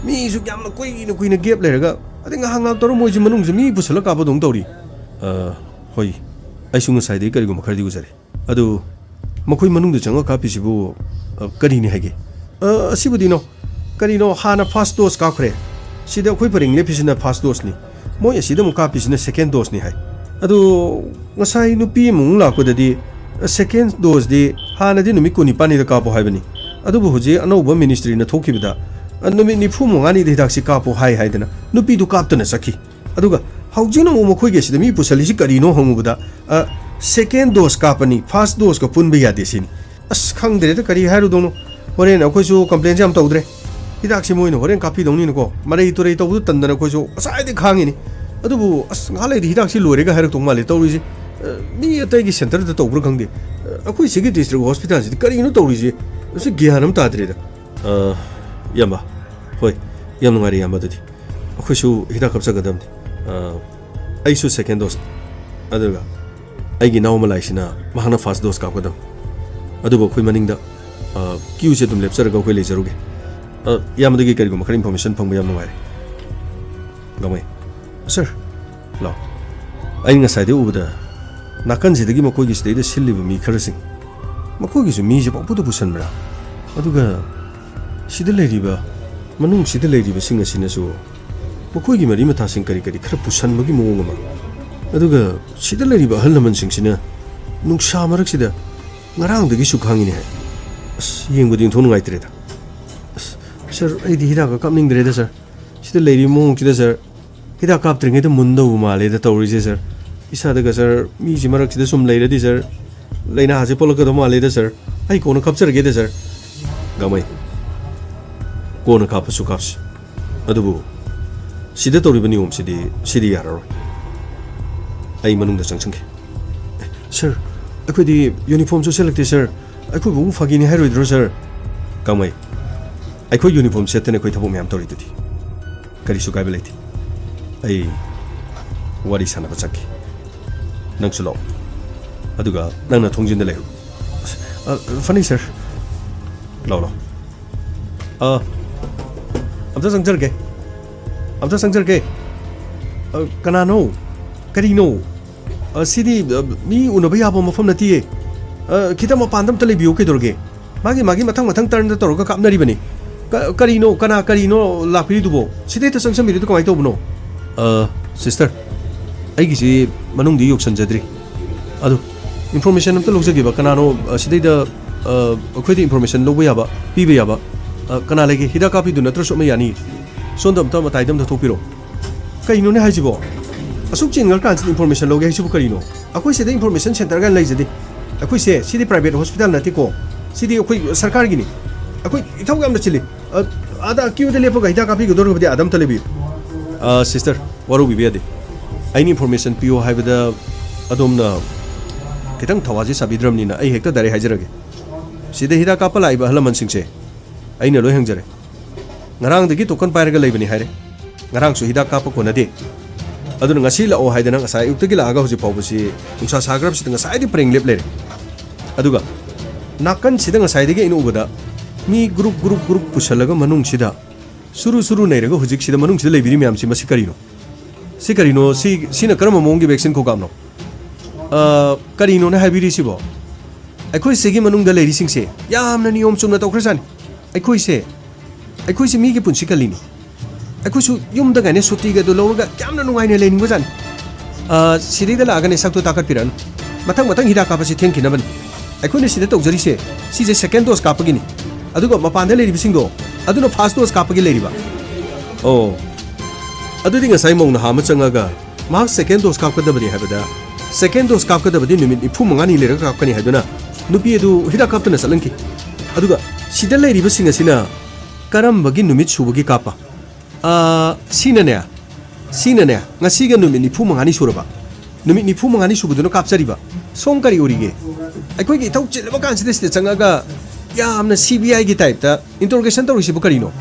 ꯃꯤꯁꯨ ꯌꯥꯝꯅ ꯀꯨꯏꯅ ꯀꯨꯏꯅ ꯒꯦꯞ ꯂꯩꯔꯒ, ꯑꯗꯩ ꯉꯥꯏꯍꯥꯛ ꯉꯥꯏꯍꯥꯛ ꯇꯧꯔ ꯃꯣꯏꯁꯤ ꯃꯅꯨꯡꯁꯤ ꯃꯤ ꯄꯨꯁꯜꯂ ꯀꯥꯞꯄꯗꯧꯅ ꯇꯧꯔꯤ꯫ ꯑ, ꯍꯣꯏ, ꯑꯩꯁꯨ ꯉꯁꯥꯏꯗꯒꯤ ꯀꯔꯤꯒꯨꯝꯕ ꯈꯔꯗꯤ ꯎꯖꯔꯦ꯫ ꯑꯗꯨ ꯃꯈꯣꯏ ꯃꯅꯨꯡꯗ ꯆꯪꯉ ꯀꯥꯞꯄꯤꯁꯤꯕꯨ "ꯑ, ꯀꯔꯤꯅꯤ ꯍꯥꯏꯒꯦ?" "ꯑ, ꯑꯁꯤꯕꯨꯗꯤꯅꯣ, ꯀꯔꯤꯅꯣ, ꯍꯥꯟꯅ ꯐꯥꯔꯁ ꯗꯣꯁ ꯀꯥꯞꯈ꯭ꯔꯦ, ꯁꯤꯗ ꯑꯩꯈꯣꯏ ꯄꯔꯦꯡ ꯂꯦꯞꯄꯤꯁꯤꯅ ꯐꯥꯔꯁ ꯗꯣꯁꯅꯤ, ꯃꯣꯏ ꯑꯁꯤꯗ ꯑꯃꯨꯛ ꯀꯥꯞꯄꯤꯁꯤꯅ ꯁꯦꯀꯦꯟ ꯗꯣꯁꯅꯤ" ꯍꯥꯏ꯫ ꯑꯗꯣ ꯉꯁꯥꯏ ꯅꯨꯄꯤ ꯑꯃꯃꯨꯛ ꯂꯥꯛꯄꯗꯗꯤ, "ꯑ, ꯁꯦꯀꯦꯟ ꯗꯣꯁꯇꯤ ꯍꯥꯟꯅꯗꯤ ꯅꯨꯃꯤꯠ ꯀꯨꯟꯅꯤꯄꯥꯟꯅꯤꯗ ꯀꯥꯞꯄꯣ ꯍꯥꯏꯕꯅꯤ, ꯑꯗꯨꯕꯨ ꯍꯧꯖꯤꯛ ꯑꯅꯧꯕ ꯃꯤꯅꯤꯁꯇ꯭ꯔꯤꯅ ꯊꯣꯛꯈꯤꯕꯗ, ꯑ, ꯅꯨꯃꯤꯠ ꯅꯤꯐꯨ ꯃꯉꯥꯅꯤꯗ ꯍꯤꯗꯥꯛꯁꯤ ꯀꯥꯞꯄꯣ ꯍꯥꯏ" ꯍꯥꯏꯗꯅ ꯅꯨꯄꯤꯗꯨ ꯀꯥꯞꯇꯅ ꯆꯠꯈꯤ꯫ ꯑꯗꯨꯒ ꯍꯧꯖꯤꯛꯅ ꯑꯃꯨꯛ ꯃꯈꯣꯏꯒꯤ ꯑꯁꯤꯗ ꯃꯤ ꯄꯨꯁꯜꯂꯤꯁꯤ ꯀꯔꯤꯅꯣ ꯍꯪꯉꯨꯕꯗ, "ꯑ, ꯁꯦꯀꯦꯟ ꯗꯣꯁ ꯀꯥꯞꯄꯅꯤ, ꯐꯥꯔꯁ ꯗꯣꯁꯀ ꯄꯨꯟꯕ ꯌꯥꯗꯦ" ꯁꯤꯅꯤ꯫ ꯑꯁ, ꯈꯪꯗ꯭ꯔꯦꯗ, ꯀꯔꯤ ꯍꯥꯏꯔꯨꯗꯧꯅꯣ꯫ ꯍꯣꯔꯦꯟ ꯑꯩꯈꯣꯏꯁꯨ ꯀꯝꯄ꯭ꯂꯦꯟꯁꯦ ꯌꯥꯝ ꯇꯧꯗ꯭ꯔꯦ꯫ ꯍꯤꯗꯥꯛꯁꯤ ꯃꯣꯏꯅ ꯍꯣꯔꯦꯟ ꯀꯥꯞꯄꯤꯗꯧꯅꯤꯅꯀꯣ, ꯃꯔꯩ ꯇꯨꯔꯩ ꯇꯧꯕꯗꯨ ꯇꯟꯗꯅ ꯑꯩꯈꯣꯏꯁꯨ ꯉꯁꯥꯏꯗꯩ ꯈꯥꯡꯉꯤꯅꯤ꯫ ꯑꯗꯨꯕꯨ ꯑꯁ, ꯉꯥꯏꯍꯥꯛ ꯂꯩꯔꯗꯤ ꯍꯤꯗꯥꯛꯁꯤ ꯂꯣꯏꯔꯦꯒ ꯍꯥꯏꯔꯛꯇꯧ ꯃꯥꯜꯂꯦ ꯇꯧꯔꯤꯁꯦ꯫ ꯑ, ꯃꯤ ꯑꯇꯩꯒꯤ ꯁꯦꯟꯇꯔꯗ ꯇꯧꯕ꯭ꯔꯥ ꯈꯪꯗꯦ, ꯑ, ꯑꯩꯈꯣꯏ ꯁꯤꯒꯤ ꯗꯤꯁꯇ꯭ꯔꯤꯛ ꯍꯣꯁꯄꯤꯇꯥꯜꯁꯤꯗꯤ ꯀꯔꯤꯅꯣ ꯇꯧꯔꯤꯁꯦ? ꯑꯁꯤ ꯒ꯭ꯌꯥꯟ ꯑꯃ ꯇꯥꯗ꯭ꯔꯦꯗ꯫ ꯑ, ꯏꯌꯥꯝꯕ, ꯍꯣꯏ, ꯌꯥꯝ ꯅꯨꯡꯉꯥꯏꯔꯦ ꯏꯌꯥꯝꯕ꯫ ꯑꯗꯨꯗꯤ ꯑꯩꯈꯣꯏꯁꯨ ꯍꯤꯗꯥꯛ ꯀꯥꯞꯆꯒꯗꯕꯅꯤ꯫ ꯑ, ꯑꯩꯁꯨ ꯁꯦꯀꯦꯟ ꯗꯣꯁ, ꯑꯗꯨꯒ ꯑꯩꯒꯤ ꯏꯅꯥꯎ ꯑꯃ ꯂꯥꯛꯏꯁꯤꯅ ꯃꯍꯥꯛꯅ ꯐꯥꯔꯁ ꯗꯣꯁ ꯀꯥꯞꯀꯗꯕ꯫ ꯑꯗꯨꯕꯨ ꯑꯩꯈꯣꯏ ꯃꯅꯤꯡꯗ, ꯑ, ꯀ꯭ꯌꯨꯁꯦ ꯑꯗꯨꯝ ꯂꯦꯞꯆꯔꯒ ꯑꯩꯈꯣꯏ ꯂꯩꯖꯔꯨꯒꯦ꯫ ꯑ, ꯏꯌꯥꯝꯕꯗꯒꯤ ꯀꯔꯤꯒꯨꯝꯕ ꯈꯔ ꯏꯟꯐꯣꯔꯃꯦꯁꯟ ꯐꯪꯕ ꯌꯥꯝ ꯅꯨꯡꯉꯥꯏꯔꯦ꯫ ꯒꯥꯡꯃꯩ꯫ ꯁꯥꯔ, ꯂꯥꯛꯑꯣ꯫ ꯑꯩ ꯉꯁꯥꯏꯗꯩ ꯎꯕꯗ ꯅꯥꯀꯟꯁꯤꯗꯒꯤ ꯃꯈꯣꯏꯒꯤ ꯁꯤꯗꯩꯗ ꯁꯤꯜꯂꯤꯕ ꯃꯤ ꯈꯔꯁꯤꯡ, ꯃꯈꯣꯏꯒꯤꯁꯨ ꯃꯤꯁꯦ ꯄꯪꯄꯨꯗ ꯄꯨꯁꯟꯕ꯭ꯔꯥ? ꯑꯗꯨꯒ ꯁꯤꯗ ꯂꯩꯔꯤꯕ, ꯃꯅꯨꯡꯁꯤꯗ ꯂꯩꯔꯤꯕꯁꯤꯡ ꯑꯁꯤꯅꯁꯨ ꯃꯈꯣꯏꯒꯤ ꯃꯔꯤ ꯃꯇꯥꯁꯤꯡ ꯀꯔꯤ ꯀꯔꯤ ꯈꯔ ꯄꯨꯁꯟꯕꯒꯤ ꯃꯑꯣꯡ ꯑꯃ, ꯑꯗꯨꯒ ꯁꯤꯗ ꯂꯩꯔꯤꯕ ꯑꯍꯜ ꯂꯃꯟꯁꯤꯡꯁꯤꯅ ꯅꯨꯡꯁꯥ ꯃꯔꯛꯁꯤꯗ ꯉꯔꯥꯡꯗꯒꯤꯁꯨ ꯈꯥꯡꯉꯤꯅꯦ ꯍꯥꯏ꯫ ꯑꯁ, ꯌꯦꯡꯕꯗꯤ ꯑꯣꯟꯊꯣꯛ ꯅꯨꯡꯉꯥꯏꯇ꯭ꯔꯦꯗ꯫ ꯑꯁ, ꯁꯥꯔ, ꯑꯩꯗꯤ ꯍꯤꯗꯥꯛꯀ ꯀꯥꯞꯅꯤꯡꯗ꯭ꯔꯦꯗ, ꯁꯥꯔ꯫ ꯁꯤꯗ ꯂꯩꯔꯤꯕ ꯃꯑꯣꯡꯁꯤꯗ, ꯁꯥꯔ, ꯍꯤꯗꯥꯛ ꯀꯥꯞꯇ꯭ꯔꯤꯉꯩꯗ ꯃꯨꯟꯗꯧꯕ ꯃꯥꯜꯂꯦꯗ ꯇꯧꯔꯤꯁꯦ, ꯁꯥꯔ꯫ ꯏꯁꯥꯗꯒ, ꯁꯥꯔ, ꯃꯤꯁꯤ ꯃꯔꯛꯁꯤꯗ ꯁꯨꯝ ꯂꯩꯔꯗꯤ, ꯁꯥꯔ, ꯂꯥꯏꯅꯥꯁꯦ ꯄꯣꯛꯂꯛꯀꯗꯧ ꯃꯥꯜꯂꯦꯗ, ꯁꯥꯔ꯫ ꯑꯩ ꯀꯣꯟꯅ ꯀꯥꯞꯆꯔꯒꯦꯗ, ꯁꯥꯔ꯫ ꯒꯥꯡꯃꯩ, ꯀꯣꯟꯅ ꯀꯥꯞꯄꯁꯨ ꯀꯥꯞꯁꯤ, ꯑꯗꯨꯕꯨ ꯁꯤꯗ ꯇꯧꯔꯤꯕ ꯅꯤꯌꯣꯝꯁꯤꯗꯤ, ꯁꯤꯗꯤ ꯌꯥꯔꯔꯣꯏ꯫ ꯑꯩ ꯃꯅꯨꯡꯗ ꯆꯪꯁꯤꯟꯒꯦ꯫ ꯁꯥꯔ, ꯑꯩꯈꯣꯏꯗꯤ ꯌꯨꯅꯤꯐꯣꯔꯝꯁꯨ ꯁꯦꯠꯂꯛꯇꯦ, ꯁꯥꯔ꯫ ꯑꯩꯈꯣꯏꯕꯨ ꯑꯃꯨꯛ ꯐꯥꯒꯤꯅꯤ ꯍꯥꯏꯔꯣꯏꯗ꯭ꯔꯣ, ꯁꯥꯔ? ꯒꯥꯡꯃꯩ, ꯑꯩꯈꯣꯏ ꯌꯨꯅꯤꯐꯣꯔꯝ ꯁꯦꯠꯇꯅ ꯑꯩꯈꯣꯏ ꯊꯕꯛ ꯃꯌꯥꯝ ꯇꯧꯔꯤꯗꯨꯗꯤ꯫ ꯀꯔꯤꯁꯨ ꯀꯥꯏꯕ ꯂꯩꯇꯦ꯫ ꯑꯩ ꯋꯥꯔꯤ ꯁꯥꯟꯅꯕ ꯆꯠꯀꯦ꯫ ꯅꯪꯁꯨ ꯂꯥꯛꯑꯣ꯫ ꯑꯗꯨꯒ ꯅꯪꯅ ꯊꯣꯡꯖꯤꯟꯗ ꯂꯩꯍꯧ꯫ ꯑ, ꯐꯅꯤ, ꯁꯥꯔ꯫ ꯂꯥꯛꯑꯣ, ꯂꯥꯛꯑꯣ꯫ ꯑ, ꯑꯝꯇ ꯆꯪꯖꯔꯒꯦ꯫ ꯑꯝꯇ ꯆꯪꯖꯔꯒꯦ꯫ ꯑ, ꯀꯅꯥꯅꯣ? ꯀꯔꯤꯅꯣ? ꯑ, ꯁꯤꯗꯤ, ꯑ, ꯃꯤ ꯎꯅꯕ ꯌꯥꯕ ꯃꯐꯝ ꯅꯠꯇꯤꯌꯦ꯫ ꯑ, ꯈꯤꯇꯪ ꯃꯄꯥꯟꯗ ꯑꯝꯇ ꯂꯩꯕꯤꯌꯨ, ꯀꯩꯗꯧꯔꯒꯦ? ꯃꯥꯒꯤ ꯃꯥꯒꯤ ꯃꯊꯪ ꯃꯊꯪ ꯇꯔꯟꯗ ꯇꯧꯔꯒ ꯀꯥꯞꯅꯔꯤꯕꯅꯤ꯫ ꯀ- ꯀꯔꯤꯅꯣ? ꯀꯅꯥ ꯀꯔꯤꯅꯣ ꯂꯥꯛꯄꯤꯔꯤꯗꯨꯕꯣ? ꯁꯤꯗ ꯍꯦꯛꯇ ꯆꯪꯁꯟꯕꯤꯔꯤꯗꯨ ꯀꯃꯥꯏꯅ ꯇꯧꯕꯅꯣ? ꯑ, ꯁꯤꯁꯇꯔ, ꯑꯩꯒꯤꯁꯤ ꯃꯅꯨꯡꯗꯤ ꯌꯧꯁꯟꯖꯗ꯭ꯔꯤ꯫ ꯑꯗꯨ ꯏꯟꯐꯣꯔꯃꯦꯁꯟ ꯑꯝꯇ ꯂꯧꯖꯒꯦꯕ꯫ ꯀꯅꯥꯅꯣ, ꯑ, ꯁꯤꯗꯩꯗ, ꯑ, ꯑꯩꯈꯣꯏꯗ ꯏꯟꯐꯣꯔꯃꯦꯁꯟ ꯂꯧꯕ ꯌꯥꯕ, ꯄꯤꯕ ꯌꯥꯕ? ꯑ, ꯀꯅꯥ ꯂꯩꯒꯦ? ꯍꯤꯗꯥꯛ ꯀꯥꯞꯄꯤꯗꯨ ꯅꯠꯇ꯭ꯔꯁꯨ ꯑꯃ ꯌꯥꯅꯤ꯫ ꯁꯣꯝꯗ ꯑꯝꯇ ꯃꯇꯥꯏꯗ ꯑꯝꯇ ꯊꯣꯛꯄꯤꯔꯣ꯫ ꯀꯩꯅꯣꯅꯦ ꯍꯥꯏꯁꯤꯕꯣ? ꯑꯁꯨꯛ ꯆꯤꯟꯈ꯭ꯔꯀꯥꯟꯁꯤꯗ ꯏꯟꯐꯣꯔꯃꯦꯁꯟ ꯂꯧꯒꯦ ꯍꯥꯏꯁꯤꯕꯨ ꯀꯔꯤꯅꯣ? ꯑꯩꯈꯣꯏ ꯁꯤꯗ ꯏꯟꯐꯣꯔꯃꯦꯁꯟ ꯁꯦꯟꯇꯔꯒ ꯂꯩꯖꯗꯦ꯫ ꯑꯩꯈꯣꯏꯁꯦ, ꯁꯤꯗꯤ ꯄ꯭ꯔꯥꯏꯚꯦꯠ ꯍꯣꯁꯄꯤꯇꯥꯜ ꯅꯠꯇꯦꯀꯣ꯫ ꯁꯤꯗꯤ ꯑꯩꯈꯣꯏ ꯁꯔꯀꯥꯔꯒꯤꯅꯤ꯫ ꯑꯩꯈꯣꯏ ꯏꯊꯧ ꯌꯥꯝꯅ ꯆꯤꯜꯂꯤ꯫ ꯑ, ꯑꯥꯗ ꯀ꯭ꯌꯨꯗ ꯂꯦꯞꯄꯒ ꯍꯤꯗꯥꯛ ꯀꯥꯞꯄꯤꯒꯗꯧꯔꯕꯗꯤ ꯑꯥꯗ ꯑꯝꯇ ꯂꯩꯕꯤꯌꯨ꯫ ꯑ, ꯁꯤꯁꯇꯔ, ꯋꯥꯔꯧꯕꯤꯕ ꯌꯥꯗꯦ꯫ ꯑꯩꯅ ꯏꯟꯐꯣꯔꯃꯦꯁꯟ ꯄꯤꯌꯣ ꯍꯥꯏꯕꯗ ꯑꯗꯣꯝꯅ ꯈꯤꯇꯪ ꯊꯋꯥꯁꯦ ꯁꯥꯕꯤꯗ꯭ꯔꯕꯅꯤꯅ ꯑꯩ ꯍꯦꯛꯇ ꯗꯥꯏꯔꯦꯛ ꯍꯥꯏꯖꯔꯒꯦ꯫ ꯁꯤꯗ ꯍꯤꯗꯥꯛ ꯀꯥꯞꯄ ꯂꯥꯛꯏꯕ ꯑꯍꯜ ꯂꯃꯟꯁꯤꯡꯁꯦ ꯑꯩꯅ ꯂꯣꯏ ꯍꯪꯖꯔꯦ꯫ ꯉꯔꯥꯡꯗꯒꯤ ꯇꯣꯀꯟ ꯄꯥꯏꯔꯒ ꯂꯩꯕꯅꯤ ꯍꯥꯏꯔꯦ꯫ ꯉꯔꯥꯡꯁꯨ ꯍꯤꯗꯥꯛ ꯀꯥꯞꯄ ꯀꯣꯟꯅꯗꯦ꯫ ꯑꯗꯨꯅ ꯉꯁꯤ ꯂꯥꯛꯑꯣ ꯍꯥꯏꯗꯅ ꯉꯁꯥꯏ ꯑꯌꯨꯛꯇꯒꯤ ꯂꯥꯛꯑꯒ ꯍꯧꯖꯤꯛ ꯐꯥꯎꯕꯁꯤ ꯅꯨꯡꯁꯥ ꯁꯥꯈ꯭ꯔꯕꯁꯤꯗ ꯉꯁꯥꯏꯗꯤ ꯄꯔꯦꯡ ꯂꯦꯞ ꯂꯩꯔꯦ꯫ ꯑꯗꯨꯒ ꯅꯥꯀꯟꯁꯤꯗ ꯉꯁꯥꯏꯗꯒꯤ ꯑꯩꯅ ꯎꯕꯗ ꯃꯤ ꯒ꯭ꯔꯨꯞ, ꯒ꯭ꯔꯨꯞ, ꯒ꯭ꯔꯨꯞ ꯄꯨꯁꯜꯂꯒ ꯃꯅꯨꯡꯁꯤꯗ ꯁꯨꯔꯨ ꯁꯨꯔꯨ ꯅꯩꯔꯒ ꯍꯧꯖꯤꯛꯁꯤꯗ ꯃꯅꯨꯡꯁꯤꯗ ꯂꯩꯕꯤꯔꯤ ꯃꯌꯥꯝꯁꯤ, ꯃꯁꯤ ꯀꯔꯤꯅꯣ? ꯁꯤ ꯀꯔꯤꯅꯣ? ꯁꯤ, ꯁꯤꯅ ꯀꯔꯝꯕ ꯃꯑꯣꯡꯒꯤ ꯚꯦꯛꯁꯤꯟ ꯈꯣꯡꯀꯥꯞꯅꯣ? ꯑ, ꯀꯔꯤꯅꯣꯅꯦ ꯍꯥꯏꯕꯤꯔꯤꯁꯤꯕꯣ? ꯑꯩꯈꯣꯏ ꯁꯤꯒꯤ ꯃꯅꯨꯡꯗ ꯂꯩꯔꯤꯁꯤꯡꯁꯦ ꯌꯥꯝꯅ ꯅꯤꯌꯣꯝ ꯆꯨꯝꯅ ꯇꯧꯈ꯭ꯔꯖꯥꯠꯅꯤ꯫ ꯑꯩꯈꯣꯏꯁꯦ, ꯑꯩꯈꯣꯏꯁꯦ ꯃꯤꯒꯤ ꯄꯨꯟꯁꯤ ꯀꯜꯂꯤꯅꯤ꯫ ꯑꯩꯈꯣꯏꯁꯨ ꯌꯨꯝꯗ ꯀꯥꯏꯅ ꯁꯨꯇꯤꯒꯗꯣ ꯂꯧꯔꯒ ꯌꯥꯝꯅ ꯅꯨꯡꯉꯥꯏꯅ ꯂꯩꯅꯤꯡꯕꯖꯥꯠꯅꯤ꯫ ꯑ, ꯁꯤꯗꯩꯗ ꯂꯥꯛꯑꯒꯅꯦ ꯁꯛꯇꯣ ꯇꯥꯈꯠꯄꯤꯔꯛꯑꯅꯨ꯫ ꯃꯊꯪ ꯃꯊꯪ ꯍꯤꯗꯥꯛ ꯀꯥꯞꯄꯁꯤ ꯊꯦꯡꯈꯤꯅꯕꯅꯤ꯫ ꯑꯩꯈꯣꯏꯅ ꯁꯤꯗ ꯇꯧꯖꯔꯤꯁꯦ, ꯁꯤꯁꯦ ꯁꯦꯀꯦꯟ ꯗꯣꯁ ꯀꯥꯞꯄꯒꯤꯅꯤ꯫ ꯑꯗꯨꯒ ꯃꯄꯥꯟꯗ ꯂꯩꯔꯤꯕꯁꯤꯡꯗꯣ, ꯑꯗꯨꯅ ꯐꯥꯔꯁ ꯗꯣꯁ ꯀꯥꯞꯄꯒꯤ ꯂꯩꯔꯤꯕ꯫ ꯑꯣ, ꯑꯗꯨꯗꯤ ꯉꯁꯥꯏ ꯃꯧ ꯅꯍꯥ ꯑꯃ ꯆꯪꯉꯒ ꯃꯍꯥꯛ ꯁꯦꯀꯦꯟ ꯗꯣꯁ ꯀꯥꯞꯀꯗꯕꯅꯤ ꯍꯥꯏꯕꯗ, ꯁꯦꯀꯦꯟ ꯗꯣꯁ ꯀꯥꯞꯀꯗꯕꯗꯤ ꯅꯨꯃꯤꯠ ꯅꯤꯐꯨ ꯃꯉꯥꯅꯤ ꯂꯩꯔꯒ ꯀꯥꯞꯀꯅꯤ ꯍꯥꯏꯗꯨꯅ ꯅꯨꯄꯤ ꯑꯗꯨ ꯍꯤꯗꯥꯛ ꯀꯥꯞꯇꯅ ꯆꯠꯍꯟꯈꯤ꯫ ꯑꯗꯨꯒ ꯁꯤꯗ ꯂꯩꯔꯤꯕꯁꯤꯡ ꯑꯁꯤꯅ ꯀꯔꯝꯕꯒꯤ ꯅꯨꯃꯤꯠ ꯁꯨꯕꯒꯤ ꯀꯥꯞꯄ? ꯑꯥ, ꯁꯤꯅꯅꯦ, ꯁꯤꯅꯅꯦ, ꯉꯁꯤꯒ ꯅꯨꯃꯤꯠ ꯅꯤꯐꯨ ꯃꯉꯥꯅꯤ ꯁꯨꯔꯕ꯫ ꯅꯨꯃꯤꯠ ꯅꯤꯐꯨ ꯃꯉꯥꯅꯤ ꯁꯨꯕꯗꯨꯅ ꯀꯥꯞꯆꯔꯤꯕ꯫ ꯁꯣꯝ ꯀꯔꯤ ꯎꯔꯤꯒꯦ? ꯑꯩꯈꯣꯏꯒꯤ ꯏꯊꯧ ꯆꯤꯜꯂꯕ ꯀꯥꯟꯁꯤꯗ ꯁꯤꯗ ꯆꯪꯉꯒ ꯌꯥꯝꯅ ꯁꯤ ꯕꯤ ꯑꯥꯏꯒꯤ ꯇꯥꯏꯞꯇ ꯏꯟꯇꯔꯣꯒꯦꯁꯟ ꯇꯧꯔꯤꯁꯤꯕꯨ ꯀꯔꯤꯅꯣ?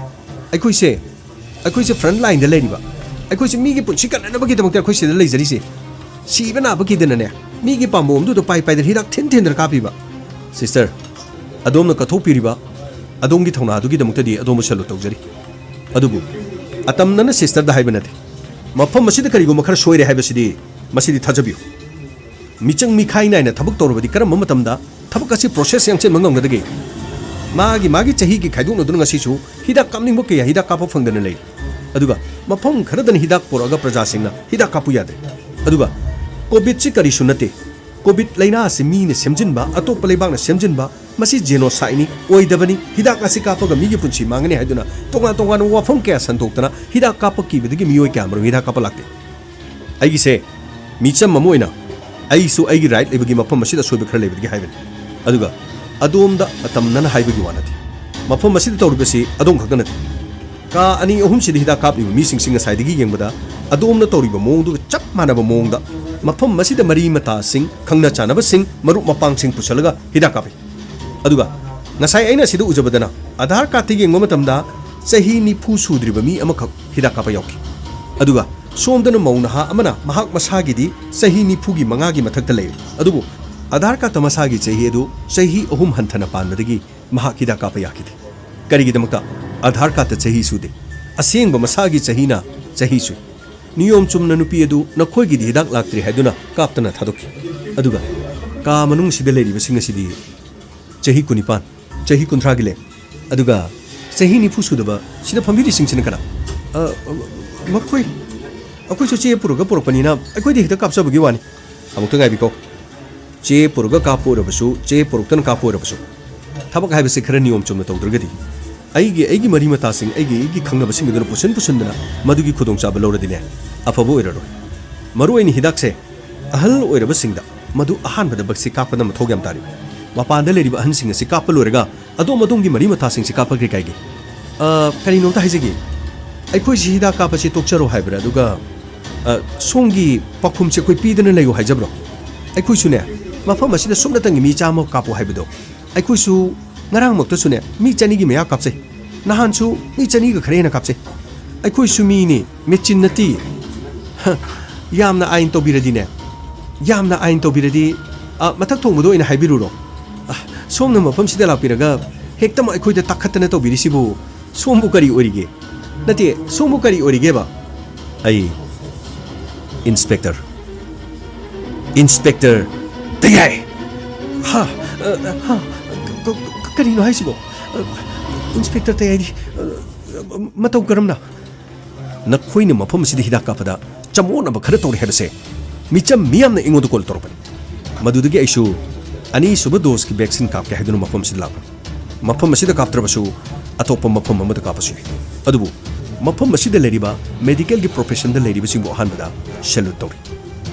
ꯑꯩꯈꯣꯏꯁꯦ, ꯑꯩꯈꯣꯏꯁꯦ ꯐ꯭ꯔꯟꯠ ꯂꯥꯏꯟꯗ ꯂꯩꯔꯤꯕ꯫ ꯑꯩꯈꯣꯏꯁꯦ ꯃꯤꯒꯤ ꯄꯨꯟꯁꯤ ꯀꯟꯅꯅꯕꯒꯤꯗꯃꯛꯇ ꯑꯩꯈꯣꯏ ꯁꯤꯗ ꯂꯩꯖꯔꯤꯁꯦ꯫ ꯁꯤꯕ ꯅꯥꯕ ꯀꯤꯗꯅꯅꯦ, ꯃꯤꯒꯤ ꯄꯥꯝꯕꯣꯝꯗꯨꯗ ꯄꯥꯏ ꯄꯥꯏꯗꯅ ꯍꯤꯗꯥꯛ ꯊꯤꯟ ꯊꯤꯟꯗꯅ ꯀꯥꯞꯄꯤꯕ꯫ ꯁꯤꯁꯇꯔ, ꯑꯗꯣꯝꯅ ꯀꯠꯊꯣꯛꯄꯤꯔꯤꯕ ꯑꯗꯣꯝꯒꯤ ꯊꯧꯅꯥꯗꯨꯒꯤꯗꯃꯛꯇꯗꯤ ꯑꯗꯣꯝꯕꯨ ꯁꯦꯂꯨꯠ ꯇꯧꯖꯔꯤ꯫ ꯑꯗꯨꯕꯨ ꯑꯇꯝꯅꯅ ꯁꯤꯁꯇꯔꯗ ꯍꯥꯏꯕ ꯅꯠꯇꯦ꯫ ꯃꯐꯝ ꯑꯁꯤꯗ ꯀꯔꯤꯒꯨꯝꯕ ꯈꯔ ꯁꯣꯏꯔꯦ ꯍꯥꯏꯕꯁꯤꯗꯤ ꯃꯁꯤꯗꯤ ꯊꯥꯖꯕꯤꯌꯨ꯫ ꯃꯤꯆꯪ ꯃꯤꯈꯥꯏ ꯅꯥꯏꯅ ꯊꯕꯛ ꯇꯧꯔꯕꯗꯤ ꯀꯔꯝꯕ ꯃꯇꯝꯗ ꯊꯕꯛ ꯑꯁꯤ ꯄ꯭ꯔꯣꯁꯦꯁ ꯌꯥꯡꯁꯤꯟꯕ ꯉꯝꯒꯗꯒꯦ? ꯃꯥꯒꯤ ꯃꯥꯒꯤ ꯆꯍꯤꯒꯤ ꯈꯥꯏꯗꯣꯛꯅꯗꯨꯅ ꯉꯁꯤꯁꯨ ꯍꯤꯗꯥꯛ ꯀꯥꯞꯅꯤꯡꯕ ꯀꯌꯥ ꯍꯤꯗꯥꯛ ꯀꯥꯞꯄ ꯐꯪꯗꯅ ꯂꯩꯔꯤ꯫ ꯑꯗꯨꯒ ꯃꯐꯝ ꯈꯔꯗꯅ ꯍꯤꯗꯥꯛ ꯄꯨꯔꯛꯑꯒ ꯄ꯭ꯔꯖꯥꯁꯤꯡꯅ ꯍꯤꯗꯥꯛ ꯀꯥꯞꯄꯨ ꯌꯥꯗ꯭ꯔꯦ꯫ ꯑꯗꯨꯒ ꯀꯣꯚꯤꯗꯁꯤ ꯀꯔꯤꯁꯨ ꯅꯠꯇꯦ꯫ ꯀꯣꯚꯤꯗ ꯂꯥꯏꯅꯥ ꯑꯁꯤ ꯃꯤꯅ ꯁꯦꯝꯖꯤꯟꯕ, ꯑꯇꯣꯞꯄ ꯂꯩꯕꯥꯛꯅ ꯁꯦꯝꯖꯤꯟꯕ, ꯃꯁꯤ genocideꯅꯤ, ꯑꯣꯏꯗꯕꯅꯤ, ꯍꯤꯗꯥꯛ ꯑꯁꯤ ꯀꯥꯞꯄꯒ ꯃꯤꯒꯤ ꯄꯨꯟꯁꯤ ꯃꯥꯡꯒꯅꯤ ꯍꯥꯏꯗꯨꯅ ꯇꯣꯉꯥꯟ ꯇꯣꯉꯥꯟꯕ ꯋꯥꯐꯝ ꯀꯌꯥ ꯁꯟꯗꯣꯛꯇꯅ ꯍꯤꯗꯥꯛ ꯀꯥꯞꯄ ꯀꯤꯕꯗꯒꯤ ꯃꯤꯑꯣꯏ ꯀꯌꯥꯃꯔꯨꯝ ꯍꯤꯗꯥꯛ ꯀꯥꯞꯄ ꯂꯥꯛꯇꯦ꯫ ꯑꯩꯒꯤꯁꯦ ꯃꯤꯆꯝ ꯑꯃ ꯑꯣꯏꯅ ꯑꯩꯁꯨ ꯑꯩꯒꯤ right ꯂꯩꯕꯒꯤ ꯃꯐꯝ ꯑꯁꯤꯗ ꯑꯁꯣꯏꯕ ꯈꯔ ꯂꯩꯕꯗꯒꯤ ꯍꯥꯏꯕꯅꯤ꯫ ꯑꯗꯨꯒ ꯑꯗꯣꯝꯗ ꯑꯇꯝꯅꯅ ꯍꯥꯏꯕꯒꯤ ꯋꯥ ꯅꯠꯇꯦ꯫ ꯃꯐꯝ ꯑꯁꯤꯗ ꯇꯧꯔꯤꯕꯁꯤ ꯑꯗꯣꯝ ꯈꯛꯇ ꯅꯠꯇꯦ꯫ ꯀꯥ ꯑꯅꯤ ꯑꯍꯨꯝꯁꯤꯗ ꯍꯤꯗꯥꯛ ꯀꯥꯞꯂꯤꯕ ꯃꯤꯁꯤꯡꯁꯤ ꯉꯁꯥꯏꯗꯒꯤ ꯌꯦꯡꯕꯗ ꯑꯗꯣꯝꯅ ꯇꯧꯔꯤꯕ ꯃꯑꯣꯡꯗꯨꯒ ꯆꯞ ꯃꯥꯟꯅꯕ ꯃꯑꯣꯡꯗ ꯃꯐꯝ ꯑꯁꯤꯗ ꯃꯔꯤ ꯃꯇꯥꯁꯤꯡ, ꯈꯪꯅ ꯆꯥꯟꯅꯕꯁꯤꯡ, ꯃꯔꯨꯞ ꯃꯄꯥꯡꯁꯤꯡ ꯄꯨꯁꯜꯂꯒ ꯍꯤꯗꯥꯛ ꯀꯥꯞꯄꯤ꯫ ꯑꯗꯨꯒ ꯉꯁꯥꯏ ꯑꯩꯅ ꯁꯤꯗ ꯎꯖꯕꯗꯅ ꯑꯙꯥꯔ ꯀꯥꯔꯗꯇ ꯌꯦꯡꯕ ꯃꯇꯝꯗ ꯆꯍꯤ ꯅꯤꯐꯨ ꯁꯨꯗ꯭ꯔꯤꯕ ꯃꯤ ꯑꯃꯈꯛ ꯍꯤꯗꯥꯛ ꯀꯥꯞꯄ ꯌꯥꯎꯈꯤ꯫ ꯑꯗꯨꯒ ꯁꯣꯝꯗꯅ ꯃꯧ ꯅꯍꯥ ꯑꯃꯅ ꯃꯍꯥꯛ ꯃꯁꯥꯒꯤꯗꯤ ꯆꯍꯤ ꯅꯤꯐꯨꯒꯤ ꯃꯉꯥꯒꯤ ꯃꯊꯛꯇ ꯂꯩꯔꯦ, ꯑꯗꯨꯕꯨ ꯑꯙꯥꯔ ꯀꯥꯔꯗꯇ ꯃꯁꯥꯒꯤ ꯆꯍꯤ ꯑꯗꯨ ꯆꯍꯤ ꯑꯍꯨꯝ ꯍꯟꯊꯅ ꯄꯥꯟꯕꯗꯒꯤ ꯃꯍꯥꯛ ꯍꯤꯗꯥꯛ ꯀꯥꯞꯄ ꯌꯥꯈꯤꯗꯦ꯫ ꯀꯔꯤꯒꯤꯗꯃꯛꯇ? ꯑꯙꯥꯔ ꯀꯥꯔꯗꯇ ꯆꯍꯤ ꯁꯨꯗꯦ꯫ ꯑꯁꯦꯡꯕ ꯃꯁꯥꯒꯤ ꯆꯍꯤꯅ ꯆꯍꯤ ꯁꯨꯏ꯫ ꯅꯤꯌꯣꯝ ꯆꯨꯝꯅ ꯅꯨꯄꯤ ꯑꯗꯨ "ꯅꯈꯣꯏꯒꯤꯗꯤ ꯍꯤꯗꯥꯛ ꯂꯥꯛꯇ꯭ꯔꯤ" ꯍꯥꯏꯗꯨꯅ ꯀꯥꯞꯇꯅ ꯊꯥꯗꯣꯛꯈꯤ꯫ ꯑꯗꯨꯒ ꯀꯥ ꯃꯅꯨꯡꯁꯤꯗ ꯂꯩꯔꯤꯕꯁꯤꯡ ꯑꯁꯤꯗꯤ ꯆꯍꯤ ꯀꯨꯟꯅꯤꯄꯥꯟ, ꯆꯍꯤ ꯀꯨꯟꯊ꯭ꯔꯥꯒꯤ ꯂꯩ꯫ ꯑꯗꯨꯒ ꯆꯍꯤ ꯅꯤꯐꯨ ꯁꯨꯗꯕ ꯁꯤꯗ ꯐꯝꯕꯤꯔꯤꯁꯤꯡꯁꯤꯅ ꯀꯅꯥ? "ꯑ, ꯃꯈꯣꯏ, ꯑꯩꯈꯣꯏꯁꯨ ꯆꯦ ꯄꯨꯔꯒ ꯄꯨꯔꯛꯄꯅꯤꯅ ꯑꯩꯈꯣꯏꯗꯤ ꯍꯦꯛꯇ ꯀꯥꯞꯆꯕꯒꯤ ꯋꯥꯅꯤ"꯫ ꯑꯃꯨꯛꯇ ꯉꯥꯏꯕꯤꯀꯣ꯫ ꯆꯦ ꯄꯨꯔꯒ ꯀꯥꯞꯄ ꯑꯣꯏꯔꯕꯁꯨ, ꯆꯦ ꯄꯨꯔꯛꯇꯅ ꯀꯥꯞꯄ ꯑꯣꯏꯔꯕꯁꯨ, ꯊꯕꯛ ꯍꯥꯏꯕꯁꯤ ꯈꯔ ꯅꯤꯌꯣꯝ ꯆꯨꯝꯅ ꯇꯧꯗ꯭ꯔꯒꯗꯤ, ꯑꯩꯒꯤ, ꯑꯩꯒꯤ ꯃꯔꯤ ꯃꯇꯥꯁꯤꯡ, ꯑꯩꯒꯤ, ꯑꯩꯒꯤ ꯈꯪꯅꯕꯁꯤꯡ ꯑꯗꯨꯅ ꯄꯨꯁꯤꯟ ꯄꯨꯁꯤꯟꯗꯅ ꯃꯗꯨꯒꯤ ꯈꯨꯗꯣꯡꯆꯥꯕ ꯂꯧꯔꯗꯤꯅꯦ, ꯑꯐꯕ ꯑꯣꯏꯔꯔꯣꯏ꯫ ꯃꯔꯨꯑꯣꯏꯅ ꯍꯤꯗꯥꯛꯁꯦ ꯑꯍꯜ ꯑꯣꯏꯔꯕꯁꯤꯡꯗ ꯃꯗꯨ ꯑꯍꯥꯟꯕꯗ ꯚꯦꯛꯁꯤꯟ ꯀꯥꯞꯄꯅ ꯃꯊꯧ ꯌꯥꯝ ꯇꯥꯔꯤ꯫ ꯃꯄꯥꯟꯗ ꯂꯩꯔꯤꯕ ꯑꯍꯟꯁꯤꯡ ꯑꯁꯤ ꯀꯥꯞꯄ ꯂꯣꯏꯔꯒ ꯑꯗꯣꯝ ꯑꯗꯣꯝꯒꯤ ꯃꯔꯤ ꯃꯇꯥꯁꯤꯡꯁꯤ ꯀꯥꯞꯄꯒꯦ ꯀꯥꯏꯒꯦ꯫ ꯑ, ꯀꯔꯤꯅꯣꯝꯇ ꯍꯥꯏꯖꯒꯦ꯫ ꯑꯩꯈꯣꯏꯁꯤ ꯍꯤꯗꯥꯛ ꯀꯥꯞꯄꯁꯤ ꯇꯣꯛꯆꯔꯣ ꯍꯥꯏꯕ꯭ꯔꯥ? ꯑꯗꯨꯒ, ꯑ, ꯁꯣꯝꯒꯤ ꯄꯥꯎꯈꯨꯝꯁꯤ ꯑꯩꯈꯣꯏ ꯄꯤꯗꯅ ꯂꯩꯌꯨ ꯍꯥꯏꯖꯕ꯭ꯔꯣ? ꯑꯩꯈꯣꯏꯁꯨꯅꯦ, ꯃꯐꯝ ꯑꯁꯤꯗ ꯁꯨꯞꯅꯇꯪꯒꯤ ꯃꯤ ꯆꯥꯝꯃ ꯀꯥꯞꯄꯨ ꯍꯥꯏꯕꯗꯣ, ꯑꯩꯈꯣꯏꯁꯨ ꯉꯔꯥꯡꯃꯛꯇꯁꯨꯅꯦ, ꯃꯤ ꯆꯅꯤꯒꯤ ꯃꯌꯥ ꯀꯥꯞꯆꯩ꯫ ꯅꯍꯥꯟꯁꯨ ꯃꯤ ꯆꯅꯤꯒ ꯈꯔ ꯍꯦꯟꯅ ꯀꯥꯞꯆꯩ꯫ ꯑꯩꯈꯣꯏꯁꯨ ꯃꯤꯅꯤ, ꯃꯦꯆꯤꯟ ꯅꯠꯇꯦ꯫ ꯍ, ꯌꯥꯝꯅ ꯑꯥꯏꯟ ꯇꯧꯕꯤꯔꯗꯤꯅꯦ, ꯌꯥꯝꯅ ꯑꯥꯏꯟ ꯇꯧꯕꯤꯔꯗꯤ, ꯑ, ꯃꯊꯛ ꯊꯣꯡꯕꯗ ꯑꯣꯏꯅ ꯍꯥꯏꯕꯤꯔꯨꯔꯣ꯫ ꯑ, ꯁꯣꯝꯅ ꯃꯐꯝꯁꯤꯗ ꯂꯥꯛꯄꯤꯔꯒ ꯍꯦꯛꯇꯃꯛ ꯑꯩꯈꯣꯏꯗ ꯇꯥꯈꯠꯇꯅ ꯇꯧꯕꯤꯔꯤꯁꯤꯕꯨ ꯁꯣꯝꯕꯨ ꯀꯔꯤ ꯑꯣꯏꯔꯤꯒꯦ? ꯅꯠꯇꯦ, ꯁꯣꯝꯕꯨ ꯀꯔꯤ ꯑꯣꯏꯔꯤꯒꯦꯕ? ꯑꯩ ꯏꯟꯁꯄꯦꯛꯇꯔ, ꯏꯟꯁꯄꯦꯛꯇꯔ ꯇꯌꯥꯏ꯫ ꯍꯥ? ꯑ, ꯍꯥ? ꯀ-, ꯀ-, ꯀꯔꯤꯅꯣ ꯍꯥꯏꯁꯤꯕꯣ? ꯑ, ꯏꯟꯁꯄꯦꯛꯇꯔ ꯇꯌꯥꯏꯗꯤ, ꯑ, ꯃꯇꯧ ꯀꯔꯝꯅ? ꯅꯈꯣꯏꯅ ꯃꯐꯝ ꯑꯁꯤꯗ ꯍꯤꯗꯥꯛ ꯀꯥꯞꯄꯗ ꯆꯃꯣꯠꯅꯕ ꯈꯔ ꯇꯧꯔꯦ ꯍꯥꯏꯕꯁꯦ ꯃꯤꯆꯝ ꯃꯤꯌꯥꯝꯅ ꯑꯩꯉꯣꯟꯗ ꯀꯣꯜ ꯇꯧꯔꯛꯄꯅꯤ꯫ ꯃꯗꯨꯗꯒꯤ ꯑꯩꯁꯨ ꯑꯅꯤꯁꯨꯕ ꯗꯣꯁꯀꯤ ꯚꯦꯛꯁꯤꯟ ꯀꯥꯞꯀꯦ ꯍꯥꯏꯗꯨꯅ ꯃꯐꯝ ꯑꯁꯤꯗ ꯂꯥꯛꯄꯅꯤ꯫ ꯃꯐꯝ ꯑꯁꯤꯗ ꯀꯥꯞꯇ꯭ꯔꯕꯁꯨ ꯑꯇꯣꯞꯄ ꯃꯐꯝ ꯑꯃꯗ ꯀꯥꯞꯄꯁꯨ ꯌꯥꯏ꯫ ꯑꯗꯨꯕꯨ ꯃꯐꯝ ꯑꯁꯤꯗ ꯂꯩꯔꯤꯕ ꯃꯦꯗꯤꯀꯦꯜꯒꯤ ꯄ꯭ꯔꯣꯐꯦꯁꯟꯗ ꯂꯩꯔꯤꯕꯁꯤꯡꯕꯨ ꯑꯍꯥꯟꯕꯗ ꯁꯦꯂꯨꯠ ꯇꯧꯔꯤ꯫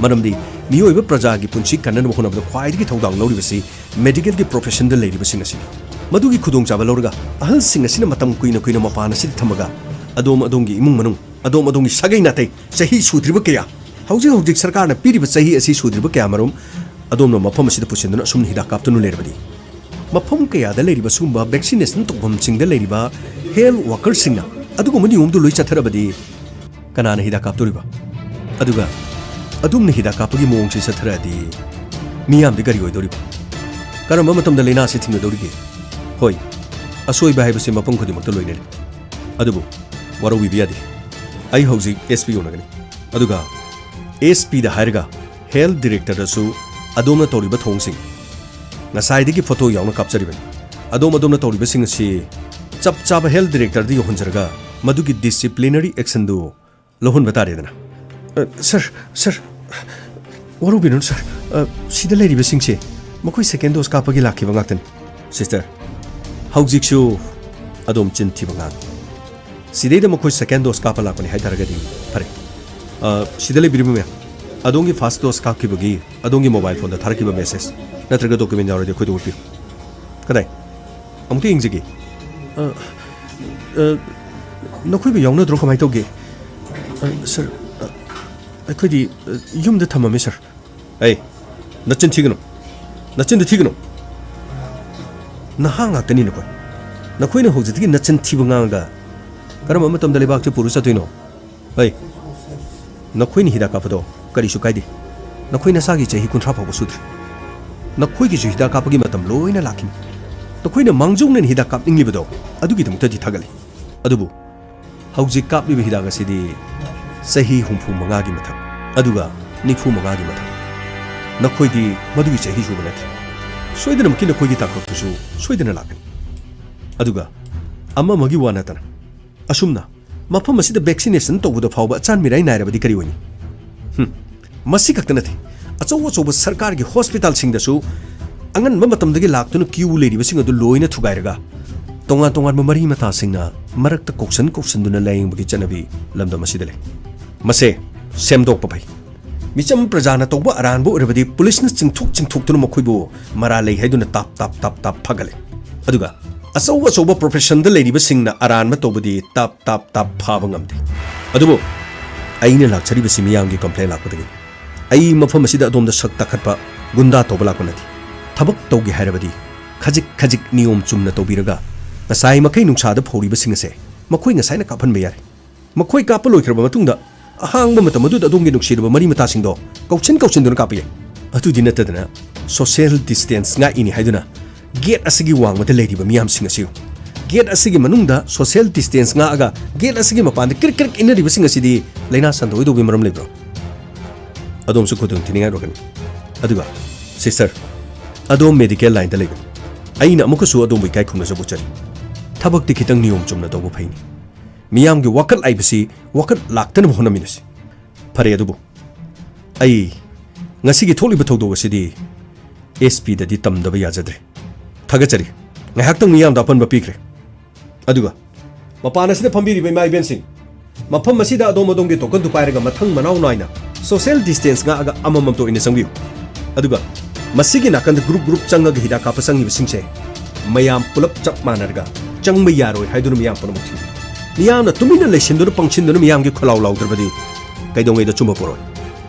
ꯃꯔꯝꯗꯤ ꯃꯤꯑꯣꯏꯕ ꯄ꯭ꯔꯖꯥꯒꯤ ꯄꯨꯟꯁꯤ ꯀꯟꯅꯅꯕ ꯍꯣꯠꯅꯕꯗ ꯈ꯭ꯋꯥꯏꯗꯒꯤ ꯊꯧꯗꯥꯡ ꯂꯧꯔꯤꯕꯁꯤ ꯃꯦꯗꯤꯀꯦꯜꯒꯤ ꯄ꯭ꯔꯣꯐꯦꯁꯟꯗ ꯂꯩꯔꯤꯕꯁꯤꯡ ꯑꯁꯤꯅꯤ꯫ ꯃꯗꯨꯒꯤ ꯈꯨꯗꯣꯡꯆꯥꯕ ꯂꯧꯔꯒ ꯑꯍꯜꯁꯤꯡ ꯑꯁꯤꯅ ꯃꯇꯝ ꯀꯨꯏꯅ ꯀꯨꯏꯅ ꯃꯄꯥꯟ ꯑꯁꯤꯗ ꯊꯝꯃꯒ ꯑꯗꯣꯝ ꯑꯗꯣꯝꯒꯤ ꯏꯃꯨꯡ ꯃꯅꯨꯡ, ꯑꯗꯣꯝ ꯑꯗꯣꯝꯒꯤ ꯁꯥꯒꯩ ꯅꯥꯇꯩ, ꯆꯍꯤ ꯁꯨꯗ꯭ꯔꯤꯕ ꯀꯌꯥ, ꯍꯧꯖꯤꯛ ꯍꯧꯖꯤꯛ ꯁꯔꯀꯥꯔꯅ ꯄꯤꯔꯤꯕ ꯆꯍꯤ ꯑꯁꯤ ꯁꯨꯗ꯭ꯔꯤꯕ ꯀꯌꯥ ꯃꯔꯨꯝ ꯑꯗꯣꯝꯅ ꯃꯐꯝ ꯑꯁꯤꯗ ꯄꯨꯁꯤꯟꯗꯨꯅ ꯑꯁꯨꯝꯅ ꯍꯤꯗꯥꯛ ꯀꯥꯞꯇꯨꯅ ꯂꯩꯔꯕꯗꯤ, ꯃꯐꯝ ꯀꯌꯥꯗ ꯂꯩꯔꯤꯕ ꯁꯤꯒꯨꯝꯕ ꯚꯦꯛꯁꯤꯅꯦꯁꯟ ꯇꯧꯐꯝꯁꯤꯡꯗ ꯂꯩꯔꯤꯕ ꯍꯦꯜꯊ ꯋꯥꯀꯔꯁꯤꯡꯅ ꯑꯗꯨꯒꯨꯝꯕ ꯅꯤꯌꯣꯝꯗꯨ ꯂꯣꯏ ꯆꯠꯊꯔꯕꯗꯤ ꯀꯅꯥꯅ ꯍꯤꯗꯥꯛ ꯀꯥꯞꯇꯣꯔꯤꯕ? ꯑꯗꯨꯒ ꯑꯗꯨꯝꯅ ꯍꯤꯗꯥꯛ ꯀꯥꯞꯄꯒꯤ ꯃꯑꯣꯡꯁꯤ ꯆꯠꯊꯔꯛꯑꯗꯤ ꯃꯤꯌꯥꯝꯗꯤ ꯀꯔꯤ ꯑꯣꯏꯗꯣꯔꯤꯕ? ꯀꯔꯝꯕ ꯃꯇꯝꯗ ꯂꯥꯏꯅꯥꯁꯤ ꯊꯤꯡꯒꯗꯧꯔꯤꯒꯦ? ꯍꯣꯏ, ꯑꯁꯣꯏꯕ ꯍꯥꯏꯕꯁꯤ ꯃꯐꯝ ꯈꯨꯗꯤꯡꯃꯛꯇ ꯂꯣꯏꯅꯔꯤ꯫ ꯑꯗꯨꯕꯨ ꯋꯥꯔꯧꯕꯤꯕ ꯌꯥꯗꯦ꯫ ꯑꯩ ꯍꯧꯖꯤꯛ ꯑꯦꯁ ꯄꯤ ꯎꯅꯒꯅꯤ꯫ ꯑꯗꯨꯒ ꯑꯦꯁ ꯄꯤꯗ ꯍꯥꯏꯔꯒ ꯍꯦꯜꯊ ꯗꯤꯔꯦꯛꯇꯔꯗꯁꯨ ꯑꯗꯣꯝꯅ ꯇꯧꯔꯤꯕ ꯊꯧꯑꯣꯡꯁꯤꯡ, ꯉꯁꯥꯏꯗꯒꯤ ꯐꯣꯇꯣ ꯌꯥꯎꯅ ꯀꯥꯞꯆꯔꯤꯕꯅꯤ꯫ ꯑꯗꯣꯝ ꯑꯗꯣꯝꯅ ꯇꯧꯔꯤꯕꯁꯤꯡ ꯑꯁꯤ ꯆꯞ ꯆꯥꯕ ꯍꯦꯜꯊ ꯗꯤꯔꯦꯛꯇꯔꯗ ꯌꯧꯍꯟꯖꯔꯒ ꯃꯗꯨꯒꯤ ꯗꯤꯁꯤꯄ꯭ꯂꯤꯅꯔꯤ ꯑꯦꯛꯁꯟꯗꯨ ꯂꯧꯍꯟꯕ ꯇꯥꯔꯦꯗꯅ꯫ ꯑ, ꯁꯔ, ꯁꯔ, ꯋꯥꯔꯧꯕꯤꯔꯨꯅꯨ, ꯁꯔ꯫ ꯑ, ꯁꯤꯗ ꯂꯩꯔꯤꯕꯁꯤꯡꯁꯦ ꯃꯈꯣꯏ ꯁꯦꯀꯦꯟ ꯗꯣꯁ ꯀꯥꯞꯄꯒꯤ ꯂꯥꯛꯈꯤꯕ ꯉꯥꯛꯇꯅꯤ꯫ ꯁꯤꯁꯇꯔ, ꯍꯧꯖꯤꯛꯁꯨ ꯑꯗꯣꯝ ꯆꯤꯟ ꯊꯤꯕ ꯉꯥꯡꯉꯤ꯫ ꯁꯤꯗꯩꯗ ꯃꯈꯣꯏ ꯁꯦꯀꯦꯟ ꯗꯣꯁ ꯀꯥꯞꯄ ꯂꯥꯛꯄꯅꯤ ꯍꯥꯏꯇꯥꯔꯒꯗꯤ ꯐꯔꯦ꯫ ꯑ, ꯁꯤꯗ ꯂꯩꯕꯤꯔꯤꯕ ꯃꯌꯥꯝ, ꯑꯗꯣꯝꯒꯤ ꯐꯥꯔꯁ ꯗꯣꯁ ꯀꯥꯞꯈꯤꯕꯒꯤ ꯑꯗꯣꯝꯒꯤ ꯃꯣꯕꯥꯏꯜ ꯐꯣꯟꯗ ꯊꯥꯔꯛꯈꯤꯕ ꯃꯦꯁꯦꯖ ꯅꯠꯇ꯭ꯔꯒ ꯗꯣꯀꯨꯃꯦꯟ ꯌꯥꯎꯔꯗꯤ ꯑꯩꯈꯣꯏꯗ ꯎꯠꯄꯤꯌꯨ꯫ ꯀꯗꯥꯏ? ꯑꯃꯨꯛꯇ ꯌꯦꯡꯖꯒꯦ꯫ ꯑ, ꯑ, ꯅꯈꯣꯏꯕꯨ ꯌꯥꯎꯅꯗ꯭ꯔꯣ? ꯀꯃꯥꯏꯅ ꯇꯧꯒꯦ? ꯑ, ꯁꯔ, ꯑ, ꯑꯩꯈꯣꯏꯗꯤ, ꯑ, ꯌꯨꯝꯗ ꯊꯝꯃꯝꯃꯦ, ꯁꯔ꯫ ꯑꯩ, ꯅꯆꯤꯟ ꯊꯤꯒꯅꯨ꯫ ꯅꯆꯤꯟꯗꯨ ꯊꯤꯒꯅꯨ꯫ ꯅꯍꯥ ꯉꯥꯛꯇꯅꯤ ꯅꯈꯣꯏ꯫ ꯅꯈꯣꯏꯅ ꯍꯧꯖꯤꯛꯇꯒꯤ ꯅꯆꯤꯟ ꯊꯤꯕ ꯉꯥꯡꯉꯒ ꯀꯔꯝꯕ ꯃꯇꯝꯗ ꯂꯩꯕꯥꯛꯁꯦ ꯄꯨꯔ ꯆꯠꯇꯣꯏꯅꯣ? ꯑꯩ, ꯅꯈꯣꯏꯅ ꯍꯤꯗꯥꯛ ꯀꯥꯞꯄꯗꯣ ꯀꯔꯤꯁꯨ ꯀꯥꯏꯗꯦ꯫ ꯅꯈꯣꯏ ꯅꯁꯥꯒꯤ ꯆꯍꯤ ꯀꯨꯟꯊ꯭ꯔꯥ ꯐꯥꯎꯕ ꯁꯨꯗ꯭ꯔꯤ꯫ ꯅꯈꯣꯏꯒꯤꯁꯨ ꯍꯤꯗꯥꯛ ꯀꯥꯞꯄꯒꯤ ꯃꯇꯝ ꯂꯣꯏꯅ ꯂꯥꯛꯈꯤꯅꯤ꯫ ꯅꯈꯣꯏꯅ ꯃꯥꯡꯖꯧꯅꯅ ꯍꯤꯗꯥꯛ ꯀꯥꯞꯅꯤꯡꯂꯤꯕꯗꯣ ꯑꯗꯨꯒꯤꯗꯃꯛꯇꯗꯤ ꯊꯥꯒꯠꯂꯤ꯫ ꯑꯗꯨꯕꯨ ꯍꯧꯖꯤꯛ ꯀꯥꯞꯂꯤꯕ ꯍꯤꯗꯥꯛ ꯑꯁꯤꯗꯤ ꯆꯍꯤ ꯍꯨꯝꯐꯨ ꯃꯉꯥꯒꯤ ꯃꯊꯛ, ꯑꯗꯨꯒ ꯅꯤꯐꯨ ꯃꯉꯥꯒꯤ ꯃꯊꯛ꯫ ꯅꯈꯣꯏꯗꯤ ꯃꯗꯨꯒꯤ ꯆꯍꯤ ꯁꯨꯕ ꯅꯠꯇ꯭ꯔꯤ꯫ ꯁꯣꯏꯗꯅꯃꯛꯀꯤ ꯅꯈꯣꯏꯒꯤ ꯇꯥꯡꯀꯛꯇꯨꯁꯨ ꯁꯣꯏꯗꯅ ꯂꯥꯛꯀꯅꯤ꯫ ꯑꯗꯨꯒ ꯑꯃ ꯑꯃꯒꯤ ꯋꯥ ꯅꯠꯇꯅ, ꯑꯁꯨꯝꯅ ꯃꯐꯝ ꯑꯁꯤꯗ vaccination ꯇꯧꯕꯗ ꯐꯥꯎꯕ ꯑꯆꯥꯟ ꯃꯤꯔꯥꯏ ꯅꯥꯏꯔꯕꯗꯤ ꯀꯔꯤ ꯑꯣꯏꯅꯤ? ꯍꯨꯝ, ꯃꯁꯤ ꯈꯛꯇ ꯅꯠꯇꯦ, ꯑꯆꯧ ꯑꯆꯧꯕ ꯁꯔꯀꯥꯔꯒꯤ ꯍꯣꯁꯄꯤꯇꯥꯜꯁꯤꯡꯗꯁꯨ ꯑꯉꯟꯕ ꯃꯇꯝꯗꯒꯤ ꯂꯥꯛꯇꯨꯅ ꯀ꯭ꯌꯨ ꯂꯩꯔꯤꯕꯁꯤꯡ ꯑꯗꯨ ꯂꯣꯏꯅ ꯊꯨꯒꯥꯏꯔꯒ ꯇꯣꯉꯥꯟ ꯇꯣꯉꯥꯟꯕ ꯃꯔꯤ ꯃꯇꯥꯁꯤꯡꯅ ꯃꯔꯛꯇ ꯀꯧꯁꯟ ꯀꯧꯁꯟꯗꯨꯅ ꯂꯥꯌꯦꯡꯕꯒꯤ ꯆꯠꯅꯕꯤ ꯂꯝꯗꯝ ꯑꯁꯤꯗ ꯂꯩ꯫ ꯃꯁꯦ ꯁꯦꯝꯗꯣꯛꯄ ꯐꯩ꯫ ꯃꯤꯆꯝ ꯄ꯭ꯔꯖꯥꯅ ꯇꯧꯕ ꯑꯔꯥꯟꯕ ꯑꯣꯏꯔꯕꯗꯤ ꯄꯨꯂꯤꯁꯅ ꯆꯤꯡꯊꯣꯛ ꯆꯤꯡꯊꯣꯛꯇꯨꯅ ꯃꯈꯣꯏꯕꯨ ꯃꯔꯥꯜ ꯂꯩ ꯍꯥꯏꯗꯨꯅ ꯇꯥꯞ ꯇꯥꯞ ꯇꯥꯞ ꯇꯥꯞ ꯐꯥꯒꯠꯂꯦ꯫ ꯑꯗꯨꯒ ꯑꯆꯧ ꯑꯆꯧꯕ professionꯗ ꯂꯩꯔꯤꯕꯁꯤꯡꯅ ꯑꯔꯥꯟꯕ ꯇꯧꯕꯗꯤ ꯇꯥꯞ ꯇꯥꯞ ꯇꯥꯞ ꯐꯥꯕ ꯉꯝꯗꯦ꯫ ꯑꯗꯨꯕꯨ ꯑꯩꯅ ꯂꯥꯛꯆꯔꯤꯕꯁꯤ ꯃꯤꯌꯥꯝꯒꯤ complain ꯂꯥꯛꯄꯗꯒꯤꯅꯤ꯫ ꯑꯩ ꯃꯐꯝ ꯑꯁꯤꯗ ꯑꯗꯣꯝꯗ ꯁꯛ ꯇꯥꯈꯠꯄ, ꯒꯨꯟꯗꯥ ꯇꯧꯕ ꯂꯥꯛꯄ ꯅꯠꯇꯦ꯫ ꯊꯕꯛ ꯇꯧꯒꯦ ꯍꯥꯏꯔꯕꯗꯤ ꯈꯖꯤꯛ ꯈꯖꯤꯛ ꯅꯤꯌꯣꯝ ꯆꯨꯝꯅ ꯇꯧꯕꯤꯔꯒ ꯉꯁꯥꯏ ꯃꯈꯩ ꯅꯨꯡꯁꯥꯗ ꯐꯧꯔꯤꯕꯁꯤꯡ ꯑꯁꯦ ꯃꯈꯣꯏ ꯉꯁꯥꯏꯅ ꯀꯥꯞꯍꯟꯕ ꯌꯥꯔꯦ꯫ ꯃꯈꯣꯏ ꯀꯥꯞꯄ ꯂꯣꯏꯈ꯭ꯔꯕ ꯃꯇꯨꯡꯗ ꯑꯍꯥꯡꯕ ꯃꯇꯝ ꯑꯗꯨꯗ ꯑꯗꯣꯝꯒꯤ ꯅꯨꯡꯁꯤꯔꯕ ꯃꯔꯤ ꯃꯇꯥꯁꯤꯡꯗꯣ ꯀꯧꯁꯤꯟ ꯀꯧꯁꯤꯟꯗꯨꯅ ꯀꯥꯞꯄ ꯌꯥꯏ꯫ ꯑꯗꯨꯗꯤ ꯅꯠꯇꯗꯅ social distance ꯉꯥꯛꯏꯅꯤ ꯍꯥꯏꯗꯨꯅ gate ꯑꯁꯤꯒꯤ ꯋꯥꯡꯃꯗ ꯂꯩꯔꯤꯕ ꯃꯤꯌꯥꯝꯁꯤꯡ ꯑꯁꯤ ꯌꯦꯡꯉꯨ꯫ Gate ꯑꯁꯤꯒꯤ ꯃꯅꯨꯡꯗ social distance ꯉꯥꯛꯑꯒ gate ꯑꯁꯤꯒꯤ ꯃꯄꯥꯟꯗ ꯀ꯭ꯔꯤꯛ ꯀ꯭ꯔꯤꯛ ꯏꯟꯅꯔꯤꯕꯁꯤꯡ ꯑꯁꯤꯗꯤ ꯂꯥꯏꯅꯥ ꯁꯟꯗꯣꯛꯑꯣꯏꯗꯧꯕꯒꯤ ꯃꯔꯝ ꯂꯩꯕ꯭ꯔꯣ? ꯑꯗꯣꯝꯁꯨ ꯈꯨꯗꯣꯡ ꯊꯤꯅꯤꯡꯉꯥꯏ ꯑꯣꯏꯔꯛꯀꯅꯤ꯫ ꯑꯗꯨꯒ sister, ꯑꯗꯣꯝ medical lineꯗ ꯂꯩꯕꯅꯤ꯫ ꯑꯩꯅ ꯑꯃꯨꯛꯀꯁꯨ ꯑꯗꯣꯝꯕꯨ ꯏꯀꯥꯏ ꯈꯨꯝꯅꯖꯕ ꯎꯠꯆꯔꯤ꯫ ꯊꯕꯛꯇꯤ ꯈꯤꯇꯪ ꯅꯤꯌꯣꯝ ꯆꯨꯝꯅ ꯇꯧꯕ ꯐꯩꯅꯤ꯫ ꯃꯤꯌꯥꯝꯒꯤ ꯋꯥꯀꯠ ꯍꯥꯏꯕꯁꯤ ꯋꯥꯀꯠ ꯂꯥꯛꯇꯅꯕ ꯍꯣꯠꯅꯃꯤꯟꯅꯁꯤ꯫ ꯐꯔꯦ, ꯑꯗꯨꯕꯨ ꯑꯩ ꯉꯁꯤꯒꯤ ꯊꯣꯛꯂꯤꯕ ꯊꯧꯗꯣꯛ ꯑꯁꯤꯗꯤ SPꯗꯗꯤ ꯇꯝꯗꯕ ꯌꯥꯖꯗ꯭ꯔꯦ꯫ ꯊꯥꯒꯠꯆꯔꯤ꯫ ꯉꯥꯏꯍꯥꯛꯇꯪ ꯃꯤꯌꯥꯝꯗ ꯑꯄꯟꯕ ꯄꯤꯈ꯭ꯔꯦ꯫ ꯑꯗꯨꯒ ꯃꯄꯥꯟ ꯑꯁꯤꯗ ꯐꯝꯕꯤꯔꯤꯕ ꯏꯃꯥ ꯏꯕꯦꯟꯁꯤꯡ, ꯃꯐꯝ ꯑꯁꯤꯗ ꯑꯗꯣꯝ ꯑꯗꯣꯝꯒꯤ tokenꯗꯨ ꯄꯥꯏꯔꯒ ꯃꯊꯪ ꯃꯅꯥꯎ ꯅꯥꯏꯅ social distance ꯉꯥꯛꯑꯒ ꯑꯃꯃꯝꯇ ꯑꯣꯏꯅ ꯆꯪꯕꯤꯌꯨ꯫ ꯑꯗꯨꯒ ꯃꯁꯤꯒꯤ ꯅꯥꯀꯟꯗ group group ꯆꯪꯉꯒ ꯍꯤꯗꯥꯛ ꯀꯥꯞꯄ ꯆꯪꯉꯤꯕꯁꯤꯡꯁꯦ ꯃꯌꯥꯝ ꯄꯨꯂꯞ ꯆꯞ ꯃꯥꯟꯅꯔꯒ ꯆꯪꯕ ꯌꯥꯔꯣꯏ ꯍꯥꯏꯗꯨꯅ ꯃꯤꯌꯥꯝ ꯄꯨꯝꯅꯃꯛ ꯊꯤꯡꯉꯤ꯫ ꯃꯤꯌꯥꯝꯅ ꯇꯨꯃꯤꯟꯅ ꯂꯩꯁꯤꯟꯗꯨꯅ ꯄꯪꯁꯤꯟꯗꯨꯅ ꯃꯤꯌꯥꯝꯒꯤ ꯈꯣꯜꯂꯥꯎ ꯂꯥꯎꯗ꯭ꯔꯕꯗꯤ ꯀꯩꯗꯧꯉꯩꯗ ꯑꯆꯨꯝꯕ ꯄꯣꯔꯛꯑꯣꯏ꯫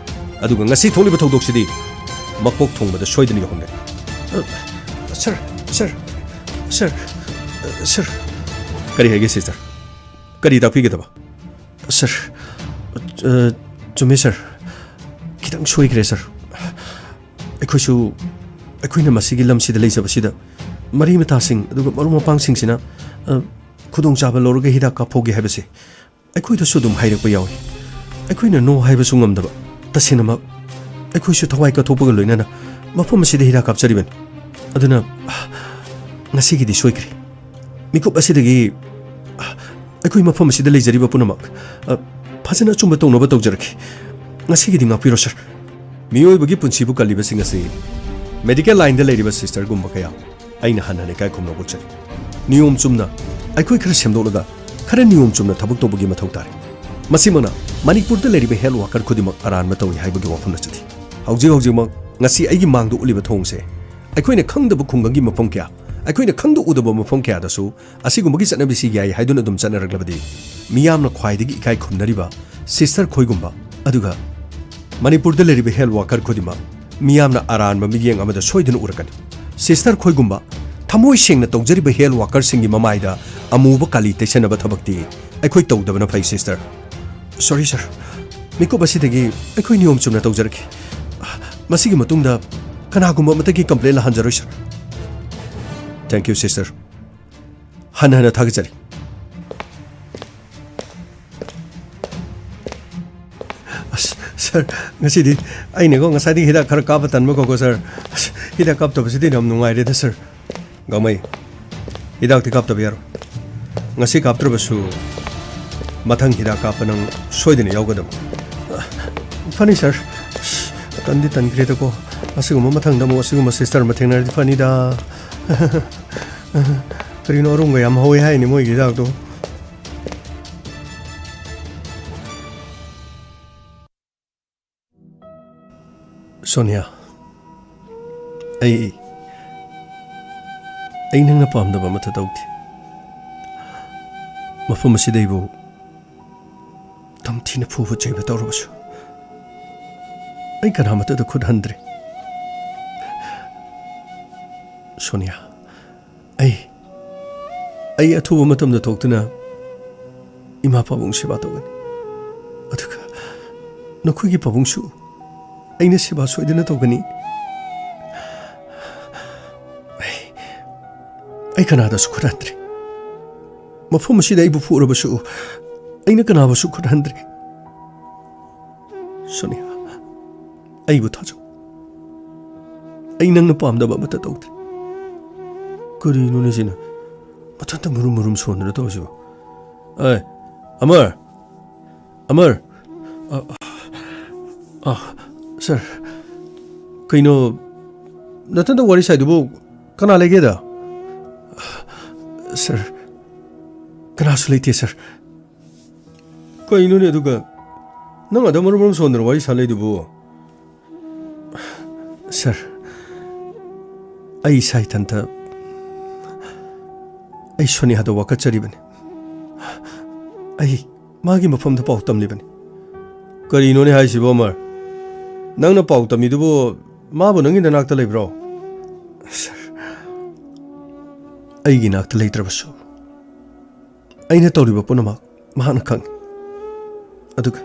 ꯑꯗꯨꯒ ꯉꯁꯤ ꯊꯣꯛꯂꯤꯕ ꯊꯧꯗꯣꯛꯁꯤꯗꯤ ꯃꯀꯣꯛ ꯊꯣꯡꯕꯗ ꯁꯣꯏꯗꯅ ꯌꯧꯍꯟꯒꯅꯤ꯫ ꯑ, sir, sir, sir, sir꯫ ꯀꯔꯤ ꯍꯥꯏꯒꯦ sister? ꯀꯔꯤ ꯇꯥꯛꯄꯤꯒꯗꯕ? Sir, ꯑ, ꯆꯨꯝꯃꯤ sir꯫ ꯈꯤꯇꯪ ꯁꯣꯏꯈ꯭ꯔꯦ sir꯫ ꯑꯩꯈꯣꯏꯁꯨ, ꯑꯩꯈꯣꯏꯅ ꯃꯁꯤꯒꯤ ꯂꯝꯁꯤꯗ ꯂꯩꯖꯕꯁꯤꯗ ꯃꯔꯤ ꯃꯇꯥꯁꯤꯡ ꯑꯗꯨꯒ ꯃꯔꯨꯞ ꯃꯄꯥꯡꯁꯤꯡꯁꯤꯅ, ꯑ, ꯈꯨꯗꯣꯡꯆꯥꯕ ꯂꯧꯔꯒ ꯍꯤꯗꯥꯛ ꯀꯥꯞꯍꯧꯒꯦ ꯍꯥꯏꯕꯁꯦ ꯑꯩꯈꯣꯏꯗꯁꯨ ꯑꯗꯨꯝ ꯍꯥꯏꯔꯛꯄ ꯌꯥꯎꯏ꯫ ꯑꯩꯈꯣꯏꯅ no ꯍꯥꯏꯕꯁꯨ ꯉꯝꯗꯕ꯫ ꯇꯁꯦꯡꯅꯃꯛ ꯑꯩꯈꯣꯏꯁꯨ ꯊꯋꯥꯏ ꯀꯠꯊꯣꯛꯄꯒ ꯂꯣꯏꯅꯅ ꯃꯐꯝ ꯑꯁꯤꯗ ꯍꯤꯗꯥꯛ ꯀꯥꯞꯆꯔꯤꯕꯅꯤ꯫ ꯑꯗꯨꯅ, ꯉꯁꯤꯒꯤꯗꯤ ꯁꯣꯏꯈ꯭ꯔꯦ꯫ ꯃꯤꯀꯨꯞ ꯑꯁꯤꯗꯒꯤ ꯑꯩꯈꯣꯏ ꯃꯐꯝ ꯑꯁꯤꯗ ꯂꯩꯖꯔꯤꯕ ꯄꯨꯝꯅꯃꯛ, ꯑ, ꯐꯖꯅ ꯑꯆꯨꯝꯕ ꯇꯧꯅꯕ ꯇꯧꯖꯔꯛꯈꯤ꯫ ꯉꯁꯤꯒꯤꯗꯤ ꯉꯥꯛꯄꯤꯔꯣ, ꯁꯔ꯫ ꯃꯤꯑꯣꯏꯕꯒꯤ ꯄꯨꯟꯁꯤꯕꯨ ꯀꯜꯂꯤꯕꯁꯤꯡ ꯑꯁꯤ medical lineꯗ ꯂꯩꯔꯤꯕ sisterꯒꯨꯝꯕ ꯀꯌꯥ ꯑꯩꯅ ꯍꯟꯅ ꯍꯟꯅ ꯏꯀꯥꯏ ꯈꯨꯝꯅꯕ ꯎꯠꯆꯔꯤ꯫ ꯅꯤꯌꯣꯝ ꯆꯨꯝꯅ ꯑꯩꯈꯣꯏ ꯈꯔ ꯁꯦꯝꯗꯣꯛꯂꯒ ꯈꯔ ꯅꯤꯌꯣꯝ ꯆꯨꯝꯅ ꯊꯕꯛ ꯇꯧꯕꯒꯤ ꯃꯊꯧ ꯇꯥꯔꯦ꯫ ꯃꯁꯤꯃꯛꯅ ꯃꯅꯤꯄꯨꯔꯗ ꯂꯩꯔꯤꯕ health worker ꯈꯨꯗꯤꯡꯃꯛ ꯑꯔꯥꯟꯕ ꯇꯧꯏ ꯍꯥꯏꯕꯒꯤ ꯋꯥꯐꯝ ꯅꯠꯆꯗꯦ꯫ ꯍꯧꯖꯤꯛ ꯍꯧꯖꯤꯛꯃꯛ ꯉꯁꯤ ꯑꯩꯒꯤ ꯃꯥꯡꯗ ꯎꯠꯂꯤꯕ ꯊꯧꯑꯣꯡꯁꯦ ꯑꯩꯈꯣꯏꯅ ꯈꯪꯗꯕ ꯈꯨꯡꯒꯪꯒꯤ ꯃꯐꯝ ꯀꯌꯥ, ꯑꯩꯈꯣꯏꯅ ꯈꯪꯗ ꯎꯗꯕ ꯃꯐꯝ ꯀꯌꯥꯗꯁꯨ ꯑꯁꯤꯒꯨꯝꯕꯒꯤ ꯆꯠꯅꯕꯤꯁꯤ ꯌꯥꯏ ꯍꯥꯏꯗꯨꯅ ꯑꯗꯨꯝ ꯆꯠꯅꯔꯛꯂꯕꯗꯤ, ꯃꯤꯌꯥꯝꯅ ꯈ꯭ꯋꯥꯏꯗꯒꯤ ꯏꯀꯥꯏ ꯈꯨꯝꯅꯔꯤꯕ sister ꯈꯣꯏꯒꯨꯝꯕ, ꯑꯗꯨꯒ ꯃꯅꯤꯄꯨꯔꯗ ꯂꯩꯔꯤꯕ health worker ꯈꯨꯗꯤꯡꯃꯛ ꯃꯤꯌꯥꯝꯅ ꯑꯔꯥꯟꯕ ꯃꯤꯠꯌꯦꯡ ꯑꯃꯗ ꯁꯣꯏꯗꯅ ꯎꯔꯛꯀꯅꯤ꯫ Sister ꯈꯣꯏꯒꯨꯝꯕ ꯊꯃꯣꯏ ꯁꯦꯡꯅ ꯇꯧꯖꯔꯤꯕ health workerꯁꯤꯡꯒꯤ ꯃꯃꯥꯏꯗ ꯑꯃꯨꯕ ꯀꯥꯂꯤ ꯇꯩꯁꯟꯅꯕ ꯊꯕꯛꯇꯤ ꯑꯩꯈꯣꯏ ꯇꯧꯗꯕꯅ ꯐꯩ, sister꯫ Sorry, sir꯫ ꯃꯤꯀꯨꯞ ꯑꯁꯤꯗꯒꯤ ꯑꯩꯈꯣꯏ ꯅꯤꯌꯣꯝ ꯆꯨꯝꯅ ꯇꯧꯖꯔꯛꯈꯤ꯫ ꯃꯁꯤꯒꯤ ꯃꯇꯨꯡꯗ ꯀꯅꯥꯒꯨꯝꯕ ꯑꯃꯠꯇꯒꯤ complain ꯂꯥꯛꯍꯟꯖꯔꯣꯏ, sir꯫ Thank you, sister꯫ ꯍꯟꯅ ꯍꯟꯅ ꯊꯥꯒꯠꯆꯔꯤ꯫ ꯑꯁ, sir, ꯉꯁꯤꯗꯤ ꯑꯩꯅꯀꯣ ꯉꯁꯥꯏꯗꯒꯤ ꯍꯤꯗꯥꯛ ꯈꯔ ꯀꯥꯞꯄ ꯇꯟꯕꯀꯣ, sir꯫ ꯑꯁ, ꯍꯤꯗꯥꯛ ꯀꯥꯞꯇꯕꯁꯤꯗꯤ ꯌꯥꯝ ꯅꯨꯡꯉꯥꯏꯔꯦꯗ, sir꯫ ꯒꯥꯡꯃꯩ, ꯍꯤꯗꯥꯛꯇꯤ ꯀꯥꯞꯇꯕ ꯌꯥꯔꯣꯏ꯫ ꯉꯁꯤ ꯀꯥꯞꯇ꯭ꯔꯕꯁꯨ ꯃꯊꯪ ꯍꯤꯗꯥꯛ ꯀꯥꯞꯄ ꯅꯪ ꯁꯣꯏꯗꯅ ꯌꯥꯎꯒꯗꯕ꯫ ꯐꯅꯤ, sir꯫ ꯑꯁ, ꯇꯟꯗꯤ ꯇꯟꯈ꯭ꯔꯦꯗꯀꯣ꯫ ꯑꯁꯤꯒꯨꯝꯕ ꯃꯊꯪꯗ ꯑꯃꯨꯛ ꯑꯁꯤꯒꯨꯝꯕ sister ꯑꯃ ꯊꯦꯡꯅꯔꯗꯤ ꯐꯅꯤꯗ꯫ ꯀꯔꯤꯅꯣ, ꯑꯔꯨꯝꯒ ꯌꯥꯝ ꯍꯧꯋꯦ ꯍꯥꯏꯅꯤ ꯃꯣꯏꯒꯤ ꯍꯤꯗꯥꯛꯇꯣ꯫ ꯁꯣꯅꯤꯌꯥ, ꯑꯩ, ꯑꯩ ꯅꯪꯅ ꯄꯥꯝꯗꯕ ꯑꯃꯠꯇ ꯇꯧꯗꯦ꯫ ꯃꯐꯝ ꯑꯁꯤꯗ ꯑꯩꯕꯨ ꯇꯝꯊꯤꯅ ꯐꯨꯕ ꯆꯩꯕ ꯇꯧꯔꯕꯁꯨ, ꯑꯩ ꯀꯅꯥꯃꯠꯇꯗ ꯈꯨꯠ ꯍꯟꯗ꯭ꯔꯤ꯫ ꯁꯣꯅꯤꯌꯥ, ꯑꯩ, ꯑꯩ ꯑꯊꯨꯕ ꯃꯇꯝꯗ ꯊꯣꯛꯇꯨꯅ ꯏꯃꯥ ꯄꯥꯕꯨꯡ ꯁꯦꯕꯥ ꯇꯧꯒꯅꯤ꯫ ꯑꯗꯨꯒ ꯅꯈꯣꯏꯒꯤ ꯄꯥꯕꯨꯡꯁꯨ ꯑꯩꯅ ꯁꯦꯕꯥ ꯁꯣꯏꯗꯅ ꯇꯧꯒꯅꯤ꯫ ꯑꯩ, ꯑꯩ ꯀꯅꯥꯗꯁꯨ ꯈꯨꯠ ꯍꯟꯗ꯭ꯔꯤ꯫ ꯃꯐꯝ ꯑꯁꯤꯗ ꯑꯩꯕꯨ ꯐꯨꯔꯕꯁꯨ ꯑꯩꯅ ꯀꯅꯥꯕꯨꯁꯨ ꯈꯨꯠ ꯍꯟꯗ꯭ꯔꯤ꯫ ꯁꯣꯅꯤꯌꯥ, ꯑꯩꯕꯨ ꯊꯥꯖꯧ꯫ ꯑꯩ ꯅꯪꯅ ꯄꯥꯝꯗꯕ ꯑꯃꯠꯇ ꯇꯧꯗꯦ꯫ ꯀꯔꯤꯅꯣꯅꯦ ꯁꯤꯅ? ꯃꯊꯟꯇ ꯃꯔꯨꯝ ꯃꯔꯨꯝ ꯁꯣꯟꯗꯅ ꯇꯧꯔꯤꯁꯤꯕꯣ? ꯑꯦ, ꯑꯃꯔ! ꯑꯃꯔ! ꯑ, ꯑ, ꯁꯥꯔ, ꯀꯩꯅꯣ ꯅꯊꯟꯇ ꯋꯥꯔꯤ ꯁꯥꯏꯗꯨꯕꯨ? ꯀꯅꯥ ꯂꯩꯒꯦꯗ? ꯁꯥꯔ, ꯀꯅꯥꯁꯨ ꯂꯩꯇꯦ, ꯁꯥꯔ꯫ ꯀꯩꯅꯣꯅꯦ ꯑꯗꯨꯒ? ꯅꯪ ꯑꯗ ꯃꯔꯨꯝ ꯃꯔꯨꯝ ꯁꯣꯟꯗꯅ ꯋꯥꯔꯤ ꯁꯥ ꯂꯩꯗꯨꯕꯨ? ꯁꯥꯔ, ꯑꯩ ꯏꯁꯥ ꯏꯊꯟꯇ ꯑꯩ ꯁꯣꯅꯤꯌꯥꯗ ꯋꯥꯀꯠꯆꯔꯤꯕꯅꯤ꯫ ꯑꯩ ꯃꯥꯒꯤ ꯃꯐꯝꯗ ꯄꯥꯎ ꯇꯝꯂꯤꯕꯅꯤ꯫ ꯀꯔꯤꯅꯣꯅꯦ ꯍꯥꯏꯁꯤꯕꯣ, ꯑꯃꯔ? ꯅꯪꯅ ꯄꯥꯎ ꯇꯝꯃꯤꯗꯨꯕꯨ ꯃꯥꯕꯨ ꯅꯪꯒꯤ ꯅꯅꯥꯛꯇ ꯂꯩꯕ꯭ꯔꯣ? ꯁꯥꯔ, ꯑꯩꯒꯤ ꯅꯥꯛꯇ ꯂꯩꯇ꯭ꯔꯕꯁꯨ ꯑꯩꯅ ꯇꯧꯔꯤꯕ ꯄꯨꯝꯅꯃꯛ ꯃꯍꯥꯛꯅ ꯈꯪꯏ꯫ ꯑꯗꯨꯒ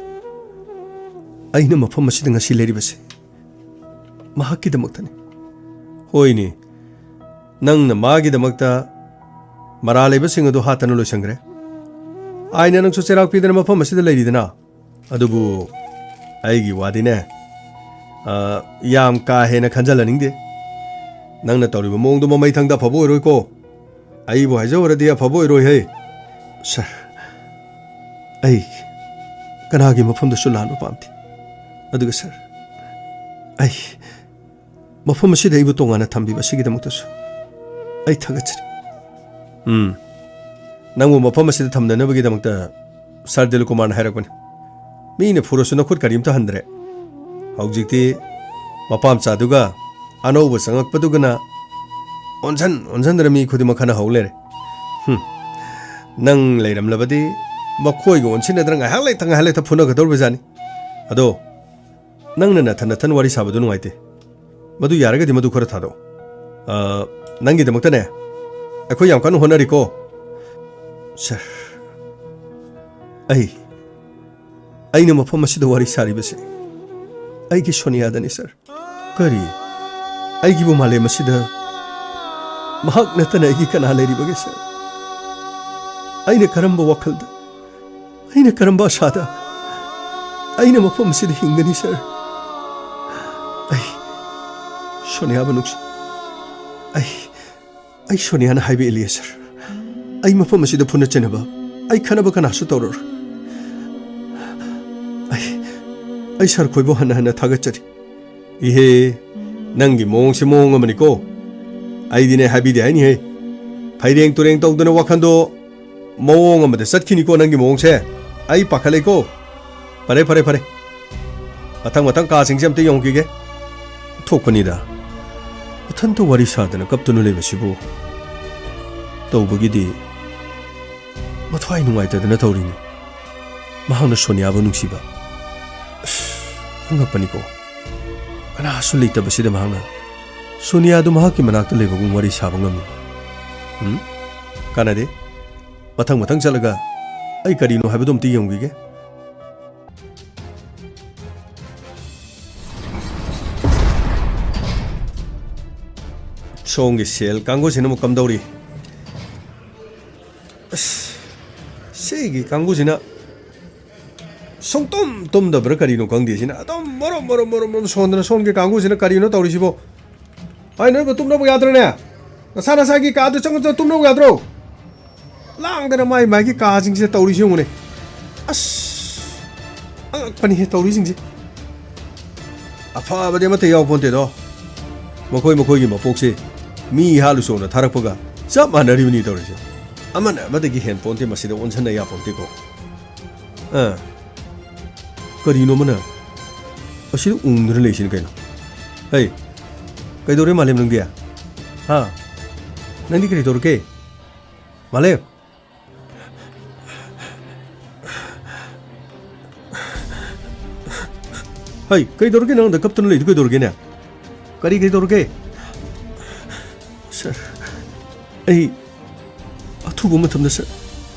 ꯑꯩꯅ ꯃꯐꯝ ꯑꯁꯤꯗ ꯉꯁꯤ ꯂꯩꯔꯤꯕꯁꯦ ꯃꯍꯥꯛꯀꯤꯗꯃꯛꯇꯅꯤ꯫ ꯍꯣꯏꯅꯦ, ꯅꯪꯅ ꯃꯥꯒꯤꯗꯃꯛꯇ ꯃꯔꯥ ꯂꯩꯕꯁꯤꯡ ꯑꯗꯨ ꯍꯥꯠꯇꯅ ꯂꯣꯏꯁꯤꯟꯈ꯭ꯔꯦ꯫ ꯑꯥꯏꯅ ꯅꯪꯁꯨ ꯆꯩꯔꯥꯛ ꯄꯤꯗꯅ ꯃꯐꯝ ꯑꯁꯤꯗ ꯂꯩꯔꯤꯗꯅ꯫ ꯑꯗꯨꯕꯨ ꯑꯩꯒꯤ ꯋꯥꯗꯤꯅꯦ, ꯑ, ꯌꯥꯝ ꯀꯥ ꯍꯦꯟꯅ ꯈꯟꯖꯜꯂꯅꯤꯡꯗꯦ꯫ ꯅꯪꯅ ꯇꯧꯔꯤꯕ ꯃꯑꯣꯡꯗꯣ ꯃꯃꯩ ꯊꯪꯗ ꯑꯐꯕ ꯑꯣꯏꯔꯣꯏꯀꯣ꯫ ꯑꯩꯕꯨ ꯍꯥꯏꯖꯧ ꯍꯥꯏꯔꯗꯤ ꯑꯐꯕ ꯑꯣꯏꯔꯣꯏꯍꯦ꯫ ꯁꯥꯔ, ꯑꯩ ꯀꯅꯥꯒꯤ ꯃꯐꯝꯗꯁꯨ ꯂꯥꯟꯕ ꯄꯥꯝꯗꯦ꯫ ꯑꯗꯨꯒ ꯁꯥꯔ, ꯑꯩ ꯃꯐꯝ ꯑꯁꯤꯗ ꯑꯩꯕꯨ ꯇꯣꯉꯥꯟꯅ ꯊꯝꯕꯤꯕ ꯑꯁꯤꯒꯤꯗꯃꯛꯇꯁꯨ ꯑꯩ ꯊꯥꯒꯠꯆꯔꯤ꯫ ꯎꯝ, ꯅꯪꯕꯨ ꯃꯐꯝ ꯑꯁꯤꯗ ꯊꯝꯅꯅꯕꯒꯤꯗꯃꯛꯇ ꯁꯥꯔ ꯗꯤꯜꯀꯨꯃꯥꯔꯅ ꯍꯥꯏꯔꯛꯄꯅꯤ꯫ ꯃꯤꯅ ꯐꯨꯔꯁꯨ ꯅꯈꯨꯠ ꯀꯔꯤꯝꯇ ꯍꯟꯗ꯭ꯔꯦ꯫ ꯍꯧꯖꯤꯛꯇꯤ ꯃꯄꯥꯝꯆꯥꯗꯨꯒ ꯑꯅꯧꯕ ꯆꯪꯉꯛꯄꯗꯨꯒꯅ ꯑꯣꯟꯁꯟ ꯑꯣꯟꯁꯟꯗꯅ ꯃꯤ ꯈꯨꯗꯤꯡꯃꯛ ꯈꯠꯅ ꯍꯧ ꯂꯩꯔꯦ꯫ ꯍꯨꯝ, ꯅꯪ ꯂꯩꯔꯝꯂꯕꯗꯤ ꯃꯈꯣꯏꯒ ꯑꯣꯟꯁꯤꯟꯅꯗꯅ ꯉꯥꯏꯍꯥꯛ ꯂꯩꯇ ꯉꯥꯏꯍꯥꯛ ꯂꯩꯇ ꯐꯨꯅꯒꯗꯧꯔꯤꯕꯖꯥꯠꯅꯤ꯫ ꯑꯗꯣ ꯅꯪꯅ ꯅꯊꯟ ꯅꯊꯟ ꯋꯥꯔꯤ ꯁꯥꯕꯗꯨ ꯅꯨꯡꯉꯥꯏꯇꯦ꯫ ꯃꯗꯨ ꯌꯥꯔꯒꯗꯤ ꯃꯗꯨ ꯈꯔ ꯊꯥꯗꯣꯛꯑꯣ꯫ ꯑ, ꯅꯪꯒꯤꯗꯃꯛꯇꯅꯦ ꯑꯩꯈꯣꯏ ꯌꯥꯝ ꯀꯟꯅ ꯍꯣꯠꯅꯔꯤꯀꯣ꯫ ꯁꯥꯔ, ꯑꯩ, ꯑꯩꯅ ꯃꯐꯝ ꯑꯁꯤꯗ ꯋꯥꯔꯤ ꯁꯥꯔꯤꯕꯁꯦ ꯑꯩꯒꯤ ꯁꯣꯅꯤꯌꯥꯗꯅꯤ, ꯁꯥꯔ꯫ ꯀꯔꯤ? ꯑꯩꯒꯤꯕꯨ ꯃꯥꯂꯦꯝ ꯑꯁꯤꯗ ꯃꯍꯥꯛ ꯅꯠꯇꯅ ꯑꯩꯒꯤ ꯀꯅꯥ ꯂꯩꯔꯤꯕꯒꯦ, ꯁꯥꯔ? ꯑꯩꯅ ꯀꯔꯝꯕ ꯋꯥꯈꯜꯗ, ꯑꯩꯅ ꯀꯔꯝꯕ ꯑꯁꯥꯗ ꯑꯩꯅ ꯃꯐꯝ ꯑꯁꯤꯗ ꯍꯤꯡꯒꯅꯤ, ꯁꯥꯔ? ꯑꯩ ꯁꯣꯅꯤꯌꯥꯕꯨ ꯅꯨꯡꯁꯤ꯫ ꯑꯩ, ꯑꯩ ꯁꯣꯅꯤꯌꯥꯅ ꯍꯥꯏꯕ ꯏꯜꯂꯤ, ꯁꯥꯔ꯫ ꯑꯩ ꯃꯐꯝ ꯑꯁꯤꯗ ꯐꯨꯅ ꯆꯩꯅꯕ, ꯑꯩ ꯈꯠꯅꯕ ꯀꯅꯥꯁꯨ ꯇꯧꯔꯔꯣꯏ꯫ ꯑꯩ, ꯑꯩ ꯁꯥꯔ ꯈꯣꯏꯕꯨ ꯍꯟꯅ ꯍꯟꯅ ꯊꯥꯒꯠꯆꯔꯤ꯫ ꯏꯍꯦ, ꯅꯪꯒꯤ ꯃꯑꯣꯡꯁꯦ ꯃꯑꯣꯡ ꯑꯃꯅꯤꯀꯣ꯫ ꯑꯩꯗꯤꯅꯦ ꯍꯥꯏꯕꯤꯗꯦ ꯍꯥꯏꯅꯤꯍꯦ꯫ ꯐꯩꯔꯦꯡ ꯇꯨꯔꯦꯡ ꯇꯧꯗꯅ ꯋꯥꯈꯟꯗꯣ ꯃꯑꯣꯡ ꯑꯃꯗ ꯆꯠꯈꯤꯅꯤꯀꯣ ꯅꯪꯒꯤ ꯃꯑꯣꯡꯁꯦ꯫ ꯑꯩ ꯄꯥꯈꯠꯂꯦꯀꯣ꯫ ꯐꯔꯦ, ꯐꯔꯦ, ꯐꯔꯦ꯫ ꯃꯊꯪ ꯃꯊꯪ ꯀꯥꯁꯤꯡꯁꯦ ꯑꯝꯇ ꯌꯦꯡꯉꯨꯈꯤꯒꯦ꯫ ꯊꯣꯛꯄꯅꯤꯗ꯫ ꯃꯊꯟꯇ ꯋꯥꯔꯤ ꯁꯥꯗꯅ ꯀꯞꯇꯨꯅ ꯂꯩꯕꯁꯤꯕꯨ꯫ ꯇꯧꯕꯒꯤꯗꯤ ꯃꯊ꯭ꯋꯥꯏ ꯅꯨꯡꯉꯥꯏꯇꯗꯅ ꯇꯧꯔꯤꯅꯤ꯫ ꯃꯍꯥꯛꯅ ꯁꯣꯅꯤꯌꯥꯕꯨ ꯅꯨꯡꯁꯤꯕ꯫ ꯑꯁ, ꯑꯉꯛꯄꯅꯤꯀꯣ꯫ ꯀꯅꯥꯁꯨ ꯂꯩꯇꯕꯁꯤꯗ ꯃꯍꯥꯛꯅ ꯁꯣꯅꯤꯌꯥꯗꯨ ꯃꯍꯥꯛꯀꯤ ꯃꯅꯥꯛꯇ ꯂꯩꯕꯒꯨꯝ ꯋꯥꯔꯤ ꯁꯥꯕ ꯉꯝꯃꯤ꯫ ꯎꯝ? ꯀꯥꯟꯅꯗꯦ꯫ ꯃꯊꯪ ꯃꯊꯪ ꯆꯠꯂꯒ ꯑꯩ ꯀꯔꯤꯅꯣ ꯍꯥꯏꯕꯗꯨ ꯑꯝꯇ ꯌꯦꯡꯈꯤꯒꯦ꯫ ꯁꯣꯝꯒꯤ ꯁꯦꯜ ꯀꯥꯡꯕꯨꯁꯤꯅ ꯑꯃꯨꯛ ꯀꯝꯗꯧꯔꯤ? ꯑꯁ, ꯁꯤꯒꯤ ꯀꯥꯡꯕꯨꯁꯤꯅ ꯁꯨꯡꯇꯨꯝ ꯇꯨꯝꯗꯕ꯭ꯔꯥ ꯀꯔꯤꯅꯣ ꯈꯪꯗꯦ꯫ ꯁꯤꯅ ꯑꯗꯨꯝ ꯃꯔꯨꯝ, ꯃꯔꯨꯝ, ꯃꯔꯨꯝ, ꯃꯔꯨꯝ ꯁꯣꯟꯗꯅ ꯁꯣꯝꯒꯤ ꯀꯥꯡꯕꯨꯁꯤꯅ ꯀꯔꯤꯅꯣ ꯇꯧꯔꯤꯁꯤꯕꯣ? ꯍꯥꯏ, ꯅꯣꯏꯕꯨ ꯇꯨꯝꯅꯕ ꯌꯥꯗ꯭ꯔꯅꯦ? ꯅꯁꯥ ꯅꯁꯥꯒꯤ ꯀꯥꯗ ꯆꯪꯉ ꯆꯪꯉ ꯇꯨꯝꯅꯕ ꯌꯥꯗ꯭ꯔꯣ? ꯂꯥꯡꯗꯅ ꯃꯥꯏ ꯃꯥꯏꯒꯤ ꯀꯥꯁꯤꯡꯁꯤꯗ ꯇꯧꯔꯤꯁꯤ ꯌꯦꯡꯉꯨꯅꯦ꯫ ꯑꯁ, ꯑꯉꯛꯄꯅꯤꯍꯦ ꯇꯧꯔꯤꯁꯤꯡꯁꯦ꯫ ꯑꯐꯕꯗꯤ ꯑꯃꯠꯇ ꯌꯥꯎꯄꯣꯟꯇꯦꯗꯣ꯫ ꯃꯈꯣꯏ ꯃꯈꯣꯏꯒꯤ ꯃꯄꯣꯛꯁꯦ ꯃꯤ ꯍꯥꯠꯂꯨ ꯆꯣꯅ ꯊꯥꯔꯛꯄꯒ ꯆꯞ ꯃꯥꯟꯅꯔꯤꯕꯅꯤ ꯇꯧꯔꯤꯁꯦ꯫ ꯑꯃꯅ ꯑꯃꯗꯒꯤ ꯍꯦꯟ ꯄꯣꯟꯇꯦ, ꯃꯁꯤꯗ ꯑꯣꯟꯁꯟꯅ ꯌꯥꯄꯣꯟꯇꯦꯀꯣ꯫ ꯑꯥ, ꯀꯔꯤꯅꯣ ꯑꯃꯅ ꯑꯁꯤꯗ ꯎꯪꯗꯨꯅ ꯂꯩꯁꯤꯅ ꯀꯩꯅꯣ? ꯍꯩ, ꯀꯩꯗꯧꯔꯦ ꯃꯥꯂꯦꯝ ꯅꯪꯗꯤ? ꯍꯥ? ꯅꯪꯗꯤ ꯀꯔꯤ ꯇꯧꯔꯒꯦ? ꯃꯥꯂꯦꯝ? ꯍꯩ, ꯀꯩꯗꯧꯔꯒꯦ? ꯅꯪꯗ ꯀꯞꯇꯅ ꯂꯩꯗꯨ ꯀꯩꯗꯧꯔꯒꯦꯅꯦ? ꯀꯔꯤ, ꯀꯩꯗꯧꯔꯒꯦ? ꯁꯥꯔ, ꯑꯩ ꯑꯊꯨꯕ ꯃꯇꯝꯗ, ꯁꯥꯔ,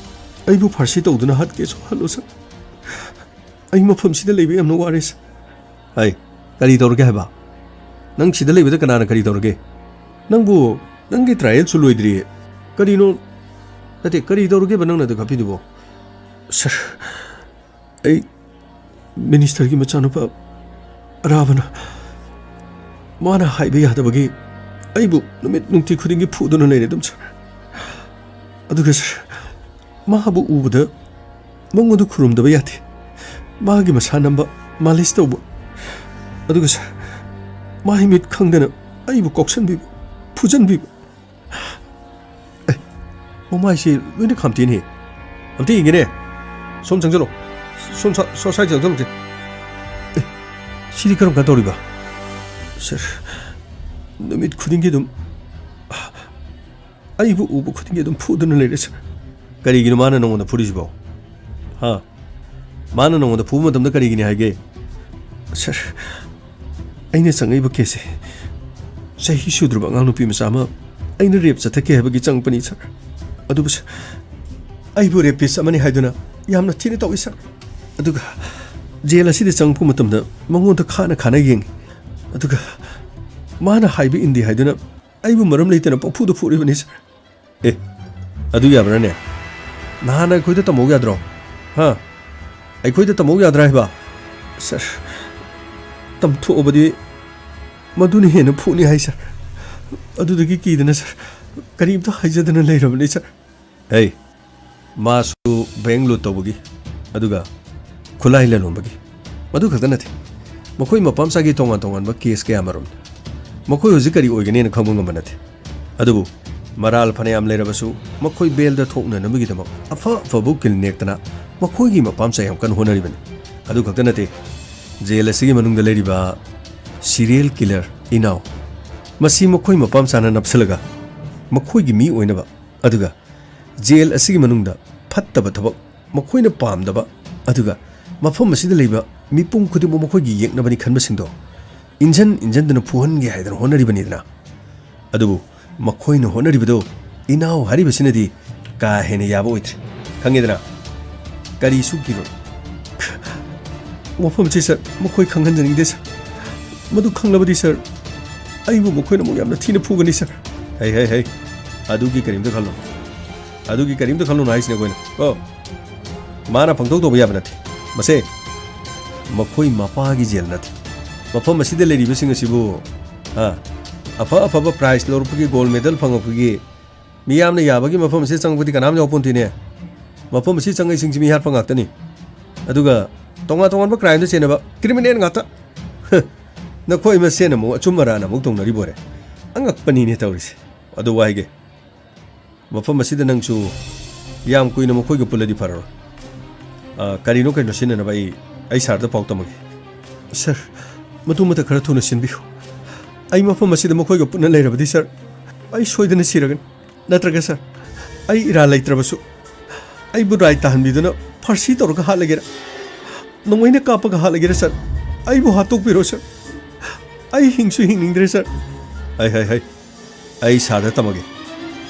ꯑꯩꯕꯨ ꯐꯥꯔꯁꯤ ꯇꯧꯗꯨꯅ ꯍꯥꯠꯀꯦꯁꯨ ꯍꯥꯠꯂꯣ, ꯁꯥꯔ꯫ ꯑꯩ ꯃꯐꯝꯁꯤꯗ ꯂꯩꯕ ꯌꯥꯝꯅ ꯋꯥꯔꯦ, ꯁꯥꯔ꯫ ꯍꯩ, ꯀꯔꯤ ꯇꯧꯔꯒꯦ ꯍꯥꯏꯕ? ꯅꯪ ꯁꯤꯗ ꯂꯩꯕꯗ ꯀꯅꯥꯅ ꯀꯔꯤ ꯇꯧꯔꯒꯦ? ꯅꯪꯕꯨ, ꯅꯪꯒꯤ ꯇ꯭ꯔꯥꯏꯌꯦꯜꯁꯨ ꯂꯣꯏꯗ꯭ꯔꯤꯌꯦ꯫ ꯀꯔꯤꯅꯣ? ꯅꯠꯇꯦ, ꯀꯔꯤ ꯇꯧꯔꯒꯦꯕ ꯅꯪꯅ ꯑꯗꯨ ꯀꯥꯞꯄꯤꯗꯨꯕꯣ? ꯁꯥꯔ, ꯑꯩ ꯃꯤꯅꯤꯁꯇꯔꯒꯤ ꯃꯆꯥꯅꯨꯄꯥ ꯑꯔꯥꯕꯅ ꯃꯥꯅ ꯍꯥꯏꯕ ꯌꯥꯗꯕꯒꯤ ꯑꯩꯕꯨ ꯅꯨꯃꯤꯠ ꯅꯨꯡꯇꯤ ꯈꯨꯗꯤꯡꯒꯤ ꯐꯨꯗꯨꯅ ꯂꯩꯔꯦ ꯑꯗꯨꯝ, ꯁꯥꯔ꯫ ꯑꯗꯨꯒ, ꯁꯥꯔ, ꯃꯥꯕꯨ ꯎꯕꯗ ꯃꯉꯣꯟꯗ ꯈꯨꯔꯨꯝꯗꯕ ꯌꯥꯗꯦ꯫ ꯃꯥꯒꯤ ꯃꯁꯥ ꯅꯝꯕ ꯃꯥꯂꯤꯁ ꯇꯧꯕ꯫ ꯑꯗꯨꯒ, ꯁꯥꯔ, ꯃꯥꯒꯤ ꯃꯤꯠ ꯈꯪꯗꯅ ꯑꯩꯕꯨ ꯀꯥꯎꯁꯟꯕꯤꯕ, ꯐꯨꯖꯟꯕꯤꯕ꯫ ꯑꯦ, ꯃꯃꯥꯏꯁꯦ ꯂꯣꯏꯅ ꯈꯥꯝꯇꯦꯅꯦ꯫ ꯑꯝꯇ ꯌꯦꯡꯒꯦꯅꯦ꯫ ꯁꯣꯝ ꯆꯪꯁꯤꯜꯂꯣ꯫ ꯁꯣꯝ ꯁ-, ꯁꯣꯝ ꯁꯥꯏꯗ ꯆꯪꯁꯤꯜꯂꯨꯁꯦ꯫ ꯑꯦ, ꯁꯤꯗꯤ ꯀꯔꯝ ꯀꯥꯟ ꯇꯧꯔꯤꯕ? ꯁꯥꯔ, ꯅꯨꯃꯤꯠ ꯈꯨꯗꯤꯡꯒꯤ ꯑꯗꯨꯝ ꯑꯩꯕꯨ ꯎꯕ ꯈꯨꯗꯤꯡꯒꯤ ꯑꯗꯨꯝ ꯐꯨꯗꯨꯅ ꯂꯩꯔꯦ, ꯁꯥꯔ꯫ ꯀꯔꯤꯒꯤꯅꯣ ꯃꯥꯅ ꯅꯉꯣꯟꯗ ꯐꯨꯔꯤꯁꯤꯕꯣ? ꯍꯥ? ꯃꯥꯅ ꯅꯉꯣꯟꯗ ꯐꯨꯕ ꯃꯇꯝꯗ ꯀꯔꯤꯒꯤꯅꯤ ꯍꯥꯏꯒꯦ? ꯁꯥꯔ, ꯑꯩꯅ ꯆꯪꯉꯛꯏꯕ ꯀꯦꯁꯁꯦ ꯆꯍꯤ ꯁꯨꯗ꯭ꯔꯕ ꯑꯉꯥꯡ ꯅꯨꯄꯤ ꯃꯆꯥ ꯑꯃ ꯑꯩꯅ ꯔꯦꯞ ꯆꯠꯊꯈꯤ ꯍꯥꯏꯕꯒꯤ ꯆꯪꯉꯛꯄꯅꯤ, ꯁꯥꯔ꯫ ꯑꯗꯨꯕꯨ, ꯁꯥꯔ, ꯑꯩꯕꯨ ꯔꯦꯄꯤꯁ ꯑꯃꯅꯤ ꯍꯥꯏꯗꯨꯅ ꯌꯥꯝꯅ ꯊꯤꯅ ꯇꯧꯏ, ꯁꯥꯔ꯫ ꯑꯗꯨꯒ ꯖꯦꯜ ꯑꯁꯤꯗ ꯆꯪꯉꯛꯄ ꯃꯇꯝꯗ ꯃꯉꯣꯟꯗ ꯈꯥꯅ ꯈꯥꯅ ꯌꯦꯡꯉꯤ꯫ ꯑꯗꯨꯒ ꯃꯥꯅ ꯍꯥꯏꯕ ꯏꯟꯗꯦ ꯍꯥꯏꯗꯨꯅ ꯑꯩꯕꯨ ꯃꯔꯝ ꯂꯩꯇꯅ ꯄꯪꯐꯨꯗ ꯐꯨꯔꯤꯕꯅꯤ, ꯁꯥꯔ꯫ ꯑꯦ, ꯑꯗꯨ ꯌꯥꯕ꯭ꯔꯥꯅꯦ? ꯅꯍꯥꯟ ꯑꯩꯈꯣꯏꯗ ꯇꯝꯍꯧ ꯌꯥꯗ꯭ꯔꯣ? ꯍꯥ? ꯑꯩꯈꯣꯏꯗ ꯇꯝꯍꯧ ꯌꯥꯗ꯭ꯔꯥ ꯍꯥꯏꯕ? ꯁꯥꯔ, ꯇꯝꯊꯣꯛꯑꯕꯗꯤ ꯃꯗꯨꯅ ꯍꯦꯟꯅ ꯐꯨꯅꯤ ꯍꯥꯏ, ꯁꯥꯔ꯫ ꯑꯗꯨꯗꯒꯤ ꯀꯤꯗꯅ, ꯁꯥꯔ, ꯀꯔꯤꯝꯇ ꯍꯥꯏꯖꯗꯅ ꯂꯩꯔꯕꯅꯤ, ꯁꯥꯔ꯫ ꯍꯩ, ꯃꯥꯁꯨ ꯕꯦꯡꯛ ꯂꯨꯠ ꯇꯧꯕꯒꯤ, ꯑꯗꯨꯒ ꯈꯨꯠꯂꯥꯏ ꯂꯂꯣꯟꯕꯒꯤ꯫ ꯃꯗꯨ ꯈꯛꯇ ꯅꯠꯇꯦ, ꯃꯈꯣꯏ ꯃꯄꯥ ꯃꯆꯥꯒꯤ ꯇꯣꯉꯥꯟ ꯇꯣꯉꯥꯟꯕ ꯀꯦꯁ ꯀꯌꯥ ꯑꯃꯔꯣꯝ꯫ ꯃꯈꯣꯏ ꯍꯧꯖꯤꯛ ꯀꯔꯤ ꯑꯣꯏꯒꯅꯤꯅ ꯈꯪꯕ ꯉꯝꯕ ꯅꯠꯇꯦ꯫ ꯑꯗꯨꯕꯨ ꯃꯔꯥꯜ ꯐꯅꯌꯥꯝ ꯂꯩꯔꯕꯁꯨ, ꯃꯈꯣꯏ ꯕꯦꯜꯗ ꯊꯣꯛꯅꯅꯕꯒꯤꯗꯃꯛ ꯑꯐ ꯑꯐꯕ ꯎꯀꯤꯜ ꯅꯦꯛꯇꯅ ꯃꯈꯣꯏꯒꯤ ꯃꯄꯥ ꯃꯆꯥ ꯌꯥꯝ ꯀꯟꯅ ꯍꯣꯠꯅꯔꯤꯕꯅꯤ꯫ ꯑꯗꯨ ꯈꯛꯇ ꯅꯠꯇꯦ, ꯖꯦꯜ ꯑꯁꯤꯒꯤ ꯃꯅꯨꯡꯗ ꯂꯩꯔꯤꯕ ꯁꯤꯔꯤꯌꯦꯜ ꯀꯤꯂꯔ ꯏꯅꯥꯎ, ꯃꯁꯤ ꯃꯈꯣꯏ ꯃꯄꯥ ꯃꯆꯥꯅ ꯅꯞꯁꯤꯜꯂꯒ ꯃꯈꯣꯏꯒꯤ ꯃꯤ ꯑꯣꯏꯅꯕ, ꯑꯗꯨꯒ ꯖꯦꯜ ꯑꯁꯤꯒꯤ ꯃꯅꯨꯡꯗ ꯐꯠꯇꯕ ꯊꯕꯛ, ꯃꯈꯣꯏꯅ ꯄꯥꯝꯗꯕ, ꯑꯗꯨꯒ ꯃꯐꯝ ꯑꯁꯤꯗ ꯂꯩꯕ ꯃꯤꯄꯨꯝ ꯈꯨꯗꯤꯡꯃꯛ ꯃꯈꯣꯏꯒꯤ ꯌꯦꯛꯅꯕꯅꯤ ꯈꯟꯕꯁꯤꯡꯗꯣ ꯏꯟꯖꯟ ꯏꯟꯖꯟꯗꯨꯅ ꯐꯨꯍꯟꯒꯦ ꯍꯥꯏꯗꯅ ꯍꯣꯠꯅꯔꯤꯕꯅꯤꯗꯅ꯫ ꯑꯗꯨꯕꯨ ꯃꯈꯣꯏꯅ ꯍꯣꯠꯅꯔꯤꯕꯗꯨ ꯏꯅꯥꯎ ꯍꯥꯏꯔꯤꯕꯁꯤꯅꯗꯤ ꯀꯥ ꯍꯦꯟꯅ ꯌꯥꯕ ꯑꯣꯏꯗ꯭ꯔꯦ꯫ ꯈꯪꯉꯦꯗꯅ? ꯀꯔꯤꯁꯨ ꯀꯤꯔꯣꯏ꯫ ꯋꯥꯐꯝꯁꯤ, ꯁꯥꯔ, ꯃꯈꯣꯏ ꯈꯪꯍꯟꯖꯅꯤꯡꯗꯦ, ꯁꯥꯔ꯫ ꯃꯗꯨ ꯈꯪꯂꯕꯗꯤ, ꯁꯥꯔ, ꯑꯩꯕꯨ ꯃꯈꯣꯏꯅ ꯑꯃꯨꯛ ꯌꯥꯝꯅ ꯊꯤꯅ ꯐꯨꯒꯅꯤ, ꯁꯥꯔ꯫ ꯍꯩ, ꯍꯩ, ꯍꯩ, ꯑꯗꯨꯒꯤ ꯀꯔꯤꯝꯇ ꯈꯜꯂꯨ꯫ ꯑꯗꯨꯒꯤ ꯀꯔꯤꯝꯇ ꯈꯜꯂꯨꯅꯨ ꯍꯥꯏꯁꯤꯅꯦ ꯑꯩꯈꯣꯏꯅ꯫ ꯀꯣ? ꯃꯥꯅ ꯄꯪꯇꯧ ꯇꯧꯕ ꯌꯥꯕ ꯅꯠꯇꯦ꯫ ꯃꯁꯦ ꯃꯈꯣꯏ ꯃꯄꯥꯒꯤ ꯖꯦꯜ ꯅꯠꯇꯦ꯫ ꯃꯐꯝ ꯑꯁꯤꯗ ꯂꯩꯔꯤꯕꯁꯤꯡ ꯑꯁꯤꯕꯨ, ꯍꯥ, ꯑꯐ ꯑꯐꯕ prize ꯂꯧꯔꯛꯄꯒꯤ, gold medal ꯐꯪꯉꯛꯄꯒꯤ, ꯃꯤꯌꯥꯝꯅ ꯌꯥꯕꯒꯤ ꯃꯐꯝ ꯑꯁꯤꯗ ꯆꯪꯉꯛꯄꯗꯤ ꯀꯅꯥꯝ ꯌꯥꯎꯄꯣꯟꯇꯦꯅꯦ꯫ ꯃꯐꯝ ꯑꯁꯤ ꯆꯪꯉꯛꯏꯁꯤꯡꯁꯤ ꯃꯤꯍꯥꯠꯄ ꯉꯥꯛꯇꯅꯤ꯫ ꯑꯗꯨꯒ ꯇꯣꯉꯥꯟ ꯇꯣꯉꯥꯟꯕ crimeꯗ ꯆꯦꯟꯅꯕ criminal ꯉꯥꯛꯇ꯫ ꯅꯈꯣꯏ ꯃꯁꯦꯟ ꯑꯃꯨꯛ ꯑꯆꯨꯝ ꯑꯔꯥꯟ ꯑꯃꯨꯛ ꯇꯧꯅꯔꯤꯕꯣꯔꯦ꯫ ꯑꯉꯛꯄꯅꯤꯅꯦ ꯇꯧꯔꯤꯁꯦ꯫ ꯑꯗꯨ ꯋꯥ ꯍꯥꯏꯒꯦ, ꯃꯐꯝ ꯑꯁꯤꯗ ꯅꯪꯁꯨ ꯌꯥꯝ ꯀꯨꯏꯅ ꯃꯈꯣꯏꯒ ꯄꯨꯜꯂꯗꯤ ꯐꯔꯔꯣꯏ꯫ ꯑ, ꯀꯔꯤꯅꯣ ꯀꯩꯅꯣ ꯁꯤꯟꯅꯅꯕ ꯑꯩ, ꯑꯩ sirꯗ ꯄꯥꯎ ꯇꯝꯃꯒꯦ꯫ Sir, ꯃꯗꯨꯃꯇ ꯈꯔ ꯊꯨꯅ ꯁꯤꯟꯕꯤꯌꯨ꯫ ꯑꯩ ꯃꯐꯝ ꯑꯁꯤꯗ ꯃꯈꯣꯏꯒ ꯄꯨꯟꯅ ꯂꯩꯔꯕꯗꯤ, sir, ꯑꯩ ꯁꯣꯏꯗꯅ ꯁꯤꯔꯒꯅꯤ꯫ ꯅꯠꯇ꯭ꯔꯒ, sir, ꯑꯩ ꯏꯔꯥꯜ ꯂꯩꯇ꯭ꯔꯕꯁꯨ, ꯑꯩꯕꯨ ꯔꯥꯏ ꯇꯥꯍꯟꯕꯤꯗꯨꯅ ꯐꯥꯔꯁꯤ ꯇꯧꯔꯒ ꯍꯥꯠꯂꯒꯦꯔꯥ? ꯅꯣꯡꯃꯩꯅ ꯀꯥꯞꯄꯒ ꯍꯥꯠꯂꯒꯦꯔꯥ, sir? ꯑꯩꯕꯨ ꯍꯥꯠꯇꯣꯛꯄꯤꯔꯣ, sir꯫ ꯑꯩ ꯍꯤꯡꯁꯨ ꯍꯤꯡꯅꯤꯡꯗ꯭ꯔꯦ, sir꯫ ꯍꯩ, ꯍꯩ, ꯍꯩ꯫ ꯑꯩ sirꯗ ꯇꯝꯃꯒꯦ꯫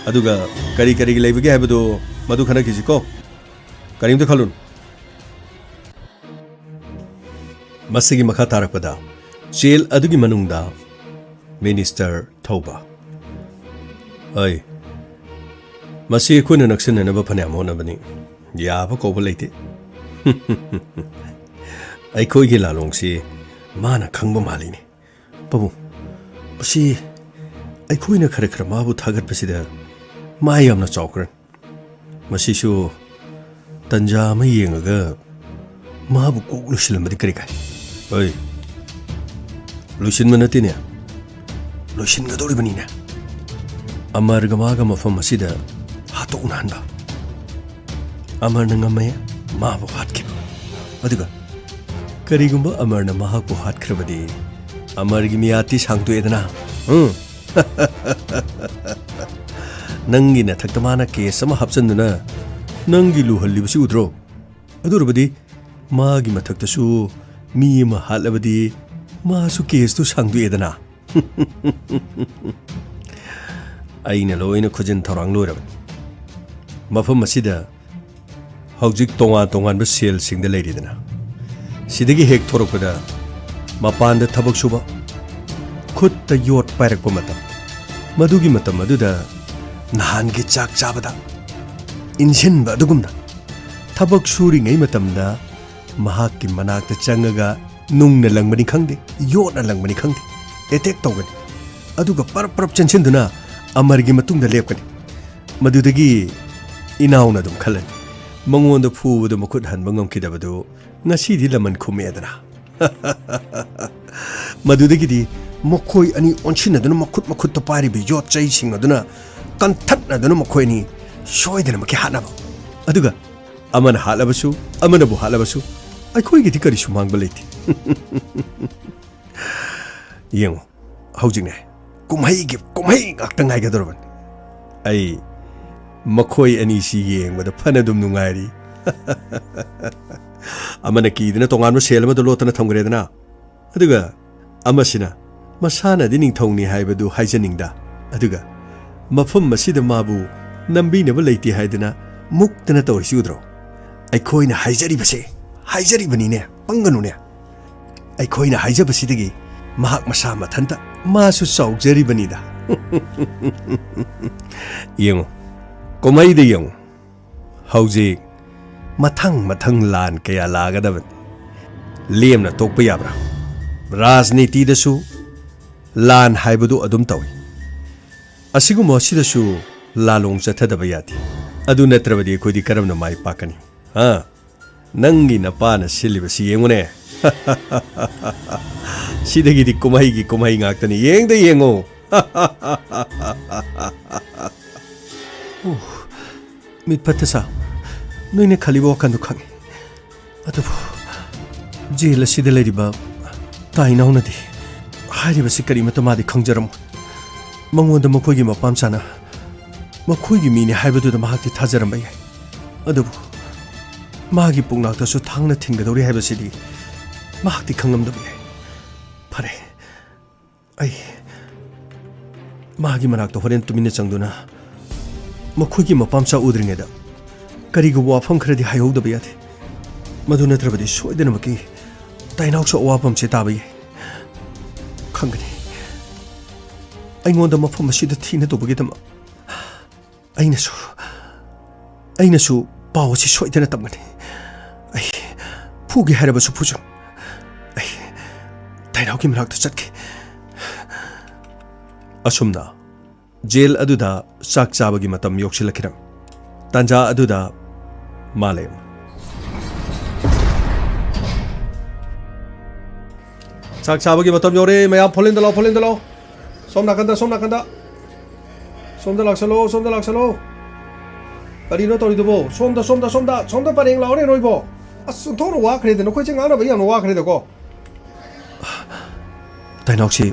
ꯑꯗꯨꯒ ꯀꯔꯤ ꯀꯔꯤ ꯂꯩꯕꯒꯦ ꯍꯥꯏꯕꯗꯨ ꯃꯗꯨ ꯈꯟꯅꯈꯤꯁꯤꯀꯣ꯫ ꯀꯔꯤꯝꯇ ꯈꯜꯂꯨꯅꯨ꯫ ꯃꯁꯤꯒꯤ ꯃꯈꯥ ꯇꯥꯔꯛꯄꯗ jail ꯑꯗꯨꯒꯤ ꯃꯅꯨꯡꯗ Minister ꯊꯧꯕ꯫ ꯑꯩ, ꯃꯁꯤ ꯑꯩꯈꯣꯏꯅ ꯅꯛꯁꯤꯟꯅꯅꯕ ꯐꯅꯌꯥꯝ ꯍꯣꯠꯅꯕꯅꯤ꯫ ꯌꯥꯕ ꯀꯧꯕ ꯂꯩꯇꯦ꯫ ꯑꯩꯈꯣꯏꯒꯤ ꯂꯥꯂꯣꯡꯁꯤ ꯃꯥꯅ ꯈꯪꯕ ꯃꯥꯜꯂꯤꯅꯦ꯫ ꯄꯥꯕꯨꯡ, ꯃꯁꯤ ꯑꯩꯈꯣꯏꯅ ꯈꯔ ꯈꯔ ꯃꯥꯕꯨ ꯊꯥꯒꯠꯄꯁꯤꯗ ꯃꯥ ꯌꯥꯝꯅ ꯆꯥꯎꯈ꯭ꯔꯦ꯫ ꯃꯁꯤꯁꯨ ꯇꯟꯖꯥ ꯑꯃ ꯌꯦꯡꯉꯒ ꯃꯥꯕꯨ ꯀꯣꯛ ꯂꯣꯏꯁꯤꯜꯂꯝꯕꯗꯤ ꯀꯔꯤ ꯀꯥꯏ? ꯑꯩ, ꯂꯣꯏꯁꯤꯟꯕ ꯅꯠꯇꯦꯅꯦ, ꯂꯣꯏꯁꯤꯟꯒꯗꯧꯔꯤꯕꯅꯤꯅꯦ꯫ ꯑꯃꯔꯒ ꯃꯥꯒ ꯃꯐꯝ ꯑꯁꯤꯗ ꯍꯥꯠꯇꯣꯛꯅꯍꯟꯕ꯫ ꯑꯃꯔꯅ ꯉꯝꯃꯦ, ꯃꯥꯕꯨ ꯍꯥꯠꯈꯤꯕ꯫ ꯑꯗꯨꯒ ꯀꯔꯤꯒꯨꯝꯕ ꯑꯃꯔꯅ ꯃꯍꯥꯛꯄꯨ ꯍꯥꯠꯈ꯭ꯔꯕꯗꯤ, ꯑꯃꯔꯒꯤ ꯃꯤꯌꯥꯠꯇꯤ ꯁꯥꯡꯗꯣꯛꯑꯦꯗꯅ꯫ ꯎꯝ꯫ ꯅꯪꯒꯤ ꯅꯊꯛꯇ ꯃꯥꯅ case ꯑꯃ ꯍꯥꯞꯆꯤꯟꯗꯨꯅ ꯅꯪꯒꯤ ꯂꯨꯍꯜꯂꯤꯕꯁꯤ ꯎꯗ꯭ꯔꯣ? ꯑꯗꯨ ꯑꯣꯏꯔꯕꯗꯤ ꯃꯥꯒꯤ ꯃꯊꯛꯇꯁꯨ ꯃꯤ ꯑꯃ ꯍꯥꯠꯂꯕꯗꯤ ꯃꯥꯁꯨ caseꯇꯨ ꯁꯥꯡꯗꯣꯛꯑꯦꯗꯅ꯫ ꯑꯩꯅ ꯂꯣꯏꯅ ꯈꯨꯖꯤꯟ ꯊꯧꯔꯥꯡ ꯂꯣꯏꯔꯕꯅꯤ꯫ ꯃꯐꯝ ꯑꯁꯤꯗ ꯍꯧꯖꯤꯛ ꯇꯣꯉꯥꯟ ꯇꯣꯉꯥꯟꯕ cellꯁꯤꯡꯗ ꯂꯩꯔꯤꯗꯅ, ꯁꯤꯗꯒꯤ ꯍꯦꯛ ꯊꯣꯔꯛꯄꯗ ꯃꯄꯥꯟꯗ ꯊꯕꯛ ꯁꯨꯕ, ꯈꯨꯠꯇ ꯌꯣꯠ ꯄꯥꯏꯔꯛꯄ ꯃꯇꯝ, ꯃꯗꯨꯒꯤ ꯃꯇꯝ ꯑꯗꯨꯗ ꯅꯍꯥꯟꯒꯤ ꯆꯥꯛ ꯆꯥꯕꯗ ꯏꯟꯁꯤꯟꯕ ꯑꯗꯨꯒꯨꯝꯅ ꯊꯕꯛ ꯁꯨꯔꯤꯉꯩ ꯃꯇꯝꯗ ꯃꯍꯥꯛꯀꯤ ꯃꯅꯥꯛꯇ ꯆꯪꯉꯒ ꯅꯨꯡꯅ ꯂꯪꯕꯅꯤ ꯈꯪꯗꯦ, ꯌꯣꯠꯅ ꯂꯪꯕꯅꯤ ꯈꯪꯗꯦ, attack ꯇꯧꯒꯅꯤ꯫ ꯑꯗꯨꯒ ꯄꯔꯞ ꯄꯔꯞ ꯆꯦꯟꯁꯤꯟꯗꯨꯅ ꯑꯃꯔꯒꯤ ꯃꯇꯨꯡꯗ ꯂꯦꯞꯀꯅꯤ꯫ ꯃꯗꯨꯗꯒꯤ ꯏꯅꯥꯎꯅ ꯑꯗꯨꯝ ꯈꯜꯂꯅꯤ, ꯃꯉꯣꯟꯗ ꯐꯨꯕꯗ ꯃꯈꯨꯠ ꯍꯟꯕ ꯉꯝꯈꯤꯗꯕꯗꯨ ꯉꯁꯤꯗꯤ ꯂꯃꯟ ꯈꯨꯝꯃꯦꯗꯅ꯫ ꯃꯗꯨꯗꯒꯤꯗꯤ ꯃꯈꯣꯏ ꯑꯅꯤ ꯑꯣꯟꯁꯤꯟꯅꯗꯨꯅ ꯃꯈꯨꯠ ꯃꯈꯨꯠꯇ ꯄꯥꯏꯔꯤꯕ ꯌꯣꯠ ꯆꯩꯁꯤꯡ ꯑꯗꯨꯅ ꯀꯟꯊꯠꯅꯗꯨꯅ ꯃꯈꯣꯏ ꯑꯅꯤ ꯁꯣꯏꯗꯅꯃꯛꯀꯤ ꯍꯥꯠꯅꯕ꯫ ꯑꯗꯨꯒ ꯑꯃꯅ ꯍꯥꯠꯂꯕꯁꯨ, ꯑꯃꯅꯕꯨ ꯍꯥꯠꯂꯕꯁꯨ, ꯑꯩꯈꯣꯏꯒꯤꯗꯤ ꯀꯔꯤꯁꯨ ꯃꯥꯡꯕ ꯂꯩꯇꯦ꯫ ꯌꯦꯡꯉꯨ, ꯍꯧꯖꯤꯛꯅꯦ, ꯀꯨꯝꯍꯩꯒꯤ ꯀꯨꯝꯍꯩ ꯉꯥꯛꯇ ꯉꯥꯏꯒꯗꯧꯔꯕꯅꯤ꯫ ꯑꯩ ꯃꯈꯣꯏ ꯑꯅꯤꯁꯤ ꯌꯦꯡꯕꯗ ꯐꯅ ꯑꯗꯨꯝ ꯅꯨꯡꯉꯥꯏꯔꯤ꯫ ꯑꯃꯅ ꯀꯤꯗꯅ ꯇꯣꯉꯥꯟꯕ ꯁꯦꯜ ꯑꯃꯗ ꯂꯣꯠꯇꯅ ꯊꯝꯈ꯭ꯔꯦꯗꯅ, ꯑꯗꯨꯒ ꯑꯃꯁꯤꯅ ꯃꯁꯥꯅꯗꯤ ꯅꯤꯡꯊꯧꯅꯤ ꯍꯥꯏꯕꯗꯨ ꯍꯥꯏꯖꯅꯤꯡꯗ, ꯑꯗꯨꯒ ꯃꯐꯝ ꯑꯁꯤꯗ ꯃꯥꯕꯨ ꯅꯝꯕꯤꯅꯕ ꯂꯩꯇꯦ ꯍꯥꯏꯗꯅ ꯃꯨꯛꯇꯅ ꯇꯧꯔꯤꯁꯤ ꯎꯗ꯭ꯔꯣ? ꯑꯩꯈꯣꯏꯅ ꯍꯥꯏꯖꯔꯤꯕꯁꯦ, ꯍꯥꯏꯖꯔꯤꯕꯅꯤꯅꯦ, ꯄꯪꯒꯅꯨꯅꯦ꯫ ꯑꯩꯈꯣꯏꯅ ꯍꯥꯏꯖꯕꯁꯤꯗꯒꯤ ꯃꯍꯥꯛ ꯃꯁꯥ ꯃꯊꯟꯇ ꯃꯥꯁꯨ ꯆꯥꯎꯖꯔꯤꯕꯅꯤꯗ꯫ ꯌꯦꯡꯉꯨ, ꯀꯨꯝꯍꯩꯗ ꯌꯦꯡꯉꯨ꯫ ꯍꯧꯖꯤꯛ ꯃꯊꯪ ꯃꯊꯪ ꯂꯥꯟ ꯀꯌꯥ ꯂꯥꯛꯒꯗꯕꯅꯤ꯫ ꯂꯦꯝꯅ ꯇꯣꯛꯄ ꯌꯥꯕ꯭ꯔꯥ? ꯔꯥꯖꯅꯤꯇꯤꯗꯁꯨ ꯂꯥꯟ ꯍꯥꯏꯕꯗꯨ ꯑꯗꯨꯝ ꯇꯧꯏ꯫ ꯑꯁꯤꯒꯨꯝꯕ ꯑꯁꯤꯗꯁꯨ ꯂꯥꯂꯣꯡ ꯆꯠꯊꯗꯕ ꯌꯥꯗꯦ꯫ ꯑꯗꯨ ꯅꯠꯇ꯭ꯔꯕꯗꯤ ꯑꯩꯈꯣꯏꯗꯤ ꯀꯔꯝꯅ ꯃꯥꯏ ꯄꯥꯛꯀꯅꯤ? ꯍꯥ? ꯅꯪꯒꯤ ꯅꯄꯥꯅ ꯁꯤꯜꯂꯤꯕꯁꯤ ꯌꯦꯡꯉꯨꯅꯦ꯫ ꯁꯤꯗꯒꯤꯗꯤ ꯀꯨꯝꯍꯩꯒꯤ ꯀꯨꯝꯍꯩ ꯉꯥꯛꯇꯅꯤ꯫ ꯌꯦꯡꯗ ꯌꯦꯡꯉꯣ꯫ ꯑꯣ, ꯃꯤꯠ ꯐꯠꯇ ꯁꯥ, ꯅꯣꯏꯅ ꯈꯜꯂꯤꯕ ꯋꯥꯈꯜꯗꯨ ꯈꯪꯉꯤ꯫ ꯑꯗꯨꯕꯨ ꯖꯦꯜ ꯑꯁꯤꯗ ꯂꯩꯔꯤꯕ ꯇꯥꯏꯅꯥꯎꯅꯗꯤ ꯍꯥꯏꯔꯤꯕꯁꯤ ꯀꯔꯤꯃꯠꯇ ꯃꯥꯗꯤ ꯈꯪꯖꯔꯝꯃꯣꯏ꯫ ꯃꯉꯣꯟꯗ ꯃꯈꯣꯏꯒꯤ ꯃꯄꯥꯝꯆꯥꯅ ꯃꯈꯣꯏꯒꯤ ꯃꯤꯅꯤ ꯍꯥꯏꯕꯗꯨꯗ ꯃꯍꯥꯛꯇꯤ ꯊꯥꯖꯔꯝꯕ ꯌꯥꯏ꯫ ꯑꯗꯨꯕꯨ ꯃꯥꯒꯤ ꯄꯨꯛꯅꯥꯛꯇꯁꯨ ꯊꯥꯡꯅ ꯊꯤꯟꯒꯗꯧꯔꯤ ꯍꯥꯏꯕꯁꯤꯗꯤ ꯃꯍꯥꯛꯇꯤ ꯈꯪꯂꯝꯗꯕ ꯌꯥꯏ꯫ ꯐꯔꯦ, ꯑꯩ ꯃꯥꯒꯤ ꯃꯅꯥꯛꯇ ꯍꯣꯔꯦꯟ ꯇꯨꯃꯤꯟꯅ ꯆꯪꯗꯨꯅ ꯃꯈꯣꯏꯒꯤ ꯃꯄꯥꯝꯆꯥ ꯎꯗ꯭ꯔꯤꯉꯩꯗ ꯀꯔꯤꯒꯨꯝꯕ ꯋꯥꯐꯝ ꯈꯔꯗꯤ ꯍꯥꯏꯍꯧꯗꯕ ꯌꯥꯗꯦ꯫ ꯃꯗꯨ ꯅꯠꯇ꯭ꯔꯕꯗꯤ ꯁꯣꯏꯗꯅꯃꯛꯀꯤ ꯇꯥꯏꯅꯥꯎꯁꯨ ꯑꯋꯥꯐꯝꯁꯦ ꯇꯥꯕ ꯌꯥꯏ꯫ ꯈꯪꯒꯅꯤ꯫ ꯑꯩꯉꯣꯟꯗ ꯃꯐꯝ ꯑꯁꯤꯗ ꯊꯤꯅ ꯇꯧꯕꯒꯤꯗꯃꯛ ꯑꯩꯅꯁꯨ, ꯑꯩꯅꯁꯨ ꯄꯥꯎ ꯑꯁꯤ ꯁꯣꯏꯗꯅ ꯇꯝꯒꯅꯤ꯫ ꯑꯩ ꯐꯨꯒꯦ ꯍꯥꯏꯔꯕꯁꯨ ꯐꯨꯁꯨ꯫ ꯑꯩ ꯇꯥꯏꯅꯥꯎꯒꯤ ꯃꯅꯥꯛꯇ ꯆꯠꯀꯦ꯫ ꯑꯁꯨꯝꯅ ꯖꯦꯜ ꯑꯗꯨꯗ ꯆꯥꯛ ꯆꯥꯕꯒꯤ ꯃꯇꯝ ꯌꯧꯁꯤꯜꯂꯛꯈꯤꯔꯝꯃꯤ꯫ ꯇꯥꯟꯖꯥ ꯑꯗꯨꯗ ꯃꯥꯂꯦꯝ, "ꯆꯥꯛ ꯆꯥꯕꯒꯤ ꯃꯇꯝ ꯌꯧꯔꯦ, ꯃꯌꯥꯝ ꯐꯣꯂꯤꯟꯗ ꯂꯥꯛꯑꯣ, ꯐꯣꯂꯤꯟꯗ ꯂꯥꯛꯑꯣ꯫ ꯁꯣꯝ ꯅꯥꯀꯟꯗ, ꯁꯣꯝ ꯅꯥꯀꯟꯗ꯫ ꯁꯣꯝꯗ ꯂꯥꯛꯁꯜꯂꯣ, ꯁꯣꯝꯗ ꯂꯥꯛꯁꯜꯂꯣ꯫ ꯀꯔꯤꯅꯣ ꯇꯧꯔꯤꯗꯨꯕꯣ? ꯁꯣꯝꯗ, ꯁꯣꯝꯗ, ꯁꯣꯝꯗ, ꯁꯣꯝꯗ ꯄꯔꯦꯡ ꯂꯥꯛꯑꯣꯅꯦ ꯅꯣꯏꯕꯣ꯫ ꯑꯁ, ꯑꯣꯟꯊꯣꯛꯅ ꯋꯥꯈ꯭ꯔꯦꯗ, ꯅꯈꯣꯏꯁꯦ ꯉꯥꯡꯅꯕ ꯌꯥꯝꯅ ꯋꯥꯈ꯭ꯔꯦꯗꯀꯣ꯫" ꯇꯥꯏꯅꯥꯎꯁꯤ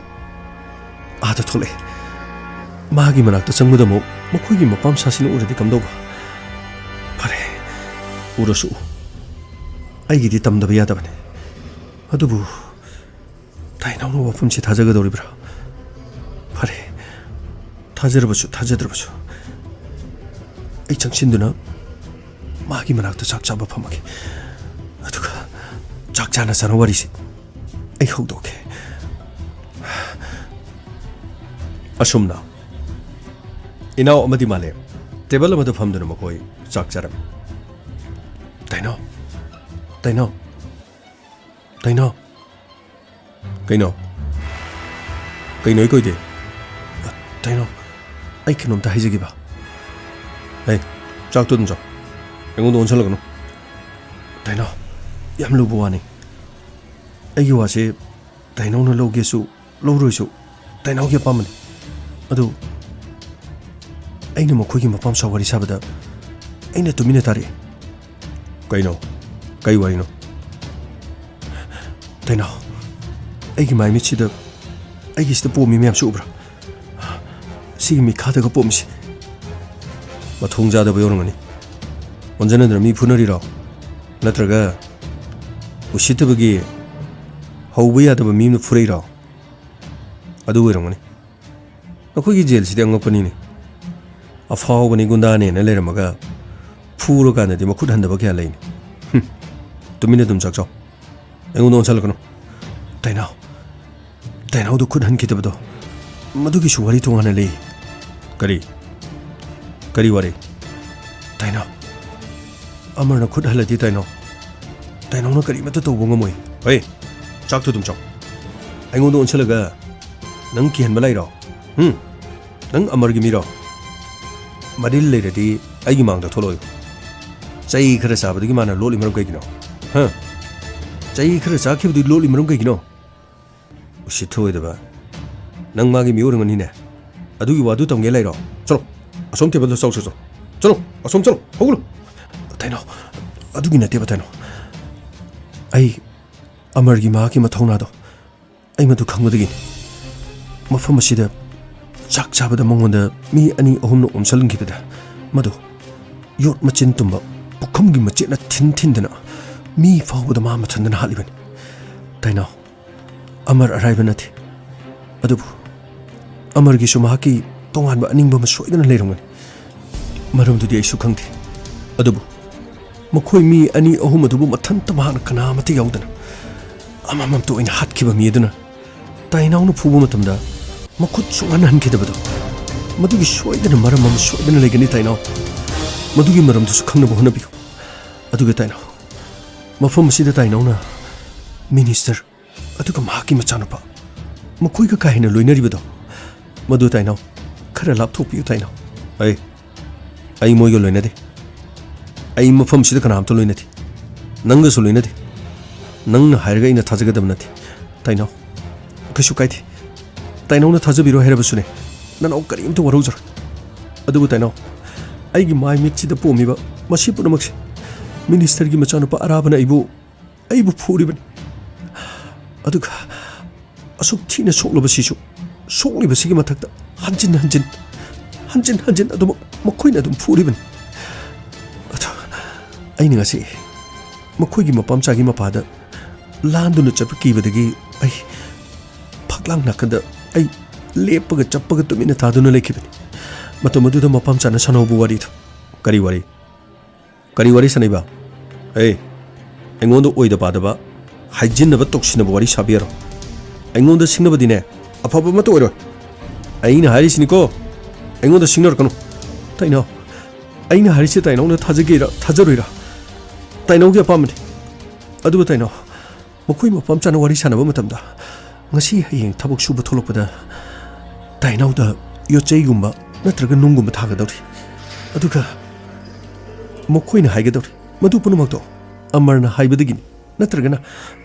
ꯑꯥꯗ ꯊꯣꯛꯂꯛꯑꯦ꯫ ꯃꯥꯒꯤ ꯃꯅꯥꯛꯇ ꯆꯪꯕꯗ ꯑꯃꯨꯛ ꯃꯈꯣꯏꯒꯤ ꯃꯄꯥ ꯃꯆꯥꯁꯤꯡꯅ ꯎꯔꯗꯤ ꯀꯝꯗꯧꯕ? ꯐꯔꯦ, ꯎꯔꯁꯨ ꯎ꯫ ꯑꯩꯒꯤꯗꯤ ꯇꯝꯗꯕ ꯌꯥꯗꯕꯅꯤ꯫ ꯑꯗꯨꯕꯨ ꯇꯥꯏꯅꯥꯎꯅ ꯋꯥꯐꯝꯁꯤ ꯊꯥꯖꯒꯗꯧꯔꯤꯕ꯭ꯔꯥ? ꯐꯔꯦ, ꯊꯥꯖꯔꯕꯁꯨ ꯊꯥꯖꯗ꯭ꯔꯕꯁꯨ ꯑꯩ ꯆꯪꯁꯤꯟꯗꯨꯅ ꯃꯥꯒꯤ ꯃꯅꯥꯛꯇ ꯆꯥꯛ ꯆꯥꯕ ꯐꯝꯃꯒꯦ꯫ ꯑꯗꯨꯒ ꯆꯥꯛ ꯆꯥꯅ ꯆꯥꯅ ꯋꯥꯔꯤꯁꯤ ꯑꯩ ꯍꯧꯗꯣꯛꯀꯦ꯫ ꯑꯁꯨꯝꯅ ꯏꯅꯥꯎ ꯑꯃꯗꯤ ꯃꯥꯂꯦꯝ ꯇꯦꯕꯜ ꯑꯃꯗ ꯐꯝꯗꯨꯅ ꯃꯈꯣꯏ ꯆꯥꯛ ꯆꯥꯔꯝꯃꯤ꯫ "ꯇꯥꯏꯅꯥꯎ, ꯇꯥꯏꯅꯥꯎ, ꯇꯥꯏꯅꯥꯎ꯫" "ꯀꯩꯅꯣ? ꯀꯩꯅꯣ ꯑꯩ ꯀꯣꯏꯗꯦ?" "ꯇꯥꯏꯅꯥꯎ, ꯑꯩ ꯀꯩꯅꯣꯝꯇ ꯍꯥꯏꯖꯒꯦꯕ꯫" "ꯍꯦ, ꯆꯥꯛꯇꯣ ꯑꯗꯨꯝ ꯆꯥꯎ꯫ ꯑꯩꯉꯣꯟꯗ ꯑꯣꯟꯁꯜꯂꯛꯀꯅꯨ꯫" "ꯇꯥꯏꯅꯥꯎ, ꯌꯥꯝ ꯂꯨꯕ ꯋꯥꯅꯤ꯫ ꯑꯩꯒꯤ ꯋꯥꯁꯦ ꯇꯥꯏꯅꯥꯎꯅ ꯂꯧꯒꯦꯁꯨ ꯂꯧꯔꯣꯏꯁꯨ ꯇꯥꯏꯅꯥꯎꯒꯤ ꯑꯄꯥꯝꯕꯅꯤ꯫ ꯑꯗꯨ ꯑꯩꯅ ꯃꯈꯣꯏꯒꯤ ꯃꯄꯥ ꯃꯆꯥ ꯋꯥꯔꯤ ꯁꯥꯕꯗ ꯑꯩꯅ ꯇꯨꯃꯤꯟꯅ ꯇꯥꯔꯛꯏ꯫" "ꯀꯩꯅꯣ? ꯀꯩ ꯋꯥꯔꯤꯅꯣ?" "ꯇꯥꯏꯅꯥꯎ, ꯑꯩꯒꯤ ꯃꯥꯏ ꯃꯤꯠꯁꯤꯗ ꯑꯩꯒꯤꯁꯤꯗ ꯄꯣꯝꯃꯤ ꯃꯌꯥꯝꯁꯤ ꯎꯕ꯭ꯔꯥ? ꯁꯤꯒꯤ ꯃꯤꯈꯥꯗꯒ ꯄꯣꯝꯃꯤꯁꯤ ꯃꯊꯣꯡ ꯆꯥꯗꯕ ꯌꯧꯔꯝꯒꯅꯤ꯫ ꯑꯣꯟꯖꯟꯅꯗꯅ ꯃꯤ ꯐꯨꯅꯔꯤꯔꯣ? ꯅꯠꯇ꯭ꯔꯒ ꯎꯁꯤꯠꯇꯕꯒꯤ ꯍꯧꯕ ꯌꯥꯗꯕ ꯃꯤ ꯑꯃꯅ ꯐꯨꯔꯛꯏꯔꯣ? ꯑꯗꯨ ꯑꯣꯏꯔꯝꯒꯅꯤ꯫ ꯅꯈꯣꯏꯒꯤ ꯖꯦꯜꯁꯤꯗꯤ ꯑꯉꯛꯄꯅꯤꯅꯦ꯫ ꯑꯐꯥꯎꯕꯅꯤ, ꯒꯨꯟꯗꯥꯅꯦꯅ ꯂꯩꯔꯝꯃꯒ ꯐꯨꯔꯀꯥꯟꯗꯗꯤ ꯃꯈꯨꯠ ꯍꯟꯗꯕ ꯀꯌꯥ ꯂꯩꯅꯤ꯫ ꯍꯨꯝ, ꯇꯨꯃꯤꯟꯅ ꯑꯗꯨꯝ ꯆꯥꯛ ꯆꯥꯎ꯫ ꯑꯩꯉꯣꯟꯗ ꯑꯣꯟꯁꯜꯂꯛꯀꯅꯨ꯫" "ꯇꯥꯏꯅꯥꯎ, ꯇꯥꯏꯅꯥꯎꯗꯨ ꯈꯨꯠ ꯍꯟꯈꯤꯗꯕꯗꯣ, ꯃꯗꯨꯒꯤꯁꯨ ꯋꯥꯔꯤ ꯇꯣꯉꯥꯟꯅ ꯂꯩ꯫" "ꯀꯔꯤ? ꯀꯔꯤ ꯋꯥꯔꯤ?" "ꯇꯥꯏꯅꯥꯎ, ꯑꯃꯔꯅ ꯈꯨꯠ ꯍꯜꯂꯗꯤ ꯇꯥꯏꯅꯥꯎ, ꯇꯥꯏꯅꯥꯎꯅ ꯀꯔꯤꯃꯠꯇ ꯇꯧꯕ ꯉꯝꯃꯣꯏ꯫" "ꯍꯣꯏ, ꯆꯥꯛꯇꯨ ꯑꯗꯨꯝ ꯆꯥꯎ꯫ ꯑꯩꯉꯣꯟꯗ ꯑꯣꯟꯁꯜꯂꯒ ꯅꯪ ꯀꯤꯍꯟꯕ ꯂꯩꯔꯣ?" ꯍꯨꯝ? ꯅꯪ ꯑꯃꯔꯒꯤ ꯃꯤꯔꯣ? ꯃꯔꯤꯜ ꯂꯩꯔꯗꯤ ꯑꯩꯒꯤ ꯃꯥꯡꯗ ꯊꯣꯛꯂꯛꯑꯣ꯫ ꯆꯩ ꯈꯔ ꯆꯥꯕꯗꯒꯤ ꯃꯥꯅ ꯂꯣꯠꯂꯤ ꯃꯔꯝ ꯀꯩꯒꯤꯅꯣ? ꯍꯥ? ꯆꯩ ꯈꯔ ꯆꯥꯈꯤꯕꯗꯨ ꯂꯣꯠꯂꯤ ꯃꯔꯝ ꯀꯩꯒꯤꯅꯣ? ꯎꯁꯤꯠꯊꯑꯣꯏꯗꯕ꯫ ꯅꯪ ꯃꯥꯒꯤ ꯃꯤ ꯑꯣꯏꯔꯝꯒꯅꯤꯅꯦ꯫ ꯑꯗꯨꯒꯤ ꯋꯥꯗꯨ ꯇꯝꯒꯦ ꯂꯩꯔꯣ? ꯆꯠꯂꯣ, ꯑꯁꯣꯝ ꯇꯦꯕꯜꯗ ꯆꯥꯎ, ꯆꯠꯂꯣ꯫ ꯆꯠꯂꯣ, ꯑꯁꯣꯝ ꯆꯠꯂꯣ, ꯍꯧꯒꯠꯂꯣ꯫ ꯇꯥꯏꯅꯥꯎ, ꯑꯗꯨꯒꯤ ꯅꯠꯇꯦꯕ, ꯇꯥꯏꯅꯥꯎ꯫ ꯑꯩ ꯑꯃꯔꯒꯤ ꯃꯍꯥꯛꯀꯤ ꯃꯊꯧꯅꯥꯗꯣ ꯑꯩ ꯃꯗꯨ ꯈꯪꯕꯗꯒꯤꯅꯤ꯫ ꯃꯐꯝ ꯑꯁꯤꯗ ꯆꯥꯛ ꯆꯥꯕꯗ ꯃꯉꯣꯟꯗ ꯃꯤ ꯑꯅꯤ ꯑꯍꯨꯝꯅ ꯑꯣꯝꯁꯤꯟꯈꯤꯕꯗ ꯃꯗꯨ ꯌꯣꯠ ꯃꯆꯤꯟ ꯇꯨꯝꯕ ꯄꯨꯈꯝꯒꯤ ꯃꯆꯦꯠꯅ ꯊꯤꯟ ꯊꯤꯟꯗꯅ ꯃꯤ ꯐꯥꯎꯕꯗ ꯃꯥ ꯃꯊꯟꯗꯅ ꯍꯥꯠꯂꯤꯕꯅꯤ꯫ ꯇꯥꯏꯅꯥꯎ, ꯑꯃꯔ ꯑꯔꯥꯏꯕ ꯅꯠꯇꯦ꯫ ꯑꯗꯨꯕꯨ ꯑꯃꯔꯒꯤꯁꯨ ꯃꯍꯥꯛꯀꯤ ꯇꯣꯉꯥꯟꯕ ꯑꯅꯤꯡꯕ ꯑꯃ ꯁꯣꯏꯗꯅ ꯂꯩꯔꯝꯒꯅꯤ꯫ ꯃꯔꯝꯗꯨꯗꯤ ꯑꯩꯁꯨ ꯈꯪꯗꯦ꯫ ꯑꯗꯨꯕꯨ ꯃꯈꯣꯏ ꯃꯤ ꯑꯅꯤ ꯑꯍꯨꯝ ꯑꯗꯨꯕꯨ ꯃꯊꯟꯇ ꯃꯍꯥꯛꯅ ꯀꯅꯥ ꯑꯃꯠꯇ ꯌꯥꯎꯗꯅ ꯑꯃꯃꯝꯇ ꯑꯣꯏꯅ ꯍꯥꯠꯈꯤꯕ ꯃꯤ ꯑꯗꯨꯅ ꯇꯥꯏꯅꯥꯎꯅ ꯐꯨꯕ ꯃꯇꯝꯗ ꯃꯈꯨꯠ ꯁꯨꯛꯍꯟ ꯍꯟꯈꯤꯗꯕꯗꯣ, ꯃꯗꯨꯒꯤ ꯁꯣꯏꯗꯅ ꯃꯔꯝ ꯑꯃ ꯁꯣꯏꯗꯅ ꯂꯩꯒꯅꯤ, ꯇꯥꯏꯅꯥꯎ꯫ ꯃꯗꯨꯒꯤ ꯃꯔꯝꯗꯨꯁꯨ ꯈꯪꯅꯕ ꯍꯣꯠꯅꯕꯤꯌꯨ꯫ ꯑꯗꯨꯒ ꯇꯥꯏꯅꯥꯎ, ꯃꯐꯝ ꯑꯁꯤꯗ ꯇꯥꯏꯅꯥꯎꯅ ꯃꯤꯅꯤꯁꯇꯔ ꯑꯗꯨꯒ ꯃꯍꯥꯛꯀꯤ ꯃꯆꯥꯅꯨꯄꯥ ꯃꯈꯣꯏꯒ ꯀꯥ ꯍꯦꯟꯅ ꯂꯣꯏꯅꯔꯤꯕꯗꯣ, ꯃꯗꯨ ꯇꯥꯏꯅꯥꯎ, ꯈꯔ ꯂꯥꯞꯊꯣꯛꯄꯤꯌꯨ, ꯇꯥꯏꯅꯥꯎ꯫ ꯑꯩ, ꯑꯩ ꯃꯣꯏꯒ ꯂꯣꯏꯅꯗꯦ꯫ ꯑꯩ ꯃꯐꯝꯁꯤꯗ ꯀꯅꯥꯝꯇ ꯂꯣꯏꯅꯗꯦ꯫ ꯅꯪꯒꯁꯨ ꯂꯣꯏꯅꯗꯦ꯫ ꯅꯪꯅ ꯍꯥꯏꯔꯒ ꯑꯩꯅ ꯊꯥꯖꯒꯗꯕ ꯅꯠꯇꯦ, ꯇꯥꯏꯅꯥꯎ꯫ ꯀꯩꯁꯨ ꯀꯥꯏꯗꯦ꯫ ꯇꯥꯏꯅꯥꯎꯅ ꯊꯥꯖꯕꯤꯔꯣꯏ ꯍꯥꯏꯔꯕꯁꯨꯅꯦ, ꯅꯅꯥꯎ ꯀꯔꯤꯝꯇ ꯋꯥꯔꯧꯖꯔꯣꯏ꯫ ꯑꯗꯨꯕꯨ ꯇꯥꯏꯅꯥꯎ, ꯑꯩꯒꯤ ꯃꯥꯏ ꯃꯤꯠꯁꯤꯗ ꯄꯣꯝꯃꯤꯕ ꯃꯁꯤ ꯄꯨꯝꯅꯃꯛꯁꯦ ꯃꯤꯅꯤꯁꯇꯔꯒꯤ ꯃꯆꯥꯅꯨꯄꯥ ꯑꯔꯥꯕꯅ ꯑꯩꯕꯨ, ꯑꯩꯕꯨ ꯐꯨꯔꯤꯕꯅꯤ꯫ ꯑꯗꯨꯒ ꯑꯁꯨꯛ ꯊꯤꯅ ꯁꯣꯛꯂꯕꯁꯤꯁꯨ, ꯁꯣꯛꯂꯤꯕꯁꯤꯒꯤ ꯃꯊꯛꯇ ꯍꯟꯖꯤꯟ ꯍꯟꯖꯤꯟ, ꯍꯟꯖꯤꯟ ꯍꯟꯖꯤꯟ ꯑꯗꯨꯃꯛ ꯃꯈꯣꯏꯅ ꯑꯗꯨꯝ ꯐꯨꯔꯤꯕꯅꯤ꯫ ꯑꯗꯣ ꯑꯩꯅ ꯉꯁꯤ ꯃꯈꯣꯏꯒꯤ ꯃꯄꯥꯝꯆꯥꯒꯤ ꯃꯄꯥꯗ ꯂꯥꯟꯗꯨꯅ ꯆꯠꯄ ꯀꯤꯕꯗꯒꯤ ꯑꯩ ꯐꯛꯂꯥꯡ ꯅꯥꯀꯟꯗ ꯑꯩ ꯂꯦꯞꯄꯒ ꯆꯞꯄꯒ ꯇꯨꯃꯤꯟꯅ ꯇꯥꯗꯨꯅ ꯂꯩꯈꯤꯕꯅꯤ꯫ ꯃꯇꯝ ꯑꯗꯨꯗ ꯃꯄꯥꯝꯆꯥꯅ ꯁꯥꯟꯅꯍꯧꯕ ꯋꯥꯔꯤꯗꯣ꯫ ꯀꯔꯤ ꯋꯥꯔꯤ? ꯀꯔꯤ ꯋꯥꯔꯤ ꯁꯥꯟꯅꯩꯕ? ꯑꯦ, ꯑꯩꯉꯣꯟꯗ ꯑꯣꯏꯗ ꯄꯥꯗꯕ ꯍꯥꯏꯖꯤꯟꯅꯕ ꯇꯧꯁꯤꯟꯅꯕ ꯋꯥꯔꯤ ꯁꯥꯕ ꯌꯥꯔꯣꯏ꯫ ꯑꯩꯉꯣꯟꯗ ꯁꯤꯡꯅꯕꯗꯤꯅꯦ, ꯑꯐꯕ ꯑꯃꯠꯇ ꯑꯣꯏꯔꯣꯏ꯫ ꯑꯩꯅ ꯍꯥꯏꯔꯤꯁꯤꯅꯤꯀꯣ, ꯑꯩꯉꯣꯟꯗ ꯁꯤꯡꯅꯔꯛꯀꯅꯨ꯫ ꯇꯥꯏꯅꯥꯎ, ꯑꯩꯅ ꯍꯥꯏꯔꯤꯁꯦ ꯇꯥꯏꯅꯥꯎꯅ ꯊꯥꯖꯒꯦꯔꯥ ꯊꯥꯖꯔꯣꯏꯔꯥ, ꯇꯥꯏꯅꯥꯎꯒꯤ ꯑꯄꯥꯝꯕꯅꯤ꯫ ꯑꯗꯨꯕꯨ ꯇꯥꯏꯅꯥꯎ, ꯃꯈꯣꯏ ꯃꯄꯥꯝꯆꯥꯅ ꯋꯥꯔꯤ ꯁꯥꯟꯅꯕ ꯃꯇꯝꯗ, ꯉꯁꯤ ꯍꯌꯦꯡ ꯊꯕꯛ ꯁꯨꯕ ꯊꯣꯛꯂꯛꯄꯗ ꯇꯥꯏꯅꯥꯎꯗ ꯌꯣꯠꯆꯩꯒꯨꯝꯕ ꯅꯠꯇ꯭ꯔꯒ ꯅꯨꯡꯒꯨꯝꯕ ꯊꯥꯒꯗꯧꯔꯤ꯫ ꯑꯗꯨꯒ ꯃꯈꯣꯏꯅ ꯍꯥꯏꯒꯗꯧꯔꯤ, ꯃꯗꯨ ꯄꯨꯝꯅꯃꯛꯇꯣ ꯑꯃꯔꯅ ꯍꯥꯏꯕꯗꯒꯤꯅꯤ, ꯅꯠꯇ꯭ꯔꯒꯅ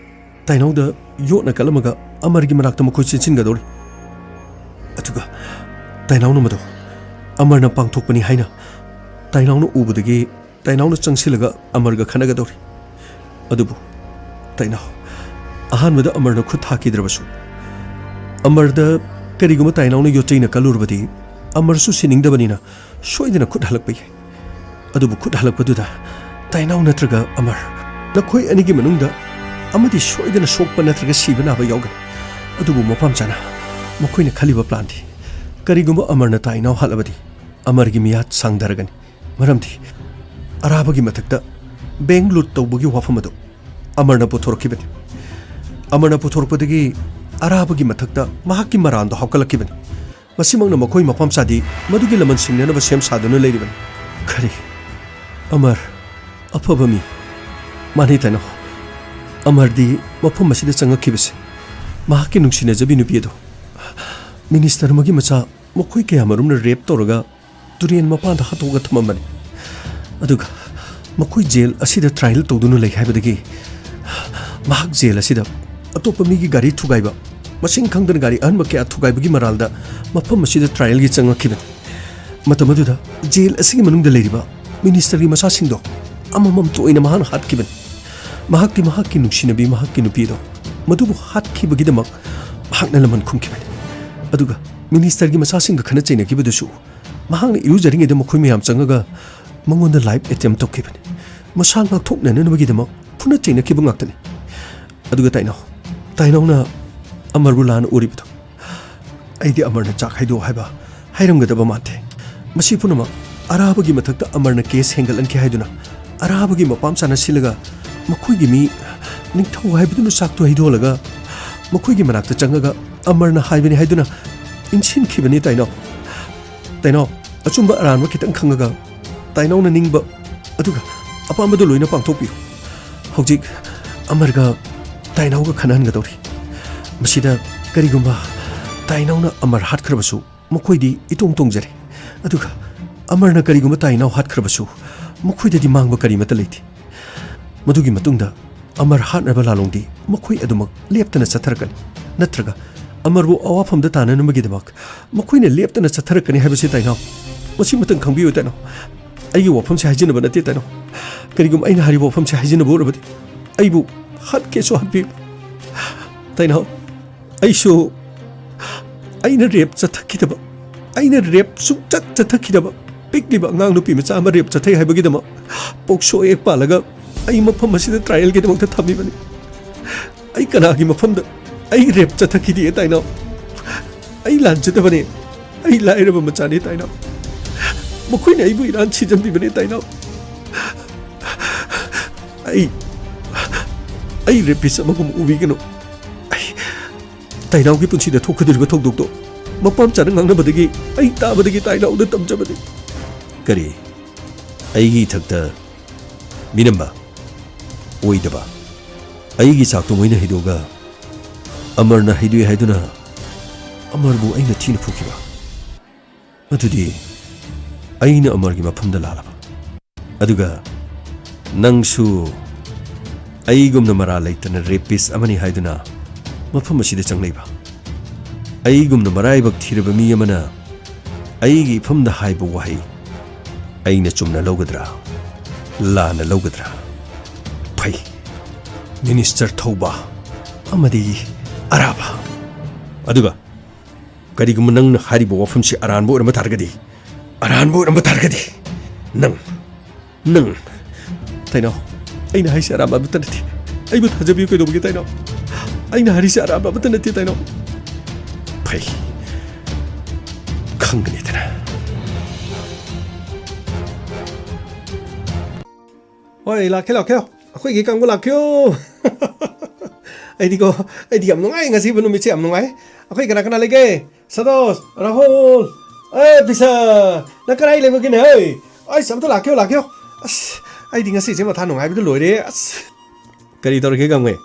ꯇꯥꯏꯅꯥꯎꯗ ꯌꯣꯠꯅ ꯀꯜꯂꯝꯃꯒ ꯑꯃꯔꯒꯤ ꯃꯅꯥꯛꯇ ꯃꯈꯣꯏ ꯆꯦꯟꯁꯤꯟꯒꯗꯧꯔꯤ꯫ ꯑꯗꯨꯒ ꯇꯥꯏꯅꯥꯎꯅ ꯃꯗꯨ ꯑꯃꯔꯅ ꯄꯥꯡꯊꯣꯛꯄꯅꯤ ꯍꯥꯏꯅ ꯇꯥꯏꯅꯥꯎꯅ ꯎꯕꯗꯒꯤ ꯇꯥꯏꯅꯥꯎꯅ ꯆꯪꯁꯤꯜꯂꯒ ꯑꯃꯔꯒ ꯈꯟꯅꯒꯗꯧꯔꯤ꯫ ꯑꯗꯨꯕꯨ ꯇꯥꯏꯅꯥꯎ, ꯑꯍꯥꯟꯕꯗ ꯑꯃꯔꯅ ꯈꯨꯠ ꯊꯥꯈꯤꯗ꯭ꯔꯕꯁꯨ, ꯑꯃꯔꯗ ꯀꯔꯤꯒꯨꯝꯕ ꯇꯥꯏꯅꯥꯎꯅ ꯌꯣꯠꯆꯩꯅ ꯀꯜꯂꯨꯔꯕꯗꯤ ꯑꯃꯔꯁꯨ ꯁꯤꯅꯤꯡꯗꯕꯅꯤꯅ ꯁꯣꯏꯗꯅ ꯈꯨꯠ ꯍꯜꯂꯛꯄ ꯌꯥꯏ꯫ ꯑꯗꯨꯕꯨ ꯈꯨꯠ ꯍꯜꯂꯛꯄꯗꯨꯗ ꯇꯥꯏꯅꯥꯎ ꯅꯠꯇ꯭ꯔꯒ ꯑꯃꯔ, ꯅꯈꯣꯏ ꯑꯅꯤꯒꯤ ꯃꯅꯨꯡꯗ ꯑꯃꯗꯤ ꯁꯣꯏꯗꯅ ꯁꯣꯛꯄ ꯅꯠꯇ꯭ꯔꯒ ꯁꯤꯕ ꯅꯥꯕ ꯌꯥꯎꯒꯅꯤ꯫ ꯑꯗꯨꯕꯨ ꯃꯐꯝ ꯆꯥꯅ ꯃꯈꯣꯏꯅ ꯈꯜꯂꯤꯕ ꯄ꯭ꯂꯥꯟꯗꯤ, ꯀꯔꯤꯒꯨꯝꯕ ꯑꯃꯔꯅ ꯇꯥꯏꯅꯥꯎ ꯍꯥꯠꯂꯕꯗꯤ ꯑꯃꯔꯒꯤ ꯃꯤꯌꯥꯠ ꯁꯥꯡꯊꯔꯒꯅꯤ꯫ ꯃꯔꯝꯗꯤ ꯑꯔꯥꯕꯒꯤ ꯃꯊꯛꯇ ꯕꯦꯡ ꯂꯨꯠ ꯇꯧꯕꯒꯤ ꯋꯥꯐꯝ ꯑꯗꯨ ꯑꯃꯔꯅ ꯄꯨꯊꯣꯔꯛꯈꯤꯕꯅꯤ꯫ ꯑꯃꯔꯅ ꯄꯨꯊꯣꯔꯛꯄꯗꯒꯤ ꯑꯔꯥꯕꯒꯤ ꯃꯊꯛꯇ ꯃꯍꯥꯛꯀꯤ ꯃꯔꯥꯜꯗꯣ ꯍꯥꯞꯀꯠꯂꯛꯈꯤꯕꯅꯤ꯫ ꯃꯁꯤꯃꯛꯅ ꯃꯈꯣꯏ ꯃꯐꯝ ꯆꯥꯗꯤ ꯃꯗꯨꯒꯤ ꯂꯃꯟ ꯁꯤꯡꯅꯅꯕ ꯁꯦꯝ ꯁꯥꯗꯨꯅ ꯂꯩꯔꯤꯕꯅꯤ꯫ ꯈꯔꯤ, ꯑꯃꯔ ꯑꯐꯕ ꯃꯤ꯫ ꯃꯥꯅꯤ ꯇꯥꯏꯅꯥꯎ, ꯑꯃꯔꯗꯤ ꯃꯐꯝ ꯑꯁꯤꯗ ꯆꯪꯉꯛꯈꯤꯕꯁꯦ ꯃꯍꯥꯛꯀꯤ ꯅꯨꯡꯁꯤꯅꯖꯕꯤ ꯅꯨꯄꯤ ꯑꯗꯣ, ꯃꯤꯅꯤꯁꯇꯔ ꯑꯃꯒꯤ ꯃꯆꯥ, ꯃꯈꯣꯏ ꯀꯌꯥꯃꯔꯨꯝꯅ ꯔꯦꯞ ꯇꯧꯔꯒ ꯇꯨꯔꯦꯟ ꯃꯄꯥꯟꯗ ꯍꯥꯠꯇꯣꯛꯑꯒ ꯊꯝꯃꯝꯕꯅꯤ꯫ ꯑꯗꯨꯒ ꯃꯈꯣꯏ ꯖꯦꯜ ꯑꯁꯤꯗ ꯇ꯭ꯔꯥꯏꯌꯦꯜ ꯇꯧꯗꯨꯅ ꯂꯩ ꯍꯥꯏꯕꯗꯒꯤ ꯃꯍꯥꯛ ꯖꯦꯜ ꯑꯁꯤꯗ ꯑꯇꯣꯞꯄ ꯃꯤꯒꯤ ꯒꯥꯔꯤ ꯊꯨꯒꯥꯏꯕ, ꯃꯁꯤꯡ ꯈꯪꯗꯅ ꯒꯥꯔꯤ ꯑꯍꯟꯕ ꯀꯌꯥ ꯊꯨꯒꯥꯏꯕꯒꯤ ꯃꯔꯥꯜꯗ ꯃꯐꯝ ꯑꯁꯤꯗ ꯇ꯭ꯔꯥꯏꯌꯦꯜꯒꯤ ꯆꯪꯉꯛꯈꯤꯕꯅꯤ꯫ ꯃꯇꯝ ꯑꯗꯨꯗ ꯖꯦꯜ ꯑꯁꯤꯒꯤ ꯃꯅꯨꯡꯗ ꯂꯩꯔꯤꯕ ꯃꯤꯅꯤꯁꯇꯔꯒꯤ ꯃꯆꯥꯁꯤꯡꯗꯣ ꯑꯃꯃꯝꯇ ꯑꯣꯏꯅ ꯃꯍꯥꯛꯅ ꯍꯥꯠꯈꯤꯕꯅꯤ꯫ ꯃꯍꯥꯛꯇꯤ ꯃꯍꯥꯛꯀꯤ ꯅꯨꯡꯁꯤꯅꯕꯤ, ꯃꯍꯥꯛꯀꯤ ꯅꯨꯄꯤꯗꯣ, ꯃꯗꯨꯕꯨ ꯍꯥꯠꯈꯤꯕꯒꯤꯗꯃꯛ ꯃꯍꯥꯛꯅ ꯂꯃꯟ ꯈꯨꯝꯈꯤꯕꯅꯤ꯫ ꯑꯗꯨꯒ ꯃꯤꯅꯤꯁꯇꯔꯒꯤ ꯃꯆꯥꯁꯤꯡꯒ ꯈꯠꯅ ꯆꯩꯅꯈꯤꯕꯗꯨꯁꯨ ꯃꯍꯥꯛꯅ ꯏꯔꯨꯖꯔꯤꯉꯩꯗ ꯃꯈꯣꯏ ꯃꯌꯥꯝ ꯆꯪꯉꯒ ꯃꯉꯣꯟꯗ ꯔꯦꯞ ꯑꯦꯇꯦꯝ ꯇꯧꯈꯤꯕꯅꯤ꯫ ꯃꯁꯥ ꯉꯥꯛꯊꯣꯛꯅꯅꯕꯒꯤꯗꯃꯛ ꯐꯨꯅ ꯆꯩꯅꯈꯤꯕ ꯉꯥꯛꯇꯅꯤ꯫ ꯑꯗꯨꯒ ꯇꯥꯏꯅꯥꯎ, ꯇꯥꯏꯅꯥꯎꯅ ꯑꯃꯔꯕꯨ ꯂꯥꯟꯅ ꯎꯔꯤꯕꯗꯣ, ꯑꯩꯗꯤ ꯑꯃꯔꯅ ꯆꯥꯛ ꯍꯩꯗꯣꯛ ꯍꯥꯏꯕ ꯍꯩꯔꯝꯒꯗꯕ ꯃꯥꯟꯗꯦ꯫ ꯃꯁꯤ ꯄꯨꯝꯅꯃꯛ ꯑꯔꯥꯕꯒꯤ ꯃꯊꯛꯇ ꯑꯃꯔꯅ ꯀꯦꯁ ꯍꯦꯟꯒꯠꯍꯟꯈꯤ ꯍꯥꯏꯗꯨꯅ ꯑꯔꯥꯕꯒꯤ ꯃꯄꯥꯝ ꯆꯥꯅ ꯁꯤꯜꯂꯒ ꯃꯈꯣꯏꯒꯤ ꯃꯤ ꯅꯤꯡꯊꯧ ꯍꯥꯏꯕꯗꯨꯅ ꯆꯥꯛꯇꯨ ꯍꯩꯗꯣꯛꯍꯜꯂꯒ ꯃꯈꯣꯏꯒꯤ ꯃꯅꯥꯛꯇ ꯆꯪꯉꯒ ꯑꯃꯔꯅ ꯍꯥꯏꯕꯅꯤ ꯍꯥꯏꯗꯨꯅ ꯏꯟꯁꯤꯟꯈꯤꯕꯅꯤ ꯇꯥꯏꯅꯥꯎ꯫ ꯇꯥꯏꯅꯥꯎ, ꯑꯆꯨꯝꯕ ꯑꯔꯥꯟꯕ ꯈꯤꯇꯪ ꯈꯪꯉꯒ ꯇꯥꯏꯅꯥꯎꯅ ꯅꯤꯡꯕ ꯑꯗꯨꯒ ꯑꯄꯥꯝꯕꯗꯨ ꯂꯣꯏꯅ ꯄꯥꯡꯊꯣꯛꯄꯤꯌꯨ꯫ ꯍꯧꯖꯤꯛ ꯑꯃꯔꯒ ꯇꯥꯏꯅꯥꯎꯒ ꯈꯟꯅꯍꯟꯒꯗꯧꯔꯤ꯫ ꯃꯁꯤꯗ ꯀꯔꯤꯒꯨꯝꯕ ꯇꯥꯏꯅꯥꯎꯅ ꯑꯃꯔ ꯍꯥꯠꯈ꯭ꯔꯕꯁꯨ ꯃꯈꯣꯏꯗꯤ ꯏꯇꯣꯡ ꯇꯣꯡꯖꯔꯦ꯫ ꯑꯗꯨꯒ ꯑꯃꯔꯅ ꯀꯔꯤꯒꯨꯝꯕ ꯇꯥꯏꯅꯥꯎ ꯍꯥꯠꯈ꯭ꯔꯕꯁꯨ ꯃꯈꯣꯏꯗꯗꯤ ꯃꯥꯡꯕ ꯀꯔꯤꯃꯠꯇ ꯂꯩꯇꯦ꯫ ꯃꯗꯨꯒꯤ ꯃꯇꯨꯡꯗ ꯑꯃꯔ ꯍꯥꯠꯅꯕ ꯂꯥꯂꯣꯡꯗꯤ ꯃꯈꯣꯏ ꯑꯗꯨꯃꯛ ꯂꯦꯞꯇꯅ ꯆꯠꯊꯔꯛꯀꯅꯤ꯫ ꯅꯠꯇ꯭ꯔꯒ ꯑꯃꯔꯕꯨ ꯑꯋꯥꯐꯝꯗ ꯇꯥꯅꯅꯕꯒꯤꯗꯃꯛ ꯃꯈꯣꯏꯅ ꯂꯦꯞꯇꯅ ꯆꯠꯊꯔꯛꯀꯅꯤ ꯍꯥꯏꯕꯁꯤ ꯇꯥꯏꯅꯥꯎ꯫ ꯃꯁꯤꯃꯇꯪ ꯈꯪꯕꯤꯌꯨ ꯇꯥꯏꯅꯥꯎ꯫ ꯑꯩꯒꯤ ꯋꯥꯐꯝꯁꯦ ꯍꯥꯏꯖꯤꯟꯅꯕ ꯅꯠꯇꯦ ꯇꯥꯏꯅꯥꯎ꯫ ꯀꯔꯤꯒꯨꯝꯕ ꯑꯩꯅ ꯍꯥꯏꯔꯤꯕ ꯋꯥꯐꯝꯁꯦ ꯍꯥꯏꯖꯤꯟꯅꯕ ꯑꯣꯏꯔꯕꯗꯤ ꯑꯩꯕꯨ ꯍꯥꯠꯀꯦꯁꯨ ꯍꯥꯠꯄꯤꯌꯨ ꯇꯥꯏꯅꯥꯎ꯫ ꯑꯩꯁꯨ, ꯑꯩꯅ ꯔꯦꯞ ꯆꯠꯊꯈꯤꯗꯕ, ꯑꯩꯅ ꯔꯦꯞ ꯁꯨꯡꯆꯠ ꯆꯠꯊꯈꯤꯗꯕ ꯄꯤꯛꯂꯤꯕ ꯑꯉꯥꯡ ꯅꯨꯄꯤ ꯃꯆꯥ ꯑꯃ ꯔꯦꯞ ꯆꯠꯊꯩ ꯍꯥꯏꯕꯒꯤꯗꯃꯛ ꯄꯣꯛꯁꯣ ꯑꯦꯛ ꯄꯥꯜꯂꯒ ꯑꯩ ꯃꯐꯝ ꯑꯁꯤꯗ ꯇ꯭ꯔꯥꯏꯌꯦꯜꯒꯤꯗꯃꯛꯇ ꯊꯝꯃꯤꯕꯅꯤ꯫ ꯑꯩ ꯀꯅꯥꯒꯤ ꯃꯐꯝꯗ ꯑꯩ ꯔꯦꯞ ꯆꯠꯊꯈꯤꯗꯦ ꯇꯥꯏꯅꯥꯎ? ꯑꯩ ꯂꯥꯟꯖꯗꯕꯅꯦ꯫ ꯑꯩ ꯂꯥꯏꯔꯕ ꯃꯆꯥꯅꯤ ꯇꯥꯏꯅꯥꯎ꯫ ꯃꯈꯣꯏꯅ ꯑꯩꯕꯨ ꯏꯔꯥꯟ ꯁꯤꯖꯟꯕꯤꯕꯅꯦ ꯇꯥꯏꯅꯥꯎ꯫ ꯑꯩ, ꯑꯩ ꯔꯦꯄꯤꯁ ꯑꯃꯒꯨꯝ ꯎꯕꯤꯒꯅꯨ꯫ ꯑꯩ, ꯇꯥꯏꯅꯥꯎꯒꯤ ꯄꯨꯟꯁꯤꯗ ꯊꯣꯛꯀꯗꯧꯔꯤꯕ ꯊꯧꯗꯣꯛꯇꯣ ꯃꯄꯥꯝ ꯆꯥꯅ ꯉꯥꯡꯅꯕꯗꯒꯤ ꯑꯩ ꯇꯥꯕꯗꯒꯤ ꯇꯥꯏꯅꯥꯎꯗ ꯇꯝꯖꯕꯅꯤ꯫ ꯀꯔꯤ? ꯑꯩꯒꯤ ꯏꯊꯛꯇ ꯃꯤꯅꯝꯕ? ꯑꯣꯏꯗꯕ꯫ ꯑꯩꯒꯤ ꯆꯥꯛꯇꯣ ꯃꯣꯏꯅ ꯍꯩꯗꯣꯛꯑꯒ ꯑꯃꯔꯅ ꯍꯩꯗꯣꯛꯑꯦ ꯍꯥꯏꯗꯨꯅ ꯑꯃꯔꯕꯨ ꯑꯩꯅ ꯊꯤꯅ ꯐꯨꯈꯤꯕ꯫ ꯑꯗꯨꯗꯤ ꯑꯩꯅ ꯑꯃꯔꯒꯤ ꯃꯐꯝꯗ ꯂꯥꯜꯂꯕ꯫ ꯑꯗꯨꯒ ꯅꯪꯁꯨ ꯑꯩꯒꯨꯝꯅ ꯃꯔꯥꯜ ꯂꯩꯇꯅ ꯔꯦꯄꯤꯁ ꯑꯃꯅꯤ ꯍꯥꯏꯗꯨꯅ ꯃꯐꯝ ꯑꯁꯤꯗ ꯆꯪꯂꯛꯏꯕ꯫ ꯑꯩꯒꯨꯝꯅ ꯃꯔꯥꯏꯕꯛ ꯊꯤꯔꯕ ꯃꯤ ꯑꯃꯅ ꯑꯩꯒꯤ ꯏꯐꯝꯗ ꯍꯥꯏꯕ ꯋꯥꯍꯩ ꯑꯩꯅ ꯆꯨꯝꯅ ꯂꯧꯒꯗ꯭ꯔꯥ? ꯂꯥꯟꯅ ꯂꯧꯒꯗ꯭ꯔꯥ? ꯐꯩ꯫ ꯃꯤꯅꯤꯁꯇꯔ ꯊꯧꯕ ꯑꯃꯗꯤ ꯑꯔꯥꯕ꯫ ꯑꯗꯨꯒ ꯀꯔꯤꯒꯨꯝꯕ ꯅꯪꯅ ꯍꯥꯏꯔꯤꯕ ꯋꯥꯐꯝꯁꯤ ꯑꯔꯥꯟꯕ ꯑꯣꯏꯔꯝꯕ ꯇꯥꯔꯒꯗꯤ, ꯑꯔꯥꯟꯕ ꯑꯣꯏꯔꯝꯕ ꯇꯥꯔꯒꯗꯤ, ꯅꯪ, ꯅꯪ, ꯇꯥꯏꯅꯥꯎ, ꯑꯩꯅ ꯍꯥꯏꯁꯦ ꯑꯔꯥꯟꯕ ꯑꯃꯠꯇ ꯅꯠꯇꯦ꯫ ꯑꯩꯕꯨ ꯊꯥꯖꯕꯤꯌꯨ ꯀꯩꯗꯧꯕꯒꯤ ꯇꯥꯏꯅꯥꯎ? ꯑꯩꯅ ꯍꯥꯏꯔꯤꯁꯦ ꯑꯔꯥꯟꯕ ꯑꯃꯠꯇ ꯅꯠꯇꯦ ꯇꯥꯏꯅꯥꯎ꯫ ꯐꯩ꯫ ꯈꯪꯒꯅꯤꯗꯅ꯫ ꯍꯣꯏ, ꯂꯥꯛꯀꯦ, ꯂꯥꯛꯀꯦ꯫ ꯑꯩꯈꯣꯏꯒꯤ ꯀꯥꯡꯕꯨ ꯂꯥꯛꯀꯦ꯫ ꯑꯩꯗꯤꯀꯣ, ꯑꯩꯗꯤ ꯌꯥꯝ ꯅꯨꯡꯉꯥꯏ, ꯉꯁꯤꯕꯨ ꯅꯨꯃꯤꯠꯁꯦ ꯌꯥꯝ ꯅꯨꯡꯉꯥꯏ꯫ ꯑꯩꯈꯣꯏ ꯀꯅꯥ ꯀꯅꯥ ꯂꯩꯒꯦ? ꯁꯗꯣꯁ, ꯔꯥꯍꯨꯜ, ꯑꯦ ꯕꯤꯁꯥ, ꯅꯪ ꯀꯗꯥꯏ ꯂꯩꯕꯒꯤꯅꯦ? ꯍꯩ, ꯑꯩꯁ, ꯑꯝꯇ ꯂꯥꯛꯀꯦ, ꯂꯥꯛꯀꯦ꯫ ꯑꯁ, ꯑꯩꯗꯤ ꯉꯁꯤꯁꯦ ꯃꯊꯥ ꯅꯨꯡꯉꯥꯏꯕꯗ ꯂꯣꯏꯔꯦ꯫ ꯑꯁ, ꯀꯔꯤ ꯇꯧꯔꯒꯦ ꯒꯥꯡꯃꯩ?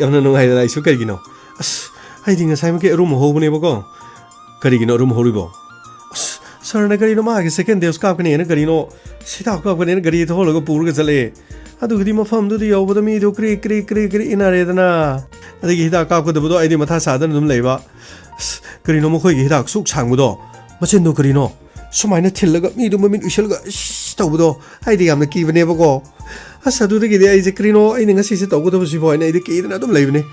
ꯌꯥꯝꯅ ꯅꯨꯡꯉꯥꯏꯗꯅ ꯑꯩꯁꯨ꯫ ꯀꯔꯤꯒꯤꯅꯣ? ꯑꯁ, ꯑꯩꯗꯤ ꯉꯁꯥꯏꯃꯛꯀꯤ ꯑꯔꯨꯝ ꯍꯧꯕꯅꯦꯕꯀꯣ꯫ "ꯀꯔꯤꯒꯤꯅꯣ ꯑꯔꯨꯝ ꯍꯧꯔꯤꯕꯣ?" "ꯑꯁ, ꯁꯥꯔꯅ ꯀꯔꯤꯅꯣ ꯃꯥꯒꯤ second dose ꯀꯥꯞꯀꯅꯤꯅ ꯀꯔꯤꯅꯣ ꯍꯤꯗꯥꯛ ꯀꯥꯞꯀꯅꯤꯅ ꯒꯥꯔꯤ ꯊꯧꯍꯜꯂꯒ ꯄꯨꯔꯒ ꯆꯠꯂꯛꯑꯦ꯫ ꯑꯗꯨꯒꯗꯤ ꯃꯐꯝꯗꯨꯗ ꯌꯧꯕꯗ ꯃꯤꯗꯨ ꯀ꯭ꯔꯤ ꯀ꯭ꯔꯤ ꯀ꯭ꯔꯤ ꯀ꯭ꯔꯤ ꯏꯟꯅꯔꯦꯗꯅ꯫ ꯑꯗꯒꯤ ꯍꯤꯗꯥꯛ ꯀꯥꯞꯀꯗꯕꯗꯣ ꯑꯩꯗꯤ ꯃꯊꯥ ꯁꯥꯗꯅ ꯑꯗꯨꯝ ꯂꯩꯕ꯫ ꯑꯁ, ꯀꯔꯤꯅꯣ ꯃꯈꯣꯏꯒꯤ ꯍꯤꯗꯥꯛ ꯁꯨꯛ ꯁꯥꯡꯕꯗꯣ? ꯃꯆꯤꯟꯗꯣ ꯀꯔꯤꯅꯣ? ꯁꯨꯃꯥꯏꯅ ꯊꯤꯜꯂꯒ ꯃꯤꯗꯨ ꯃꯃꯤꯠ ꯎꯏꯁꯜꯂꯒ ꯏꯁ ꯇꯧꯕꯗꯣ ꯑꯩꯗꯤ ꯌꯥꯝꯅ ꯀꯤꯕꯅꯦꯕꯀꯣ꯫ ꯑꯁ, ꯑꯗꯨꯗꯒꯤꯗꯤ ꯑꯩꯁꯦ ꯀꯔꯤꯅꯣ ꯑꯩꯅ ꯉꯁꯤꯁꯦ ꯇꯧꯒꯗꯕꯁꯤꯕꯣ ꯍꯥꯏꯅ ꯑꯩꯗꯤ ꯀꯤꯗꯅ ꯑꯗꯨꯝ ꯂꯩꯕꯅꯦ꯫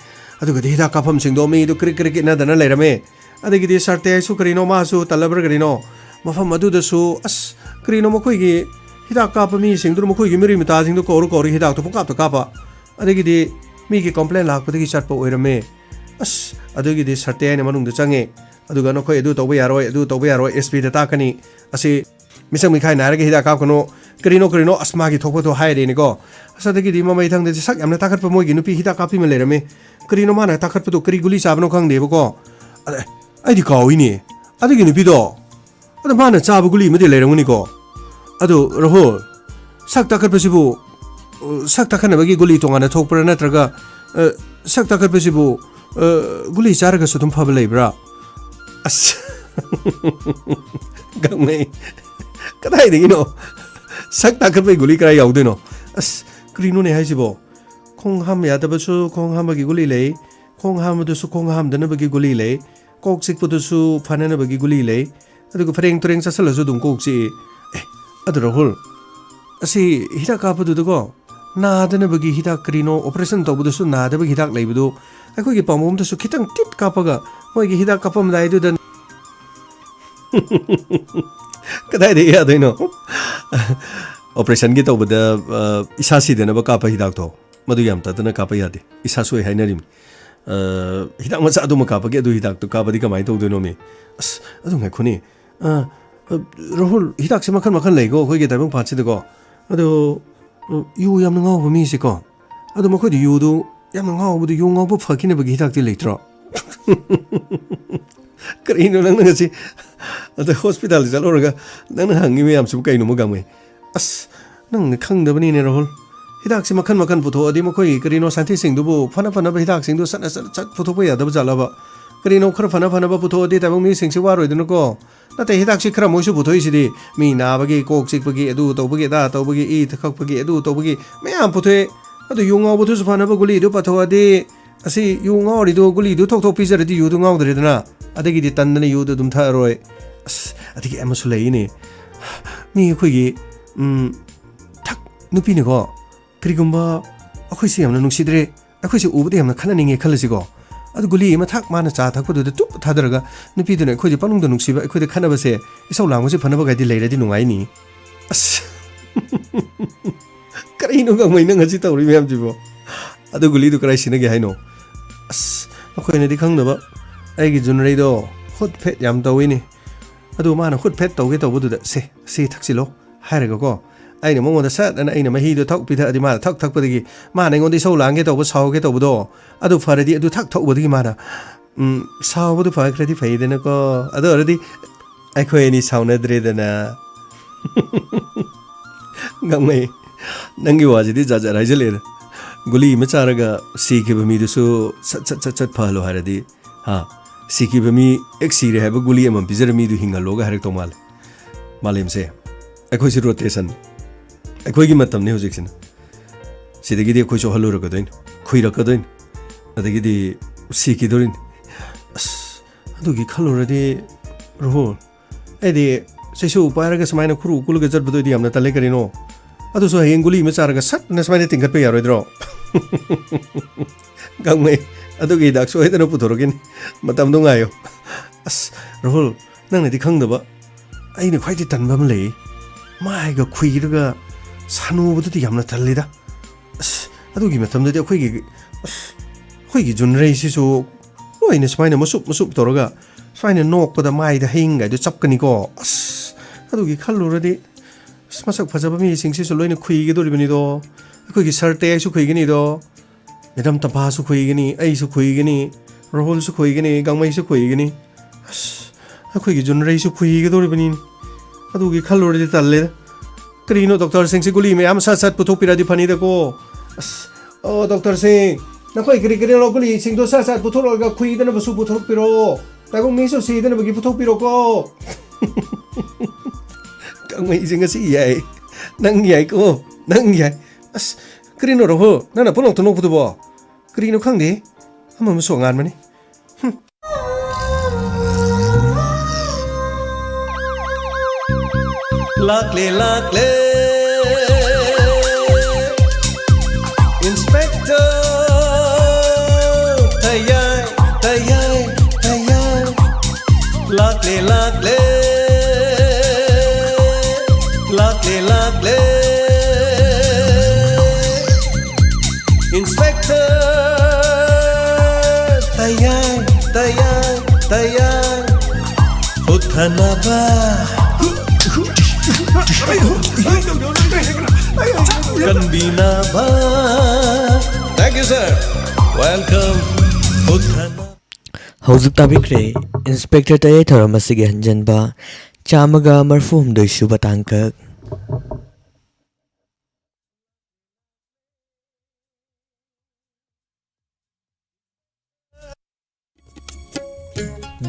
ꯑꯗꯨꯒꯗꯤ ꯍꯤꯗꯥꯛ ꯀꯥꯞꯐꯝꯁꯤꯡꯗꯣ ꯃꯤꯗꯨ ꯀ꯭ꯔꯤꯛ ꯀ꯭ꯔꯤꯛ ꯏꯟꯅꯗꯅ ꯂꯩꯔꯝꯃꯦ꯫ ꯑꯗꯒꯤꯗꯤ ꯁꯥꯔ ꯇꯦꯁꯨ ꯀꯔꯤꯅꯣ ꯃꯥꯁꯨ ꯇꯜꯂꯕ꯭ꯔꯥ ꯀꯔꯤꯅꯣ ꯃꯐꯝ ꯑꯗꯨꯗꯁꯨ, ꯑꯁ, ꯀꯔꯤꯅꯣ ꯃꯈꯣꯏꯒꯤ ꯍꯤꯗꯥꯛ ꯀꯥꯞꯄ ꯃꯤꯁꯤꯡꯗꯨꯅ ꯃꯈꯣꯏꯒꯤ ꯃꯔꯤ ꯃꯇꯥꯁꯤꯡꯗꯨ ꯀꯧꯔ ꯀꯧꯔ ꯍꯤꯗꯥꯛꯇꯨ ꯄꯨꯡꯀꯥꯞꯇ ꯀꯥꯞꯄ꯫ ꯑꯗꯒꯤꯗꯤ ꯃꯤꯒꯤ complain ꯂꯥꯛꯄꯗꯒꯤ ꯆꯠꯄ ꯑꯣꯏꯔꯝꯃꯦ꯫ ꯑꯁ, ꯑꯗꯨꯒꯤꯗꯤ ꯁꯥꯔ ꯇꯦ ꯍꯥꯏꯅ ꯃꯅꯨꯡꯗ ꯆꯪꯉꯦ꯫ ꯑꯗꯨꯒ "ꯅꯈꯣꯏ ꯑꯗꯨ ꯇꯧꯕ ꯌꯥꯔꯣꯏ, ꯑꯗꯨ ꯇꯧꯕ ꯌꯥꯔꯣꯏ, S P ꯗ ꯇꯥꯛꯀꯅꯤ꯫ ꯑꯁꯤ ꯃꯤꯆꯪ ꯃꯤꯈꯥꯏ ꯅꯥꯏꯔꯒ ꯍꯤꯗꯥꯛ ꯀꯥꯞꯀꯅꯨ꯫ ꯀꯔꯤꯅꯣ, ꯀꯔꯤꯅꯣ, ꯑꯁ, ꯃꯥꯒꯤ ꯊꯣꯛꯄꯗꯣ ꯍꯥꯏꯔꯦꯅꯦꯀꯣ꯫ ꯑꯁ, ꯑꯗꯒꯤꯗꯤ ꯃꯃꯩ ꯊꯪꯗꯗꯤ ꯁꯛ ꯌꯥꯝꯅ ꯇꯥꯈꯠꯄ ꯃꯣꯏꯒꯤ ꯅꯨꯄꯤ ꯍꯤꯗꯥꯛ ꯀꯥꯞꯄꯤ ꯑꯃ ꯂꯩꯔꯝꯃꯦ꯫ ꯀꯔꯤꯅꯣ ꯃꯥꯅ ꯇꯥꯈꯠꯄꯗꯣ? ꯀꯔꯤ ꯒꯨꯂꯤ ꯆꯥꯕꯅꯣ ꯈꯪꯗꯦꯕꯀꯣ꯫ ꯑꯗ ꯑꯩꯗꯤ ꯀꯥꯎꯏꯅꯦ꯫ ꯑꯗꯨꯒꯤ ꯅꯨꯄꯤꯗꯣ, ꯑꯗ ꯃꯥꯅ ꯆꯥꯕ ꯒꯨꯂꯤ ꯑꯃꯗꯤ ꯂꯩꯔꯝꯒꯅꯤꯀꯣ꯫ ꯑꯗꯣ ꯔꯥꯍꯨꯜ, ꯁꯛ ꯇꯥꯈꯠꯄꯁꯤꯕꯨ, ꯑ, ꯁꯛ ꯇꯥꯈꯠꯅꯕꯒꯤ ꯒꯨꯂꯤ ꯇꯣꯉꯥꯟꯅ ꯊꯣꯛꯄ꯭ꯔꯥ, ꯅꯠꯇ꯭ꯔꯒ, ꯑ, ꯁꯛ ꯇꯥꯈꯠꯄꯁꯤꯕꯨ, ꯑ, ꯒꯨꯂꯤ ꯆꯥꯔꯒꯁꯨ ꯑꯗꯨꯝ ꯐꯕ ꯂꯩꯕ꯭ꯔꯥ? ꯑꯁ, ꯒꯥꯡꯃꯩ, ꯀꯗꯥꯏꯗꯒꯤꯅꯣ? ꯁꯛ ꯇꯥꯈꯠꯄꯒꯤ ꯒꯨꯂꯤ ꯀꯗꯥꯏ ꯌꯥꯎꯗꯣꯏꯅꯣ? ꯑꯁ, ꯀꯔꯤꯅꯣꯅꯦ ꯍꯥꯏꯁꯤꯕꯣ? ꯈꯣꯡ ꯍꯥꯝꯕ ꯌꯥꯗꯕꯁꯨ ꯈꯣꯡ ꯍꯥꯝꯕꯒꯤ ꯒꯨꯂꯤ ꯂꯩ, ꯈꯣꯡ ꯍꯥꯝꯕꯗꯨꯁꯨ ꯈꯣꯡ ꯍꯥꯝꯗꯅꯕꯒꯤ ꯒꯨꯂꯤ ꯂꯩ, ꯀꯣꯛ ꯆꯤꯛꯄꯗꯨꯁꯨ ꯐꯅꯅꯕꯒꯤ ꯒꯨꯂꯤ ꯂꯩ, ꯑꯗꯨꯒ ꯐꯔꯦꯡ ꯇꯨꯔꯦꯡ ꯆꯥꯁꯤꯜꯂꯁꯨ ꯑꯗꯨꯝ ꯀꯣꯛ ꯆꯤꯛꯏ꯫ ꯑꯦ, ꯑꯗꯨ ꯔꯥꯍꯨꯜ, ꯑꯁꯤ ꯍꯤꯗꯥꯛ ꯀꯥꯞꯄꯗꯨꯗꯀꯣ, ꯅꯥꯗꯅꯕꯒꯤ ꯍꯤꯗꯥꯛ ꯀꯔꯤꯅꯣ, operation ꯇꯧꯕꯗꯁꯨ ꯅꯥꯗꯕꯒꯤ ꯍꯤꯗꯥꯛ ꯂꯩꯕꯗꯨ, ꯑꯩꯈꯣꯏꯒꯤ ꯄꯥꯝꯕꯣꯝꯗꯁꯨ ꯈꯤꯇꯪ ꯇꯤꯠ ꯀꯥꯞꯄꯒ ꯃꯣꯏꯒꯤ ꯍꯤꯗꯥꯛ ꯀꯥꯞꯐꯝꯗꯥꯏꯗꯨꯗ ꯀꯗꯥꯏꯗꯒꯤ ꯌꯥꯗꯣꯏꯅꯣ? Operation ꯒꯤ ꯇꯧꯕꯗ, ꯑ, ꯏꯁꯥ ꯁꯤꯗꯅꯕ ꯀꯥꯞꯄ ꯍꯤꯗꯥꯛꯇꯣ, ꯃꯗꯨ ꯌꯥꯝ ꯇꯠꯇꯅ ꯀꯥꯞꯄ ꯌꯥꯗꯦ꯫ ꯏꯁꯥ ꯁꯣꯛꯏ ꯍꯥꯏꯅꯔꯤꯕꯅꯤ꯫ ꯑ, ꯍꯤꯗꯥꯛ ꯃꯆꯥ ꯑꯗꯨꯃ ꯀꯥꯞꯄꯒꯤ ꯑꯗꯨ ꯍꯤꯗꯥꯛꯇꯨ ꯀꯥꯞꯄꯗꯤ ꯀꯃꯥꯏꯅ ꯇꯧꯗꯣꯏꯅꯣꯃꯤ? ꯑꯁ, ꯑꯗꯨ ꯉꯥꯏꯈꯣꯅꯦ꯫ ꯑ, ꯑ, ꯔꯥꯍꯨꯜ, ꯍꯤꯗꯥꯛꯁꯦ ꯃꯈꯜ ꯃꯈꯜ ꯂꯩꯀꯣ ꯑꯩꯈꯣꯏꯒꯤ ꯇꯥꯏꯕꯪꯄꯥꯟꯁꯤꯗꯀꯣ꯫ ꯑꯗꯣ, ꯎꯝ, ꯌꯨ ꯌꯥꯝꯅ ꯉꯥꯎꯕ ꯃꯤꯁꯦꯀꯣ, ꯑꯗꯣ ꯃꯈꯣꯏꯗꯤ ꯌꯨꯗꯨ ꯌꯥꯝꯅ ꯉꯥꯎꯕꯗꯨ, ꯌꯨ ꯉꯥꯎꯕ ꯐꯈꯤꯅꯕꯒꯤ ꯍꯤꯗꯥꯛꯇꯤ ꯂꯩꯇ꯭ꯔꯣ? ꯀꯔꯤꯅꯣ ꯅꯪꯅ ꯉꯁꯤ ꯑꯗ hospital ꯗ ꯆꯠꯂꯨꯔꯒ ꯅꯪꯅ ꯍꯪꯉꯤ ꯃꯌꯥꯝꯁꯤꯕꯨ ꯀꯩꯅꯣ, ꯃꯒꯥꯡꯃꯩ? ꯑꯁ, ꯅꯪꯅ ꯈꯪꯗꯕꯅꯤꯅꯦ, ꯔꯥꯍꯨꯜ꯫ ꯍꯤꯗꯥꯛꯁꯤ ꯃꯈꯟ ꯃꯈꯟ ꯄꯨꯊꯣꯛꯑꯗꯤ ꯃꯈꯣꯏꯒꯤ ꯀꯔꯤꯅꯣ scientistꯁꯤꯡꯗꯨꯕꯨ ꯐꯅ ꯐꯅꯕ ꯍꯤꯗꯥꯛꯁꯤꯡꯗꯨ ꯁꯠ ꯁꯠ ꯁꯠ ꯄꯨꯊꯣꯛꯄ ꯌꯥꯗꯕ ꯖꯥꯠꯂꯕ? ꯀꯔꯤꯅꯣ ꯈꯔ ꯐꯅ ꯐꯅꯕ ꯄꯨꯊꯣꯛꯑꯗꯤ ꯇꯥꯏꯕꯪ ꯃꯤꯁꯤꯡꯁꯤ ꯋꯥꯔꯣꯏꯗꯅꯀꯣ? ꯅꯠꯇꯦ, ꯍꯤꯗꯥꯛꯁꯤ ꯈꯔ ꯃꯣꯏꯁꯨ ꯄꯨꯊꯣꯛꯏꯁꯤꯗꯤ, ꯃꯤ ꯅꯥꯕꯒꯤ, ꯀꯣꯛ ꯆꯤꯛꯄꯒꯤ, ꯑꯗꯨ ꯇꯧꯕꯒꯤ, ꯑꯗꯥ ꯇꯧꯕꯒꯤ, ꯏ ꯊꯛꯄꯒꯤ, ꯑꯗꯨ ꯇꯧꯕꯒꯤ ꯃꯌꯥꯝ ꯄꯨꯊꯣꯛꯑꯦ꯫ ꯑꯗꯨ ꯌꯨ ꯉꯥꯎꯕꯗꯨꯁꯨ ꯐꯅꯕ ꯒꯨꯂꯤꯗꯨ ꯄꯨꯊꯣꯛꯑꯗꯤ, ꯑꯁꯤ ꯌꯨ ꯉꯥꯎꯔꯤꯗꯨ ꯒꯨꯂꯤꯗꯨ ꯊꯣꯛ ꯊꯣꯛ ꯄꯤꯖꯔꯗꯤ ꯌꯨꯗꯨ ꯉꯥꯎꯗ꯭ꯔꯦꯗꯅ, ꯑꯗꯒꯤꯗꯤ ꯇꯟꯗꯅ ꯌꯨꯗꯨ ꯑꯗꯨꯝ ꯊꯛꯑꯔꯣꯏ꯫ ꯑꯁ, ꯑꯗꯒꯤ ꯑꯃꯁꯨ ꯂꯩꯅꯦ, ꯃꯤ ꯑꯩꯈꯣꯏꯒꯤ, ꯎꯝ, ꯊꯛ-, ꯅꯨꯄꯤꯅꯀꯣ, ꯀꯔꯤꯒꯨꯝꯕ ꯑꯩꯈꯣꯏꯁꯦ ꯌꯥꯝꯅ ꯅꯨꯡꯁꯤꯗ꯭ꯔꯦ, ꯑꯩꯈꯣꯏꯁꯦ ꯎꯕꯗ ꯌꯥꯝꯅ ꯈꯠꯅꯅꯤꯡꯉꯦ ꯈꯜꯂꯁꯤꯀꯣ, ꯑꯗꯨ ꯒꯨꯂꯤ ꯑꯃ ꯊꯛ ꯃꯥꯅ ꯆꯥ ꯊꯛꯄꯗꯨꯗ ꯇꯨꯞ ꯊꯥꯗꯔꯒ, ꯅꯨꯄꯤꯗꯨꯅ ꯑꯩꯈꯣꯏꯁꯦ ꯄꯪꯅꯨꯡꯗ ꯅꯨꯡꯁꯤꯕ, ꯑꯩꯈꯣꯏꯗ ꯈꯠꯅꯕꯁꯦ, ꯏꯁꯧ ꯂꯥꯡꯕꯁꯦ ꯐꯅꯕ ꯒꯥꯏꯗꯤ ꯂꯩꯔꯗꯤ ꯅꯨꯡꯉꯥꯏꯅꯤ꯫ ꯑꯁ, ꯀꯔꯤꯅꯣ ꯒꯥꯡꯃꯩ ꯅꯪ ꯉꯁꯤ ꯇꯧꯔꯤ ꯃꯌꯥꯝꯁꯤꯕꯣ? ꯑꯗꯨ ꯒꯨꯂꯤꯗꯨ ꯀꯗꯥꯏ ꯁꯤꯖꯤꯟꯅꯒꯦ ꯍꯥꯏꯅꯣ? ꯑꯁ, ꯅꯈꯣꯏꯅꯗꯤ ꯈꯪꯗꯕ, ꯑꯩꯒꯤ ꯖꯨꯅꯔꯩꯗꯣ ꯍꯨꯠ ꯐꯦꯠ ꯌꯥꯝ ꯇꯧꯋꯤꯅꯦ꯫ ꯑꯗꯨ ꯃꯥꯅ ꯍꯨꯠ ꯐꯦꯠ ꯇꯧꯒꯦ ꯇꯧꯕꯗꯨꯗ, "ꯁꯦ, ꯁꯤ ꯊꯛꯆꯤꯜꯂꯣ" ꯍꯥꯏꯔꯒꯀꯣ, ꯑꯩꯅ ꯃꯉꯣꯟꯗ ꯁꯠ ꯑꯅ ꯑꯩꯅ ꯃꯍꯤꯗꯣ ꯊꯛ ꯄꯤꯊꯛꯑꯗꯤ, ꯃꯥꯅ ꯊꯛ ꯊꯛꯄꯗꯒꯤ, ꯃꯥꯅ ꯑꯩꯉꯣꯟꯗ ꯏꯁꯧ ꯂꯥꯡꯒꯦ ꯇꯧꯕ, ꯁꯥꯎꯒꯦ ꯇꯧꯕꯗꯣ, ꯑꯗꯨ ꯐꯔꯗꯤ, ꯑꯗꯨ ꯊꯛ ꯊꯛꯎꯕꯗꯒꯤ ꯃꯥꯅ, ꯎꯝ, ꯁꯥꯎꯕꯗꯨ ꯐꯈ꯭ꯔꯗꯤ ꯐꯩꯗꯅꯀꯣ, ꯑꯗꯨ ꯑꯣꯏꯔꯗꯤ ꯑꯩꯈꯣꯏ ꯑꯅꯤ ꯁꯥꯎꯅꯗ꯭ꯔꯦꯗꯅ꯫ ꯒꯥꯡꯃꯩ, ꯅꯪꯒꯤ ꯋꯥꯁꯤꯗꯤ ꯖꯥꯠ ꯖꯥꯠ ꯍꯥꯏꯖꯜꯂꯛꯑꯦꯗ꯫ ꯒꯨꯂꯤ ꯑꯃ ꯆꯥꯔꯒ ꯁꯤꯈꯤꯕ ꯃꯤꯗꯨꯁꯨ ꯁꯠ ꯁꯠ ꯁꯠ ꯁꯠ ꯐꯍꯜꯂꯣ ꯍꯥꯏꯔꯗꯤ, ꯍꯥ, ꯁꯤꯈꯤꯕ ꯃꯤ, ꯍꯦꯛ ꯁꯤꯔꯦ ꯍꯥꯏꯕ ꯒꯨꯂꯤ ꯑꯃꯃꯝ ꯄꯤꯖꯔ ꯃꯤꯗꯨ ꯍꯤꯡꯍꯜꯂꯣꯒ ꯍꯥꯏꯔꯛꯇꯧ ꯃꯥꯜꯂꯦ꯫ ꯃꯥꯂꯦꯝꯁꯦ, ꯑꯩꯈꯣꯏꯁꯤ rotation, ꯑꯩꯈꯣꯏꯒꯤ ꯃꯇꯝꯅꯤ ꯍꯧꯖꯤꯛꯁꯤꯅ꯫ ꯁꯤꯗꯒꯤꯗꯤ ꯑꯩꯈꯣꯏꯁꯨ ꯍꯜꯂꯨꯔꯛꯀꯗꯣꯏꯅꯤ, ꯈꯨꯏꯔꯛꯀꯗꯣꯏꯅꯤ, ꯑꯗꯒꯤꯗꯤ ꯁꯤꯈꯤꯗꯣꯔꯤꯅꯤ꯫ ꯑꯁ, ꯑꯗꯨꯒꯤ ꯈꯜꯂꯨꯔꯗꯤ, ꯔꯣꯍꯣꯜ, ꯑꯩꯗꯤ ꯆꯩꯁꯨ ꯄꯥꯏꯔꯒ ꯁꯨꯃꯥꯏꯅ ꯈꯨꯔꯨ ꯀꯨꯜꯂꯒ ꯆꯠꯄꯗꯣ ꯑꯩꯗꯤ ꯌꯥꯝꯅ ꯇꯜꯂꯦ꯫ ꯀꯔꯤꯅꯣ? ꯑꯗꯨꯁꯨ ꯍꯌꯦꯡ ꯒꯨꯂꯤ ꯑꯃ ꯆꯥꯔꯒ ꯁꯠ ꯑꯅ ꯁꯨꯃꯥꯏꯅ ꯇꯤꯡꯈꯠꯄ ꯌꯥꯔꯣꯏꯗ꯭ꯔꯣ? ꯒꯥꯡꯃꯩ, ꯑꯗꯨꯒꯤ ꯍꯤꯗꯥꯛ ꯁꯣꯏꯗꯅ ꯄꯨꯊꯣꯔꯛꯀꯅꯤ꯫ ꯃꯇꯝꯗꯣ ꯉꯥꯏꯌꯣ꯫ ꯑꯁ, ꯔꯥꯍꯨꯜ, ꯅꯪꯅꯗꯤ ꯈꯪꯗꯕ, ꯑꯩꯅ ꯈ꯭ꯋꯥꯏꯗꯩ ꯇꯟꯕ ꯑꯃ ꯂꯩ꯫ ꯃꯥꯏꯒ ꯈꯨꯏꯔꯒ ꯁꯥꯟꯅꯨꯕꯗꯨꯗꯤ ꯌꯥꯝꯅ ꯇꯜꯂꯤꯗ꯫ ꯑꯁ, ꯑꯗꯨꯒꯤ ꯃꯇꯝꯗꯗꯤ ꯑꯩꯈꯣꯏꯒꯤ, ꯑꯁ, ꯑꯩꯈꯣꯏꯒꯤ ꯖꯨꯟꯔꯩꯁꯤꯁꯨ ꯂꯣꯏꯅ ꯁꯨꯃꯥꯏꯅ ꯃꯁꯨꯞ ꯃꯁꯨꯞ ꯇꯧꯔꯒ ꯁꯨꯃꯥꯏꯅ ꯅꯣꯛꯄꯗ ꯃꯥꯏꯗ ꯍꯌꯤꯡꯒꯥꯏꯗꯣ ꯆꯞꯀꯅꯤꯀꯣ꯫ ꯑꯁ, ꯑꯗꯨꯒꯤ ꯈꯜꯂꯨꯔꯗꯤ, ꯑꯁ, ꯃꯁꯛ ꯐꯖꯕ ꯃꯤꯁꯤꯡꯁꯤꯁꯨ ꯂꯣꯏꯅ ꯈꯨꯏꯒꯗꯧꯔꯤꯕꯅꯤꯗꯣ꯫ ꯑꯩꯈꯣꯏꯒꯤ ꯁꯔ ꯇꯌꯥꯏꯁꯨ ꯈꯨꯏꯒꯅꯤꯗꯣ꯫ ꯃꯦꯗꯥꯝ ꯇꯝꯐꯥꯁꯨ ꯈꯨꯏꯒꯅꯤ, ꯑꯩꯁꯨ ꯈꯨꯏꯒꯅꯤ, ꯔꯣꯍꯣꯜꯁꯨ ꯈꯨꯏꯒꯅꯤ, ꯒꯥꯡꯃꯩꯁꯨ ꯈꯨꯏꯒꯅꯤ꯫ ꯑꯁ, ꯑꯩꯈꯣꯏꯒꯤ ꯖꯨꯟꯔꯩꯁꯨ ꯈꯨꯏꯒꯗꯧꯔꯤꯕꯅꯤꯅꯦ꯫ ꯑꯗꯨꯒꯤ ꯈꯜꯂꯨꯔꯗꯤ ꯇꯜꯂꯦꯗ꯫ ꯀꯔꯤꯅꯣ ꯗꯣꯛꯇꯔꯁꯤꯡꯁꯤ ꯒꯨꯂꯤ ꯃꯌꯥꯝ ꯁꯠ ꯁꯠ ꯄꯨꯊꯣꯛꯄꯤꯔꯗꯤ ꯐꯅꯤꯗꯀꯣ꯫ ꯑꯁ, ꯑꯣ ꯗꯣꯛꯇꯔꯁꯤꯡ, ꯅꯈꯣꯏ ꯀꯔꯤ ꯀꯔꯤꯅꯣ ꯒꯨꯂꯤꯁꯤꯡꯗꯣ ꯁꯠ ꯁꯠ ꯄꯨꯊꯣꯛꯂꯒ ꯈꯨꯏꯗꯅꯕꯁꯨ ꯄꯨꯊꯣꯛꯄꯤꯔꯣ꯫ ꯇꯥꯏꯕꯪ ꯃꯤꯁꯨ ꯁꯤꯗꯅꯕꯒꯤ ꯄꯨꯊꯣꯛꯄꯤꯔꯣꯀꯣ꯫ ꯀꯥꯡꯃꯩꯁꯦ ꯉꯁꯤ ꯌꯥꯏ꯫ ꯅꯪ ꯌꯥꯏꯀꯣ, ꯅꯪ ꯌꯥꯏ꯫ ꯑꯁ, ꯀꯔꯤꯅꯣ ꯔꯥꯍꯨꯜ, ꯅꯪꯅ ꯄꯨꯡꯅꯣꯛꯇ ꯅꯣꯛꯄꯗꯨꯕꯣ? ꯀꯔꯤꯅꯣ ꯈꯪꯗꯦ, ꯑꯃ ꯑꯃꯁꯨ ꯑꯉꯥꯟꯕꯅꯤ꯫ ꯍꯨꯝ꯫ ꯂꯥꯛꯂꯦ, ꯂꯥꯛꯂꯦ, Inspector ꯇꯌꯥꯏ, ꯇꯌꯥꯏ, ꯇꯌꯥꯏ꯫ ꯂꯥꯛꯂꯦ, ꯂꯥꯛꯂꯦ, ꯂꯥꯛꯂꯦ, ꯂꯥꯛꯂꯦ, Inspector ꯇꯌꯥꯏ, ꯇꯌꯥꯏ, ꯇꯌꯥꯏ꯫ ꯍꯨꯠꯊꯅꯕ, ꯀꯟꯕꯤꯅꯕ꯫ Thank you, sir. Welcome. ꯍꯨꯠꯊꯅꯕ꯫ ꯍꯧꯖꯤꯛ ꯇꯥꯕꯤꯈ꯭ꯔꯦ ꯏꯟꯁꯄꯦꯛꯇꯔ ꯇꯌꯥꯏ ꯊꯧꯔꯝ ꯑꯁꯤꯒꯤ ꯍꯟꯖꯟꯕ ꯆꯥꯝꯃꯒ ꯃꯔꯤꯐꯨ ꯍꯨꯝꯗꯣꯏ ꯁꯨꯕ ꯇꯥꯡꯀꯛ꯫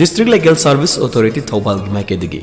District Legal Service Authority ꯊꯧꯕꯥꯜꯒꯤ ꯃꯥꯏꯀꯩꯗꯒꯤ